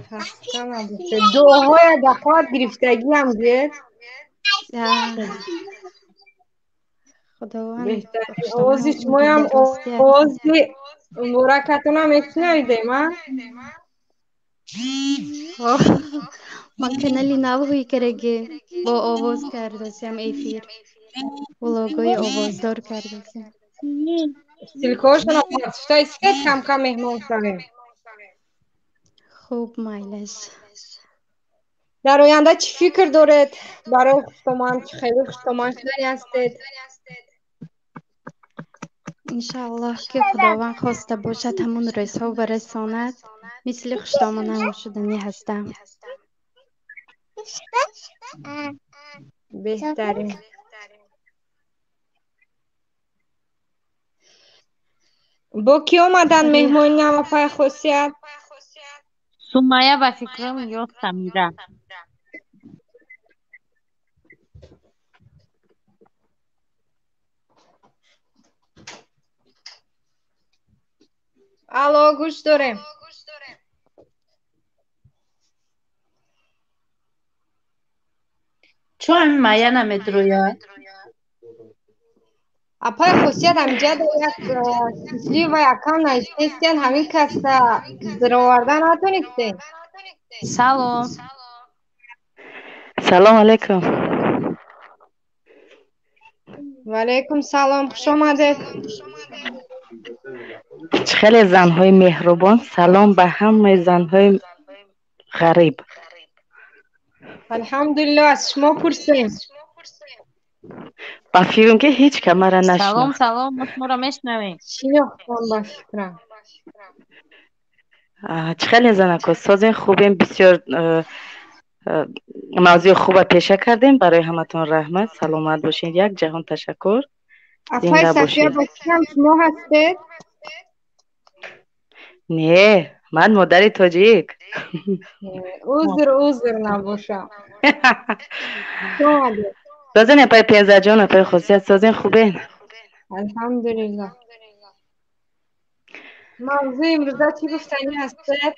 Хаста набошед. Дуоҳоя дахоат гирифтагиам гӯед. Худованд Беҳтарин. хуштомонам Овози умри шумоям дароз диҳад. овози муборакатонам мешунавидем, а? Ман канали нав ҳуй кардаги бо овоз кардасям эфир. Влогҳои овоздор кардасям. Ссылкаҳошонро партофта истед, кам-кам меҳмон шавем. Хуб, майлаш. Дар оянда чӣ фикр доред барои хуштоман? Чӣ хеле хуштоман шудани ҳастед? Иншааллоҳ ки Худованд хоста бошад ҳамун рӯзҳо барасонад, мисли хуштомонам шуданӣ ҳастам. Беҳтарин. Бо кӣ омаданд меҳмони намапай Хосият? Сумая ба фикрам ё Самира. Алло, гӯш дорем. Чо ҳамин Майя намедрояд? Апай Хосият ҳамиҷа як счастливая акам наистестиян, ҳамин каса зироварда натонистем. Салом. Салом алейкум. Ва алейкум салом, хуш омадед. Хеле занҳои меҳрубон, салом ба ҳамаи занҳои ғариб. Алҳамдулиллоҳ, аз шумо пурсем. Ба фикрам ки ҳеҷ ка маро Салом, нашинохт. салом, мо шуморо мешунавем. Шинохтам ба фикрам. Чӣ хеле занако созен, хубем, бисёр мавзӯи хуба пеша кардем. Барои ҳаматон раҳмат, саломат бошед, як ҷаҳон ташаккур. Апай Зинда Сафия, бошед. ба фикрам шумо ҳастед? Не, ман модари тоҷик. Узр, узр набошам. Хуш омадед. Созен апай Пензаҷон, апай Хосият, созен, хубен? Алҳамдулиллоҳ. Мавзӯи имрӯза чӣ гуфтанӣ ҳастед?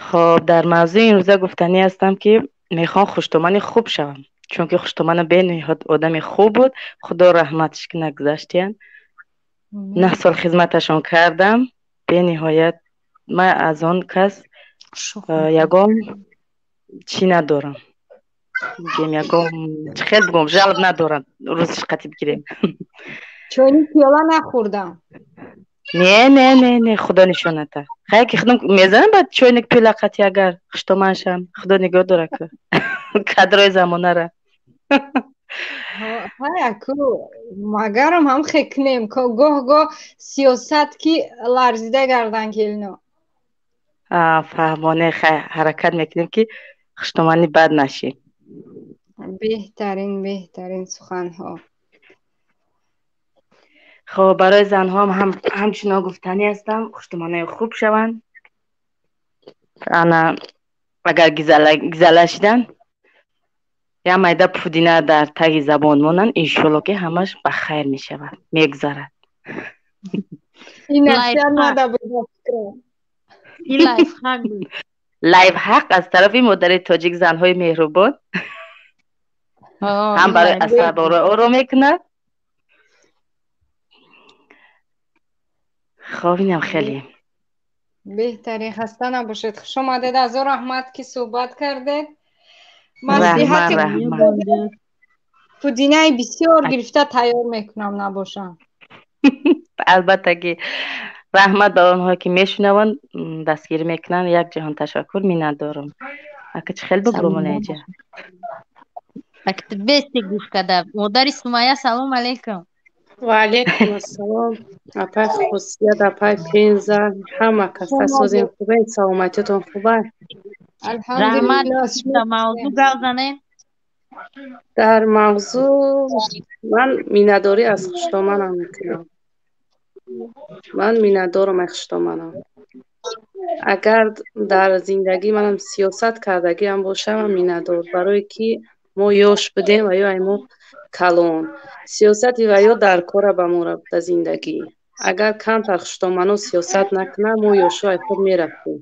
Хоб, дар мавзӯи имрӯза гуфтанӣ ҳастам ки мехоҳам хуштомани хуб шавам, чунки хуштомана бениҳоят одами хуб буд. Худо раҳматш кунад, гузаштиян. 9 сол хизматашон кардам, бениҳоят ман аз он кас ягон чӣ надорам. Бигем ягон чӣ хел бигӯм, жалоб надорам, рӯзиш қатӣ бигирем. Чойни пиёла нахӯрдам. Не, не, не, не, худо нишоната. Хай ки худам мезанам баъд чойник пиёла қатӣ, агар хуштоман шам, худо нигоҳ дора ку. Кадрои замонара. Ҳай, аку магарам ҳам хекнем, гоҳ-гоҳ сиёсат ки ларзида гардан келино. Фаҳмоне, хай ҳаракат мекунем ки хуштомани бад нашем. Беҳтарин, беҳтарин суханҳо. Хоб, барои занҳоам ҳамчунон гуфтанӣ ҳастам, хуштоманои хуб шаванд. Ана агар гизала шидан, як майда пудина дар таги забон монанд, иншолло ки ҳамаш ба хайр мешавад, мегузарад. Ин насиҳат нада буд ба фикрам. Ин лайфхак буд. Лайфхак аз тарафи модари тоҷик, занҳои меҳрубон. Ҳам барои асаборо ором мекунад. Хоб, инам хеле. Беҳтарин, хаста набошед. Хуш омадед, ҳазор раҳмат ки суҳбат кардед. Маслиҳати Раҳмат, раҳмат. Пудинаи бисёр гирифта тайёр мекунам набошам. Албатта ки раҳмат ба онҳое ки мешунаванд, дастгирӣ мекунанд. Як ҷаҳон ташаккур, миннатдорам. Ака чӣ хел бубурам инҷа? Ака бесте гӯш када. Модари Сумайя, салом алейкум. Ва алейкум ассалом. Апай Хусият, апай Пенза, ҳама каса созем хубе, саломатиятон хуба? Раҳмат, дар мавзӯъ гап занем. Дар мавзӯъ ман миннатдорӣ аз хуштоманам мекунам. Ман миннатдорам аз хуштоманам. Агар дар зиндагӣ манам сиёсат кардагиам бошам, ман миннатдор, барое ки мо ёш будем ва ё ай мо калон. Сиёсати ва ё дар кора ба мо дар зиндагӣ. Агар камтар хуштомано сиёсат накунад, мо ёшо ай худ мерафтем.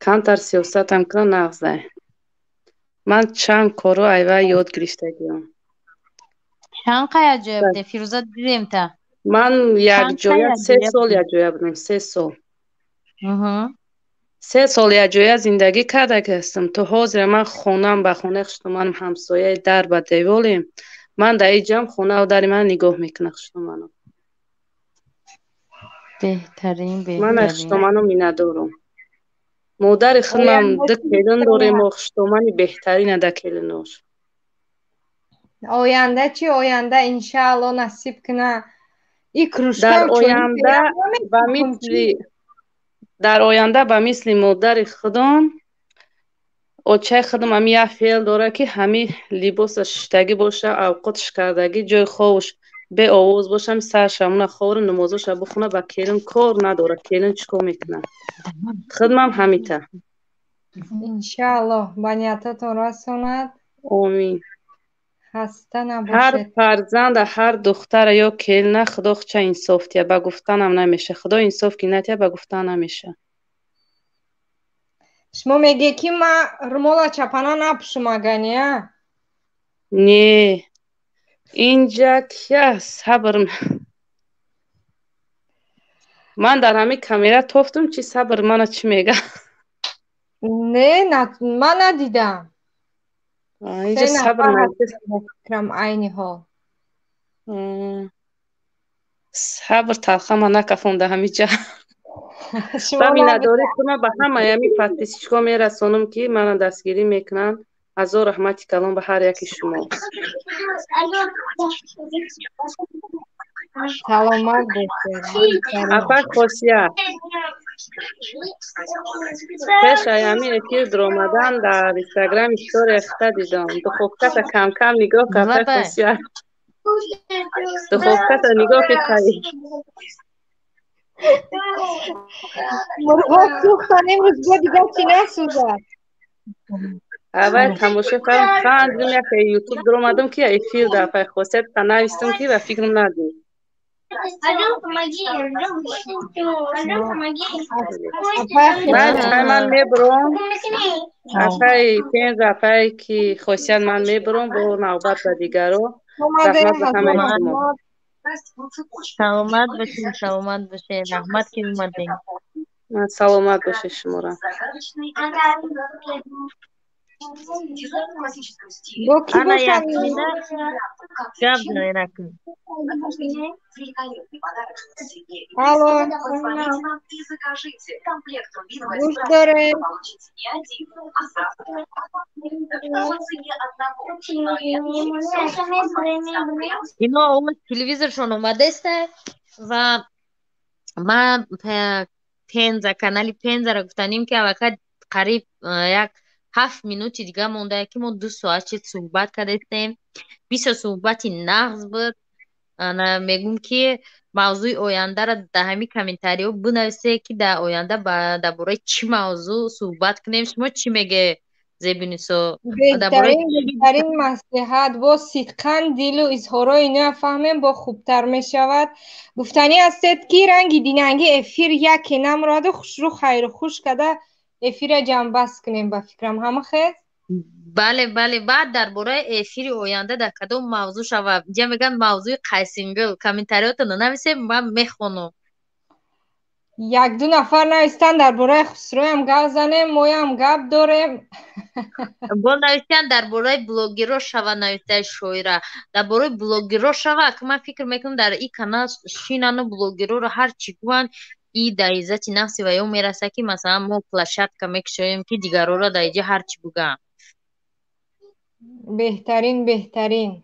Камтар сиёсатам кунад, нағзай. Ман чанд корро айва ёд гирифтагиам. Чанд қая ҷоя буде? Фирӯза дидем та. Ман якҷоя 3 сол якҷоя будам, 3 сол. 3 сол якҷоя зиндагӣ кардаги ҳастам. То ҳозира ман хонам ба хонаи хуштоманам ҳамсояи дар ба деволем. Ман дар иҷам хонаву дари ман нигоҳ мекунад хуштоманам. Беҳтарин, Ман аз беҳтарин. хуштоманам миннатдорам. Модари худам ду келин дорем, мо хуштомани беҳтарина дар келинош. Оянда чӣ? Оянда иншаалло насиб куна. И Дар кружкав чои оянда ба мисли дар оянда ба мисли модари худам очаи худам ҳами як феъл дора ки ҳами либоса шиштагӣ боша, авқотш кардагӣ, ҷои хобш беовоз боша, ҳами саршамона ховра намозоша бихона, ба келин кор надора, келин чӣ кор мекунад. Худмам ҳамита. Иншаалло ба ниятатон расонад. Омин. Хаста Ҳар набошед. фарзанда, ҳар духтара ё келина Худо худша инсоф тия, ба гуфтанам намеша. Худо инсоф ки натия, ба гуфтан намеша. Шумо мегӯед ки ман румола чапана напӯшум агани, а? Не. Инҷа кия сабр. Ман дар ҳамин камера тофтум, чи сабр мана чӣ мега? Не, ман надидам. Инҷа Се сабр нафар наздик. ҳастанд ба фикрам айни ҳол. Сабр талха ман накафонда ҳамиҷа. Шумо Ба миннатдорӣ набудед. худам ба ҳамаи ҳамин подписчикҳо мерасонам, ки мана дастгирӣ мекунанд. Ҳазор раҳмати калон ба ҳар яки шумо. Саломат бошед. Беҳтарин. Апа Хосият, пеш ай ҳамин эфир дуромадан дар Инстаграм история хита дидам. Духовката кам-кам нигоҳ кард, апай Лабай. Хосият. Духовката нигоҳ кардӣ. Мурғо сӯхтан имрӯз бо дигар чӣ насӯзад? Аввал тамошо кардам, хандидам, як Ютуб дуромадам ки эфир дар апай Хосият та навистам ки ба фикрам надид. Апай Баъд Хосият. хай ман мебурам. Апай Пенза, апай ки Хосият ман мебурам бо навбат ба дигаро. Омадем, Раҳмат ба ҳазор ҳамаи шумо. раҳмат. Саломат бошед, саломат бошед. Раҳмат ки омадем. Саломат бошед шуморо. Бо кӣ Ана бошам? Ясмина гап занед акун. Алло, гӯш дорем. Ино овоз телевизоршон омадеста ва ман Пенза, канали Пензаро гуфтанем ки аллакай қариб як 7 минути дига мондая ки мо 2 соат чиз суҳбат кардастем. Бисёр суҳбати нағз буд. Ана мегӯм ки мавзӯи ояндаро дар ҳамин комментариҳо бинависе ки дар оянда дар бораи чӣ мавзӯъ суҳбат кунем. Шумо чӣ мегӯед, Зебинисо? Дар бораи Беҳтарин, чӣ беҳтарин маслиҳат. Бо сидқан дилу изҳорои иноя фаҳмем, бо хубтар мешавад. Гуфтанӣ ҳастед ки ранги динанги эфир яке намураду хушрӯ хайру хуш када эфира ҷамъбаст кунем ба фикрам. Ҳама хез? Бале, бале. Баъд дар бораи эфири оянда дар кадом мавзӯъ шавад? Инҷа мегӯянд мавзӯи Қайсингул. Комментариётонро нависем, ман мехонам. Як-ду нафар навистанд дар бораи Хусроям гап занем, моям гап дорем. Бо навистанд дар бораи блогеро шава, навистаи шоира. Дар бораи блогеро шава, ки ман фикр мекунам дар ин канал шинану блогероро ҳар чӣ гӯянд, и дар иззати нафси ва ё мераса, ки масалан мо площадка мекушоем, ки дигарора дар иҷа ҳар чӣ бугӯянд. Беҳтарин, беҳтарин.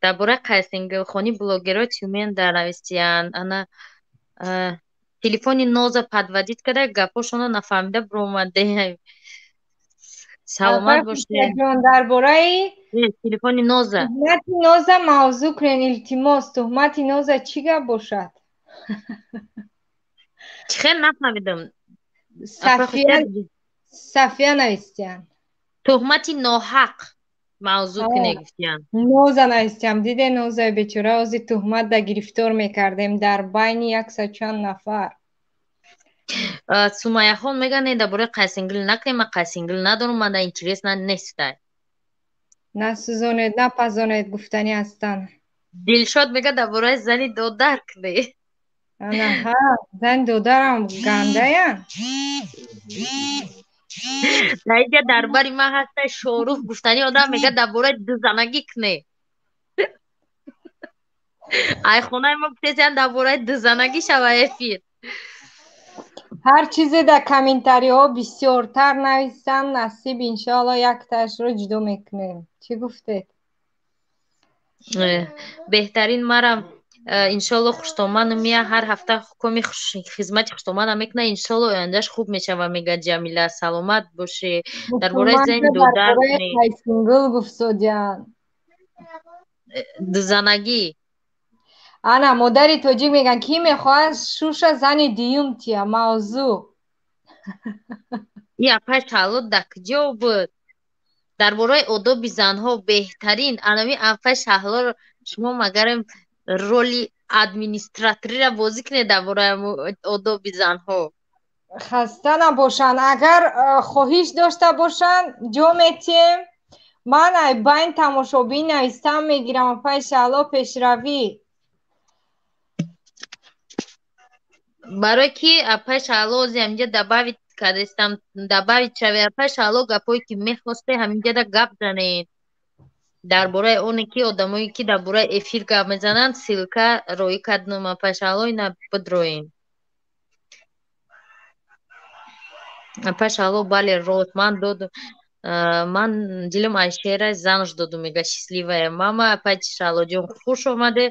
Дар бораи қайсингилхони блогеро Тюмен дар навистиянд. Ана телефони Ноза подводить карда, гапошонро нафаҳмида биромаде. Саломат бошед. Ҷон, дар бораи телефони Ноза. Туҳмати Ноза мавзӯъ кунед, илтимос. Туҳмати Ноза чӣ гап бошад? Чӣ хел нафаҳмидам. Сафия навистиянд. Туҳмати ноҳақ мавзӯъ кунед гуфтиянд. Ноза навистиям. Диде Нозаи бечора, ози туҳмат да гирифтор мекардем дар байни яксад чанд нафар. Сумайяхон мегӯяд, не, дар бораи қайсингил накунем, ман қайсингил надорам, ман дар интерес нестай. Насӯзонед, напазонед гуфтанӣ ҳастанд. Дилшод мегӯяд, дар бораи зани додар кунед. Анаҳа, зани додарам гандаян. Дар инҷа дар бари ман ҳаста Шорух гуфтанӣ одам мегӯяд, дар бораи дузанагӣ кунед. Ай хонаи мо гуфтесиян дар бораи дузанагӣ шава эфир. Ҳар чизе дар комментариҳо бисёртар нависанд, насиб иншоалло якташро ҷудо мекунем. Чӣ гуфтед? Беҳтарин марам иншоалло хуштоману мия ҳар ҳафта коми хизмати хуштомана мекуна, иншоалло ояндаш хуб мешава, мега Ҷамила. Саломат бошӣ. Дар бораи зани додар қайсингул гуфтодиян. Дузанагӣ. Ана модари тоҷик мегӯянд, ки мехоҳад шуша зани дуюм тия мавзӯъ. И апай Шаҳло дар куҷо буд? Дар бораи одоби занҳо беҳтарин. Анами апай Шаҳлоро шумо магарем роли администраториро бозӣ кунед дар бораи одоби занҳо. Хаста набошанд. Агар хоҳиш дошта бошанд, ҷо метиҳем. Ман ай байн тамошобин навистан мегирам, апай Шаҳло пешравӣ. Барои ки апай Шаҳло ози ҳаминҷа добавить кардестам, добавить шаве апай Шаҳло гапҳое ки мехосте ҳаминҷа гап занед. Дар бораи оне ки одамое ки дар бораи эфир гап мезананд, ссылка роӣ кардам апай Шаҳло, ина бидроем. Апай Шаҳло бале рост, ман додум, ман дилам Айшера занаш додум, мега счастливая мама. Апай Шаҳлоҷон хуш омаде.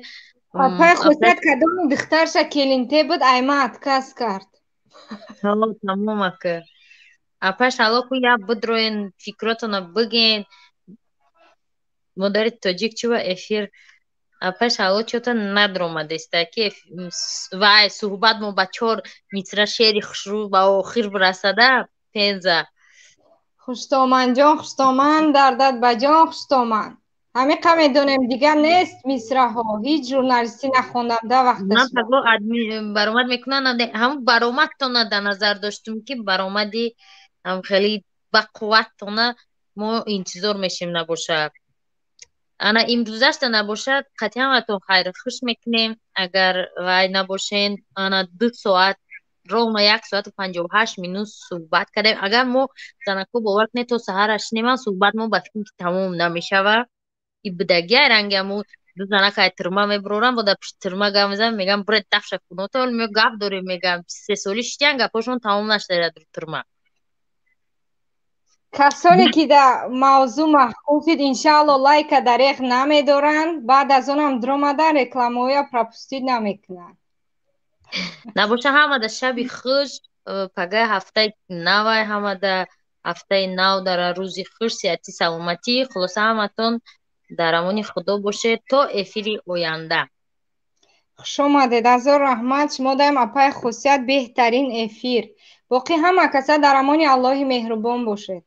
Апай хусрат кадом духтарша келинте буд, айма отказ кард. Тамом ака. Апай Шаҳло ку я бидроен, фикротона биген. Модари тоҷик чӣ ва эфир апай Шаҳло чота надромадеста ки вай суҳбат мо ба чор мисра шеъри хушрӯ ба охир бирасада пенза. Хуштоманҷон, хуштоман, дардат ба ҷон хуштоман. Ҳамиқа медонем, дигар нест мисраҳо. Ҳеҷ журналистӣ нахондам да вақташ. Ман паго баромад мекунам, ҳамун баромадтона дар назар доштум, ки баромади ҳам хеле бақувваттона мо интизор мешем набошад. Ана имрӯзашта набошад, қатъиян ватон хайр хуш мекунем. Агар вай набошен, ана 2 соат, ровно 1 соату 58 минут суҳбат кардем. Агар мо занако бовар кунед, то саҳара шинеман, суҳбат мо ба фикр ки тамом намешава. И бидагия ранги ҳамун ду занака ай тирма мебурорам, бо дар пишти тирма гап мезанам, мегӯям буред дафша куното, ҳоло меё гап дорем, мегӯям 3 соли шитян гапҳошон тамом нашуда дар тирма. Касоне ки дар мавзӯъ маҳкум шуд, иншаалло лайка дареғ намедоранд, баъд аз онам дромадан рекламаҳоя пропустид намекунанд. Набоша ҳамада шаби хуш, пагаи ҳафтаи навай, ҳамада ҳафтаи нав дар рӯзи хуш, сиҳати саломатӣ. Хулоса ҳаматон дар амони Худо бошед то эфири оянда. Хуш омадед, ҳазор раҳмат. Шумо даем апаи хусусият беҳтарин эфир. Боқӣ ҳама каса дар амони Аллоҳи меҳрубон бошед.